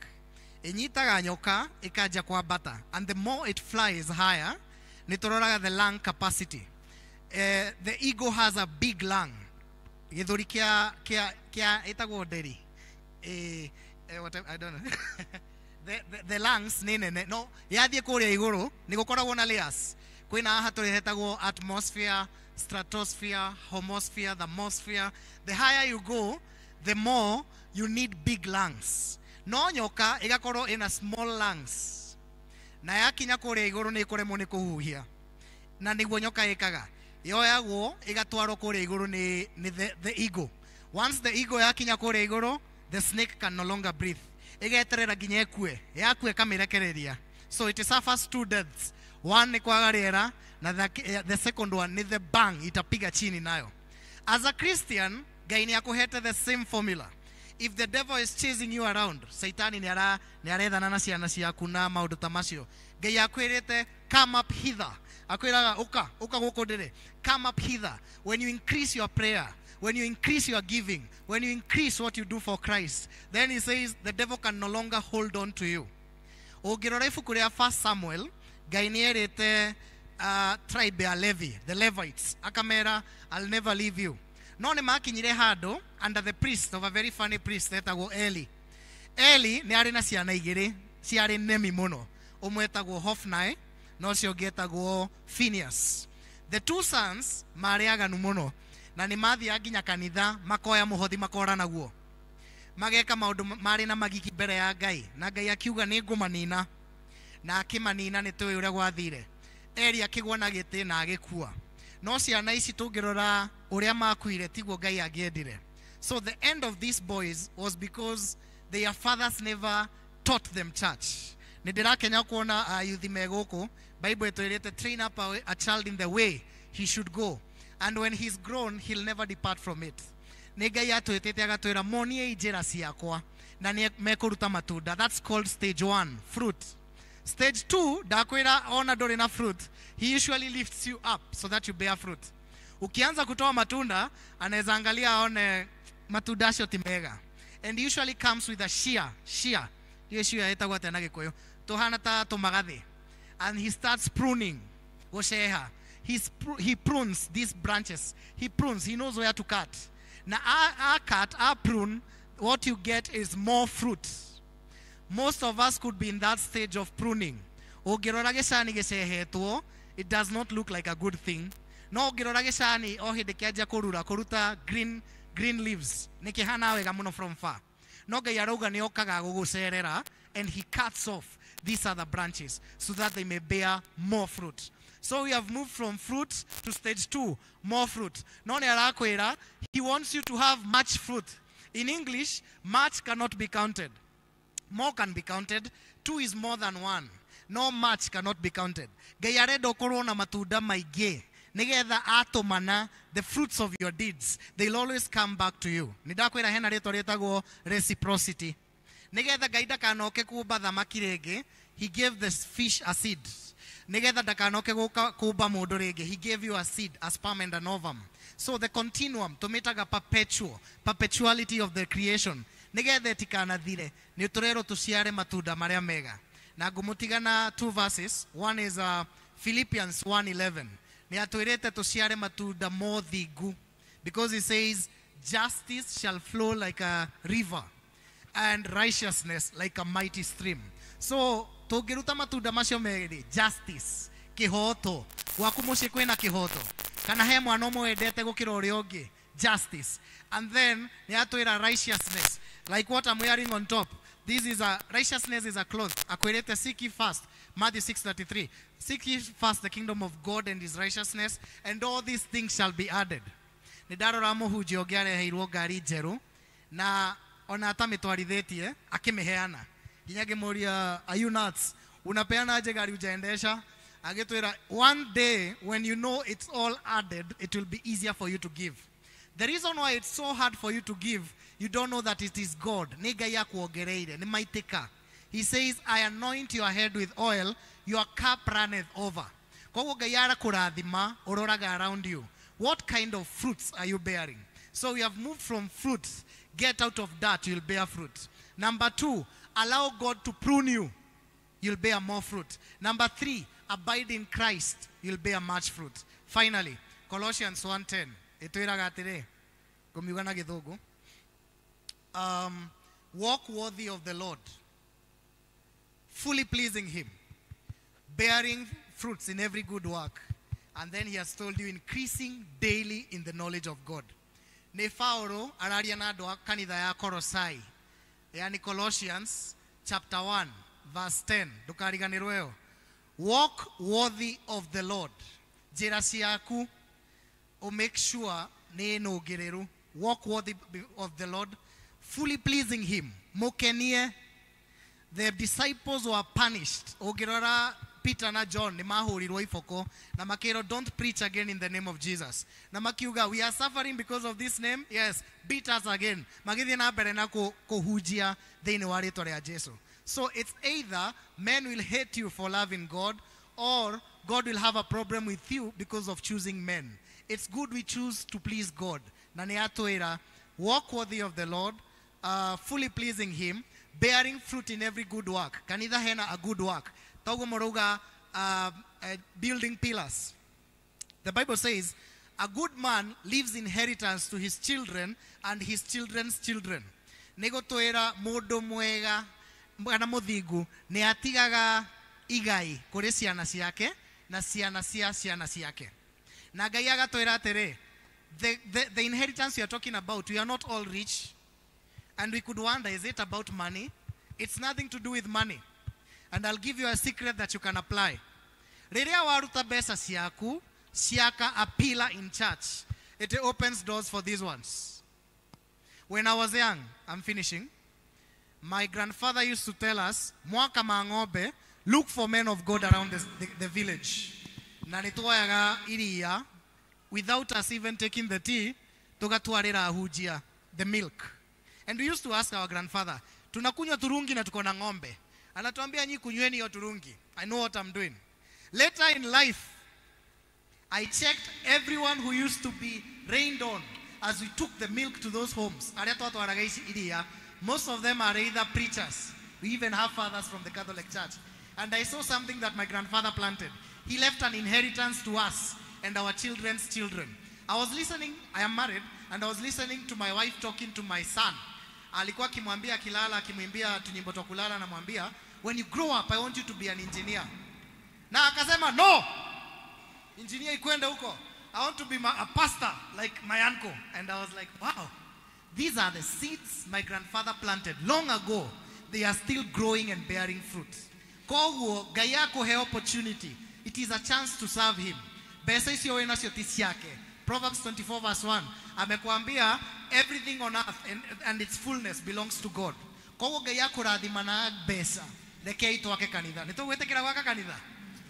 Ĩnyitaga nyoka ĩkanjia kwambata, and the more it flies higher, nĩ tũroraga the lung capacity. The eagle has a big lung. Gĩthũri kĩa ĩtagwo nderi. What, I don't know. The lungs nĩ nene, no yathiĩ kũrĩa igũrũ nĩ gũkoragwo na layers. Kwĩna haha tũrĩ hetagwo atmosphere, stratosphere, homosphere, thermosphere. The higher you go, the more you need big lungs. No nyoka ĩgakorwo ĩna small lungs, na yakinya kũrĩa igũrũ nĩ ĩkũremwo nĩ kũhuhia. Na nĩguo nyoka ĩkaga, yoyagwo ĩgatwarwo kũrĩa igũrũ nĩ the eagle. Once the eagle yakinya kũrĩa igũrũ, the snake can no longer breathe. Ĩgeterera nginya ĩkue, yakue ĩkamĩrekereria. So it suffers two deaths. One ni kwaga rĩera, na the second one ni the bang itapiga chini nayo. As a Christian, Ngai nĩ akũhete the same formula. If the devil is chasing you around, Saitani nĩ arethana na ciana ciaku na maũndũ ta macio. Ngai akwĩrĩte come up hither. Akwĩraga ũka, ũka gũkũ ndĩrĩ. Come up hither. When you increase your prayer, when you increase your giving, when you increase what you do for Christ, then he says the devil can no longer hold on to you. Ũngĩrora ibuku rĩa 1 Samuel, Ngai nĩ erĩte tribe ya Levi, the Levites, akamera I'll never leave you. No nĩ makinyire handũ under the priest of a very funny priest etagwo Eli. Eli nĩ arĩ na ciana igĩrĩ ciarĩ nemi mũno. Ũmwe etagwo Hophni na ũcio ũngĩ etagwo Phineas. The two sons marĩ aganu mũno, na nĩ mathiaga nginya kanitha makoya mũhothi makora naguo, mageka maũndũ marĩ na magigi mbere ya Ngai, na Ngai akiuga nĩ ngũmanina, na akĩmanina. Nĩ tũĩ ũrĩa gwathire. Eli akĩgwa na gĩtĩ na agĩkua. No ciana ici tũngĩrora ũrĩa makuire tiguo Ngai angĩendire. So the end of these boys was because their fathers never taught them church. Nĩ ndĩrakenya kuona ayuthi me gũkũ. Bible ĩtwĩrĩte train up a child in the way he should go, and when he's grown he'll never depart from it. Nĩ Ngai atwĩtĩte agatwĩra moniei njĩra ciakwa na nĩ mekũruta matunda. That's called stage 1, fruit. Stage 2, ndakwĩra ona ndũrĩ na fruit, he usually lifts you up so that you bear fruit. Ukianza kutoa matunda, anaweza angalia aone matunda acio ti mega. And he usually comes with a shear, shear. Ndiũĩ shear ĩtagwo atĩa na Gĩkũyũ. Tũhana ta tũmagathĩ. And he starts pruning, gũceha. He prunes these branches. He prunes, he knows where to cut. Na a cut, a prune, what you get is more fruit. Most of us could be in that stage of pruning. Ũngĩrora gĩcani gĩcehetwo, it does not look like a good thing. No ũngĩrora gĩcani o hĩndĩ kĩanjia kũrura, kũruta green leaves, nĩ kĩhana wega mũno from far. No Ngai arauga nĩ okaga gũgũcerera, and he cuts off these other branches so that they may bear more fruit. So we have moved from fruit to stage 2, more fruit. No nĩ arakwĩra, he wants you to have much fruit. In English, much cannot be counted. More can be counted. 2 is more than 1. No, much cannot be counted. Ngai arenda ũkorwo na matunda maingĩ nĩgetha atũmana the fruits of your deeds, they'll always come back to you. Nĩ ndakwĩra hena rĩtwa rĩtagwo reciprocity. Nĩgetha Ngai ndakanoke kũmba thamaki rĩngĩ, he gave the fish a seed. Nĩgetha ndakanoke kũmba mũndũ rĩngĩ, he gave you a seed, a sperm and an ovum. So the continuum, tũmĩtaga perpetuality of the creation. Nĩgetha ĩtikanathire, nĩ tũrerwo tũciare matunda marĩa mega. Na ngũmũtigana 2 verses. One is Philippians 1:11. Nĩ atwĩrĩte tũciare matunda mothingu, because he says justice shall flow like a river and righteousness like a mighty stream. So tũngĩruta matunda macio merĩ, justice, kĩhoto, gwaku mũciĩ kwĩna kĩhoto, kana he mwana ũmwe wendete gũkĩra ũrĩa ũngĩ, justice. And then nĩ atwĩra righteousness, like what I'm wearing on top. This is a righteousness is a cloth. Akwĩrĩte seek ye first, Matthew 6:33. Seek ye first the kingdom of God and his righteousness, and all these things shall be added. Nĩ ndarora mũhunjia ũngĩ areheirwo ngari njerũ na ona atamĩtwarithĩtie akĩmĩheana. Nginya ngĩmũria, are you nuts? Unapeana aje gari hujaendesha? Agĩtwĩra, one day when you know it's all added, it will be easier for you to give. The reason why it's so hard for you to give, you don't know that it is God. Nĩ Ngai akuongereire, nĩ maitĩka. He says, I anoint your head with oil, your cup runneth over. Koguo Ngai arakũrathima, ũroraga around you. What kind of fruits are you bearing? So we have moved from fruits. Get out of that, you'll bear fruit. Number 2, allow God to prune you. You'll bear more fruit. Number 3, abide in Christ. You'll bear much fruit. Finally, Colossians 1:10. Ĩtwĩraga atĩrĩ, ngũmiuga na Gĩthũngũ. Walk worthy of the Lord, fully pleasing him, bearing fruits in every good work. And then he has told you, increasing daily in the knowledge of God. Nĩ Paulo araria na andũ a kanitha ya Kolosai, yani Colossians chapter 1 verse 10. Ndũkariganĩrwo ĩyo. Walk worthy of the Lord. Njĩra ciaku o make sure nĩ nũngĩrĩru. Walk worthy of the Lord, fully pleasing him. Mũkenie. The disciples were punished. Ũngĩrora Peter na John nĩ mahũrirwo iboko na makĩrwo, don't preach again in the name of Jesus. Na makiuga, we are suffering because of this name. Yes, beat us again. Magĩthiĩ na mbere na kũhunjia thĩinĩ wa rĩtwa rĩa Jesu. So it's either men will hate you for loving God, or God will have a problem with you because of choosing men. It's good we choose to please God. Na nĩ atwĩra, walk worthy of the Lord, fully pleasing him, bearing fruit in every good work. Kanitha hena a good work. Toguo mũrauga, building pillars. The Bible says, a good man leaves inheritance to his children and his children's children. Nĩ gũtwĩra mũndũ mwega kana mũthingu nĩ atigaga igai kũrĩ ciana ciake na ciana cia ciana ciake. Na Ngai agatwĩra atĩrĩ, the inheritance you are talking about, we are not all rich. And we could wonder, is it about money? It's nothing to do with money. And I'll give you a secret that you can apply. Rĩrĩa waruta mbeca ciaku, ciaka a pillar in church, it opens doors for these ones. When I was young, I'm finishing, my grandfather used to tell us, mwaka ma ng'ombe, look for men of God around the village. Na nĩtwoyaga iria, without us even taking the tea, tugatwarĩra ahunjia, the milk. And we used to ask our grandfather, tunakunywa turungi na tuko na ng'ombe. Anatuambia nyi kunyweni hiyo turungi. I know what I'm doing. Later in life, I checked everyone who used to be rained on as we took the milk to those homes. Arĩa twatwaraga ici iria, most of them are either preachers. We even have fathers from the Catholic Church. And I saw something that my grandfather planted. He left an inheritance to us and our children's children. I was listening, I am married, and I was listening to my wife talking to my son. Alikuwa akimwambia akilala, akimwimbia tunyimbo twa kulala, anamwambia, when you grow up, I want you to be an engineer. Na akasema, no! Engineer ikwende huko. I want to be a pastor like my uncle. And I was like, wow. These are the seeds my grandfather planted long ago. They are still growing and bearing fruit. Koguo, Ngai akuhe opportunity. It is a chance to serve him. Mbeca icio wĩ nacio ti ciake. Proverbs 24 verse 1. Amekuambia everything on earth and its fullness belongs to God. Koguo Ngai akũrathima na mbeca. Rekei twake kanitha. Nĩtũgwĩtĩkĩra gwaka kanitha?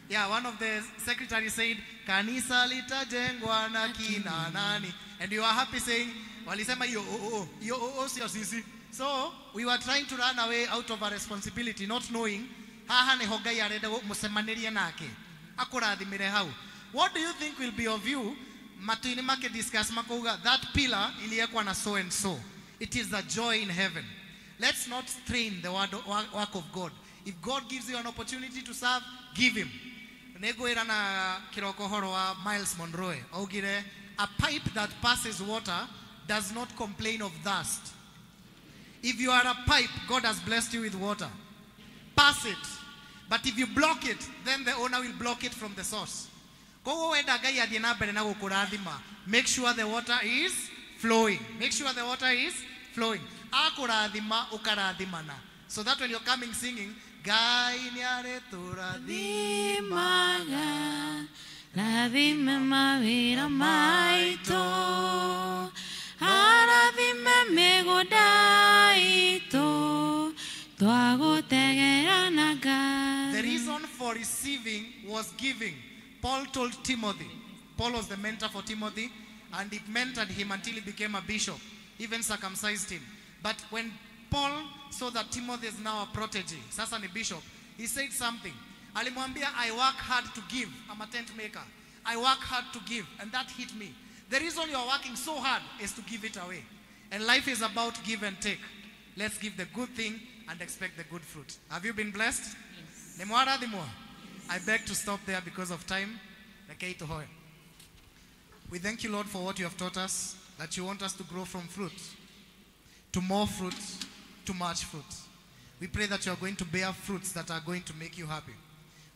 Yeah, one of the secretaries said, kanisa litajengwa na kina nani. And you are happy saying, walisema hiyo oo, hiyo oo sio sisi. So, we were trying to run away out of our responsibility, not knowing, haha nĩho Ngai arenda mũcemanĩrie nake. Akũrathimĩre hau. What do you think will be of you? Matu-inĩ make discuss makauga, that pillar iliekwa na so and so. It is a joy in heaven. Let's not strain the work of God. If God gives you an opportunity to serve, give him. Nĩngwĩra na kĩroko horo wa Miles Monroe. Augire, a pipe that passes water does not complain of thirst. If you are a pipe, God has blessed you with water. Pass it. But if you block it, then the owner will block it from the source. Koguo wenda Ngai athiĩ na mbere na gũkũrathima, make sure the water is flowing. Make sure the water is flowing. Akũrathima, ũkarathimana. So that when you're coming singing, Ngai nĩarĩtũrathimaga, rathime mawĩra maitũ. giving. Paul told Timothy, Paul was the mentor for Timothy, and he mentored him until he became a bishop, even circumcised him. But when Paul saw that Timothy is now a protege, sasa ni bishop, he said something. Alimwambia, I work hard to give. I'm a tent maker. I work hard to give. And that hit me. The reason you are working so hard is to give it away. And life is about give and take. Let's give the good thing and expect the good fruit. Have you been blessed? Yes. I beg to stop there because of time. We thank you, Lord, for what you have taught us, that you want us to grow from fruit to more fruit, to much fruit. We pray that you are going to bear fruits that are going to make you happy.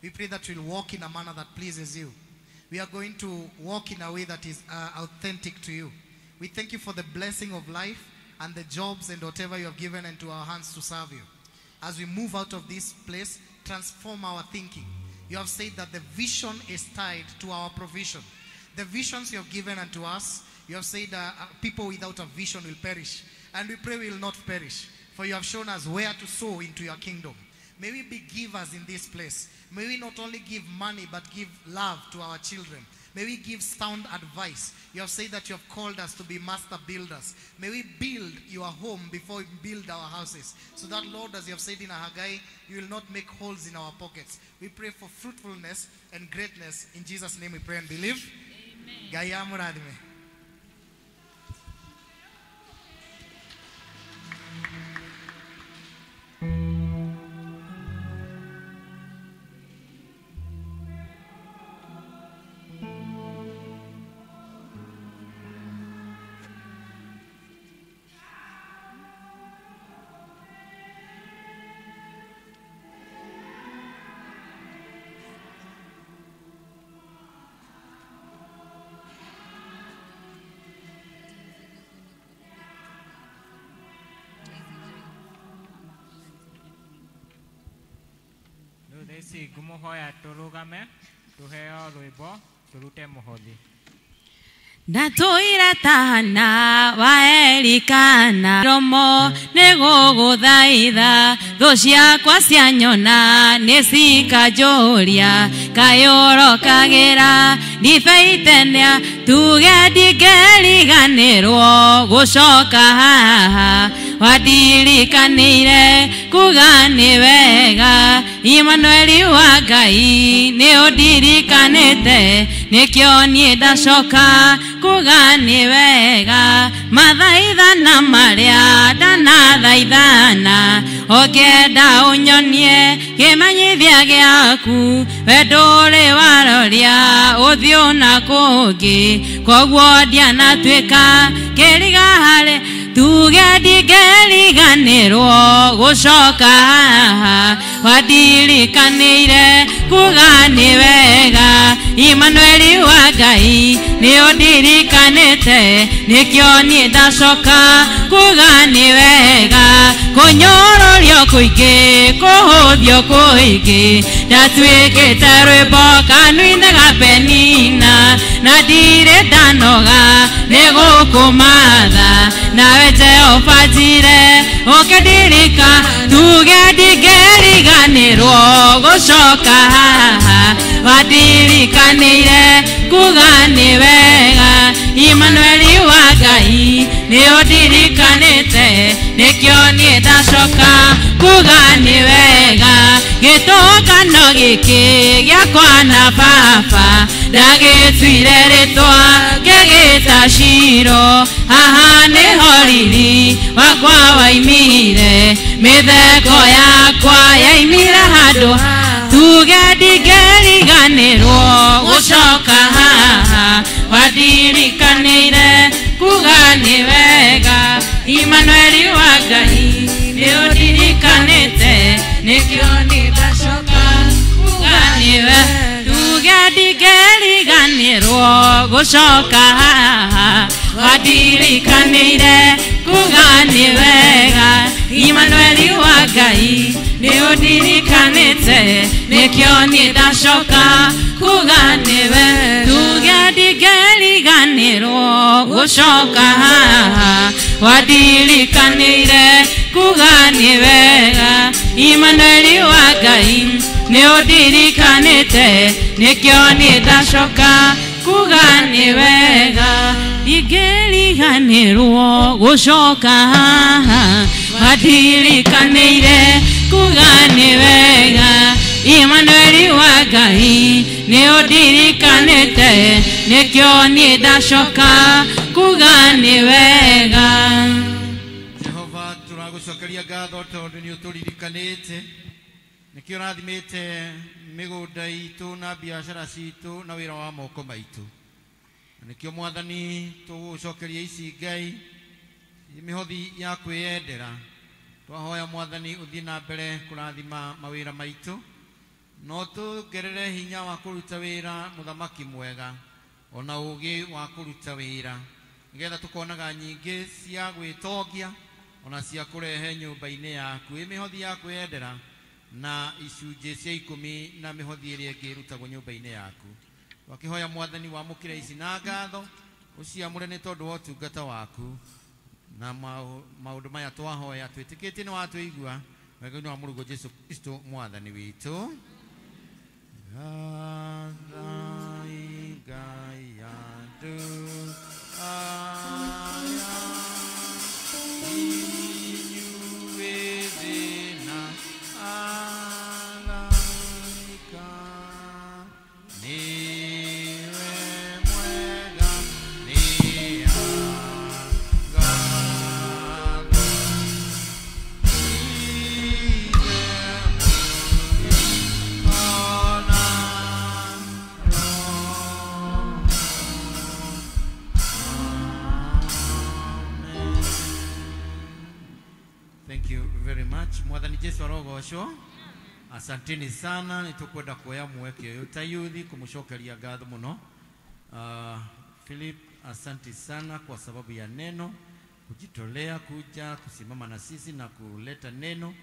We pray that we'll walk in a manner that pleases you. We are going to walk in a way that is authentic to you. We thank you for the blessing of life and the jobs and whatever you have given into our hands to serve you. As we move out of this place, transform our thinking. You have said that the vision is tied to our provision. The visions you have given unto us, you have said people without a vision will perish. And we pray we will not perish. For you have shown us where to sow into your kingdom. May we be givers in this place. May we not only give money, but give love to our children. May we give sound advice. You have said that you have called us to be master builders. May we build your home before we build our houses. So that, Lord, as you have said in Haggai, you will not make holes in our pockets. We pray for fruitfulness and greatness. In Jesus' name we pray and believe. Amen. Gaya muradime. Ici ngũmũhoya tũrũgame tũheo rwĩmbo tũrute mũhothi. Ndatũire tana wa Elikana romo nĩgũgũthaitha thũ ciakwa cianyona nĩcikanjũria kayũrokagĩra ndibaitenia tuge ndingĩriganĩrwo gũcoka haha wandirikanĩire kuga nĩ wega Imanueli wa Ngai nĩ ũndirikanĩte nĩkĩo niĩ ndacoka kuga nĩ wega mathaithana marĩa ndanathaithana ũngĩenda ũnyonie kĩmenyithia gĩaku we ndũrĩ waroria ũthiũ na kũngĩ koguo ndianatuĩka kĩriga harĩ tuge ndingĩriganĩrwo gũcoka haha wandirikanĩire kuga nĩ wega Imanueli wa Ngai nĩ ũndirikanĩte nĩkĩo niĩ ndacoka kuga nĩ wega kũnyũrũrio kũingĩ kũhũthio kũingĩ ndatuĩkĩte rwĩmbo kanua-inĩ ga Penina na ndirĩ ndanoga nĩ gũkũmatha nawe Jehova njire ũkĩndirika tuge ndingĩriganĩrwo gũcoka haha wandirikanĩire kuga nĩ wega Imanueli wa Ngai nĩ ũndirikanĩte nĩkĩo niĩ ndacoka kuga nĩ wega gĩtũngano gĩkĩ gĩakwa na baba ndagĩtuire rĩtwa ngĩgĩta Shiro haha nĩho riri wakwa waimire mĩtheko yakwa yaimire handũ tuge ndingĩriganĩrwo gũcoka haha wandirikanĩire kuga nĩ wega Imanueli wa Ngai nĩ ũndirikanĩte nĩkĩo niĩ ndacoka kuga nĩ wega tuge ndingĩriganĩrwo gũcoka haha wandirikanĩire kuga nĩ wega Imanueli wa Ngai nĩ ũndirikanĩte nĩkĩo niĩ ndacoka kuga nĩ wega tuge ndingĩriganĩrwo gũcoka haha wandirikanĩire kuga nĩ wega Imanueli wa Ngai nĩ ũndirikanĩte Nĩkĩo niĩ ndacoka kuga nĩ wega ingĩriganĩrwo gũcoka haha watirikanĩire kuga nĩ wega Imanueli wa Ngai nĩ ũndirikanĩte nĩkĩo niĩ ndacoka kuga nĩ wega. Jehova tũragũcokeria ngatho tondũ nĩ ũtũririkanĩte nĩkĩo ũrathimĩte mĩgũnda itũ na biacara citũ na wĩra wa moko maitũ. Nĩkĩo Mwathani tũgũcokeria ici Ngai mĩhothi ya kwĩyendera. Twahoya Mwathani ũthiĩ na mbere kũrathima mawĩra maitũ no tũngerere hinya wa kũruta wĩra mũthamaki mwega ona ũũgĩ wa kũruta wĩra nĩgetha tũkonaga nyingĩ cia gwĩtongia ona cia kũrehe nyũmba-inĩ yaku. Ĩ mĩhothi ya kwĩyendera na icunjĩ cia 10 na mĩhothi ĩrĩa ĩngĩ ĩrutagwo nyũmba-inĩ yaku. Twakĩhoya Mwathani wamũkĩre ici na ngatho ũciamũre nĩ tondũ wa ũtungata waku na maũndũ maya twahoya twĩtĩkĩtie nĩ watũigua wega-inĩ wa Mũrũguo Jesu Kristo Mwathani witũ. Gathai Ngai andũ aya inyuĩ thĩ na araika nĩwe mwega nĩ agathwo Ithe ona Roho. Amen. Thank you very much. Mwathani Jesu arogocwo. Asanteni sana nitukwenda kuoya mweke ũyũ ta yuthi kumucokeria ngatho mũno. Philip, asante sana kwa sababu ya neno, kujitolea kuja kusimama na sisi na kuleta neno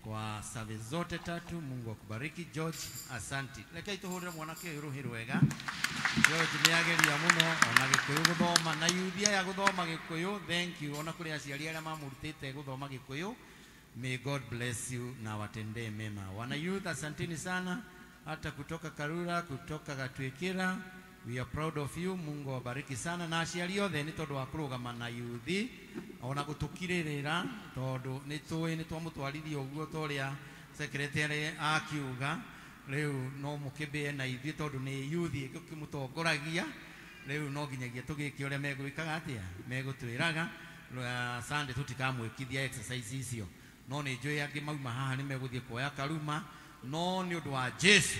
kwa service zote tatu. Mungu akubariki. George, asante. Reke ituhurire mwanake ũyũ rũhĩ rwega. George nĩ ageria mũno ona Gĩkũyũ gũthoma na yuthi aya gũthoma Gĩkũyũ. Thank you ona kũrĩ aciari arĩa mamũrutĩte gũthoma Gĩkũyũ. May God bless you na watendee mema. Wana youth, asanteni sana hata kutoka Karura, kutoka Gatwikira. We are proud of you. Mungu awabariki sana na aciari othe nĩ tondũ wa kũrũgama na yuthi ona gũtũkirĩrĩra tondũ nĩ tũĩ nĩ twamũtwarithia ũguo ta ũrĩa secretary akiuga. Rĩu no mũkĩmbĩe na ithuĩ tondũ nĩ yuthi ĩkĩmũtongoragia. Rĩu no nginyagia tũgĩke ũrĩa megwĩkaga atĩa megũtwĩraga. Sunday tũtikamwĩkithia exercise icio no nĩ njũĩ angĩ mauma haha nĩ megũthiĩ kuoya karuma no nĩ ũndũ wa Jesu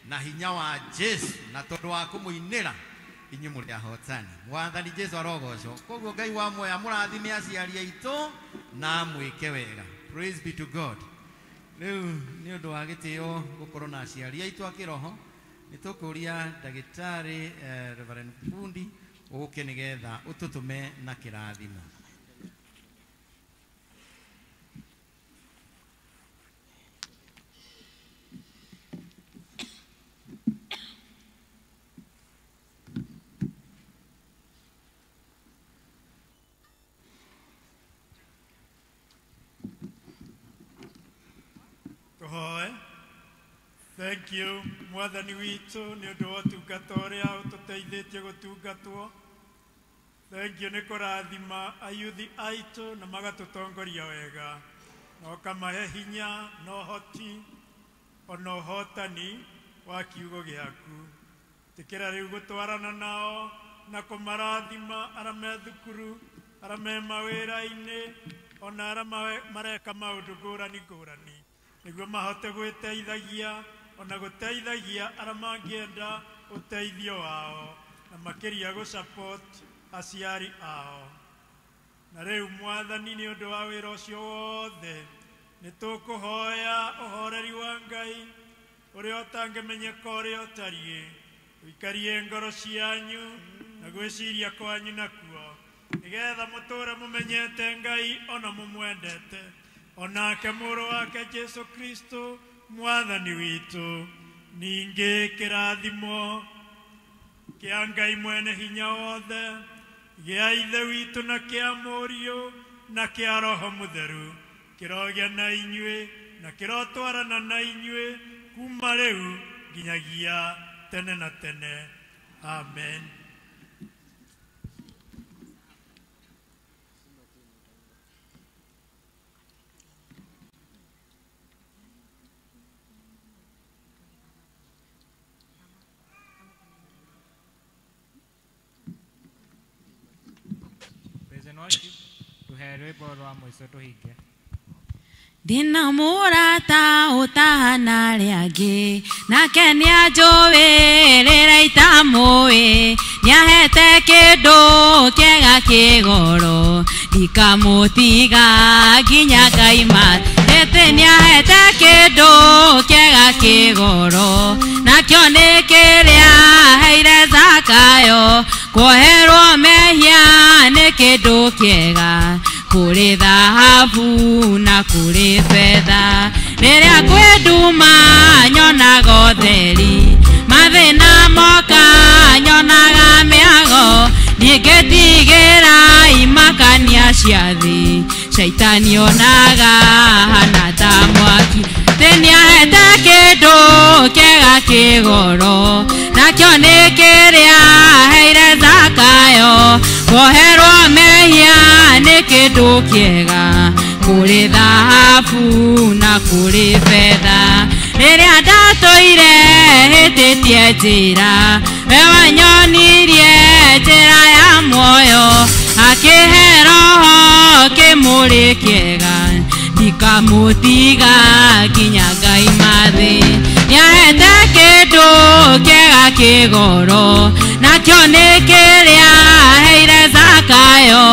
na hinya wa Jesu na tondũ wa kũmũinĩra inyuĩ mũrĩ ahotani. Mwathani Jesu arogocwo. Koguo Ngai wa muoyo amũrathime aciari aitũ na amwĩke wega. Praise be to God. Rĩu nĩ ũndũ wa gĩtĩo gũkorwo na aciari aitũ a kĩroho nĩ tũkũria ndagĩtarĩ Reverend Fundi ũke nĩgetha ũtũtũme na kĩrathimo. Tũhoe. Thank you Mwathani witũ nĩ ũndũ wa ũtungata ũrĩa ũtũteithĩtie gũtungatwo. Thank you nĩ kũrathima ayuthi aitũ na magatũtongoria wega na ũkamahe hinya na ũhoti ona ũhotani wa kiugo gĩaku. Tĩkĩra rĩu gũtwarana nao na kũmarathima arĩa me thukuru, arĩa me mawĩra-inĩ ona arĩa mareka maũndũ ngũrani ngũrani nĩguo mahote gwĩteithagia ona gũteithagia arĩa mangĩenda ũteithio wao na makĩria gũ support aciari ao. Na rĩu Mwathani nĩ ũndũ wa wĩra ũcio wothe nĩ tũkũhoya ũhoreri wa Ngai ũrĩa ũtangĩmenyeka ũrĩa ũtariĩ ũikarie ngoro cianyu na gwĩciria kwanyu nakuo nĩgetha mũtũre mũmenyete Ngai ona mũmwendete onake mũrũ wake Jesu Kristo Mwathani witũ. Ningĩ kĩrathimo kĩa Ngai mwene hinya wothe gĩa Ithe witũ na kĩa Mũriũ na kĩa Roho Mũtheru kĩrogĩa na inyuĩ na kĩrotwarana na inyuĩ kuma rĩu nginyagia tene na tene. Amen. Ndĩna mũrata ũtahana arĩa angĩ, nake nĩanjũĩ rĩrĩa itamũĩ, nĩahete kĩndũ kĩega kĩgoro, ndikamũtiga nginya ngaima. Ĩtĩ nĩahete kĩndũ kĩega kĩgoro, nakĩo nĩ kĩrĩa aheire Zakayo, kuoherwo mehia nĩ kĩndũ kĩega kũrĩ thahabu na kũrĩ betha. Rĩrĩa kwĩ nduma nyonaga ũtheri, mathĩna moka nyonaga mĩago, ndingĩtigĩra imakania cia thĩ, caitani onaga hana ta mwaki. Thĩ nĩahete kĩndũ kĩega kĩgoro, nakĩo nĩ kĩrĩa aheire Zakayo, kuoherwo mehia nĩ kĩndũ kĩega kũrĩ thahabu na kũrĩ betha. Rĩrĩa ndatũire hĩtĩtie njĩra, we wanyonirie njĩra ya muoyo, akĩhe roho kĩmũrĩ kĩega, ndikamũtiga nginya ngaima thĩ. Nĩahete kĩndũ kĩega kĩgoro, nakĩo nĩ kĩrĩa aheire Zakayo,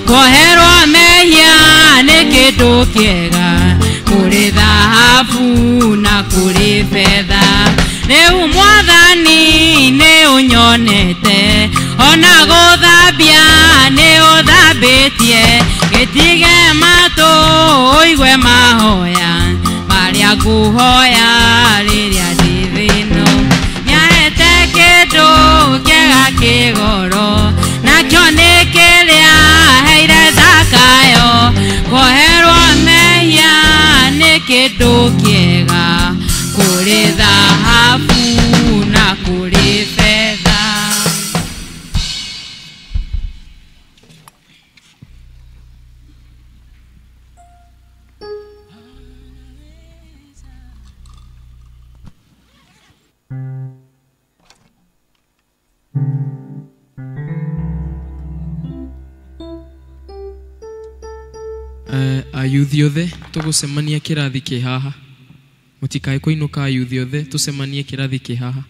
kuoherwo mehia nĩ kĩndũ kĩega kũrĩ thahabu na kũrĩ betha. Rĩu Mwathani nĩ ũnyonete, ona gũthambia nĩ ũthambĩtie, gĩtige matũ ũigue mahoya marĩa ngũhoya rĩrĩa ndĩ thĩno. Nĩahete kĩndũ kĩega kĩgoro, nakĩo nĩ kĩrĩa aheire Zakayo, kuoherwo mehia nĩ kĩndũ kĩega kũrĩ thahabu na kũrĩ betha. Ayuthi othe tũgũcemania kĩrathi kĩ haha, mũtikae kũinũka. Ayuthi othe tũcemanie kĩrathi kĩ haha.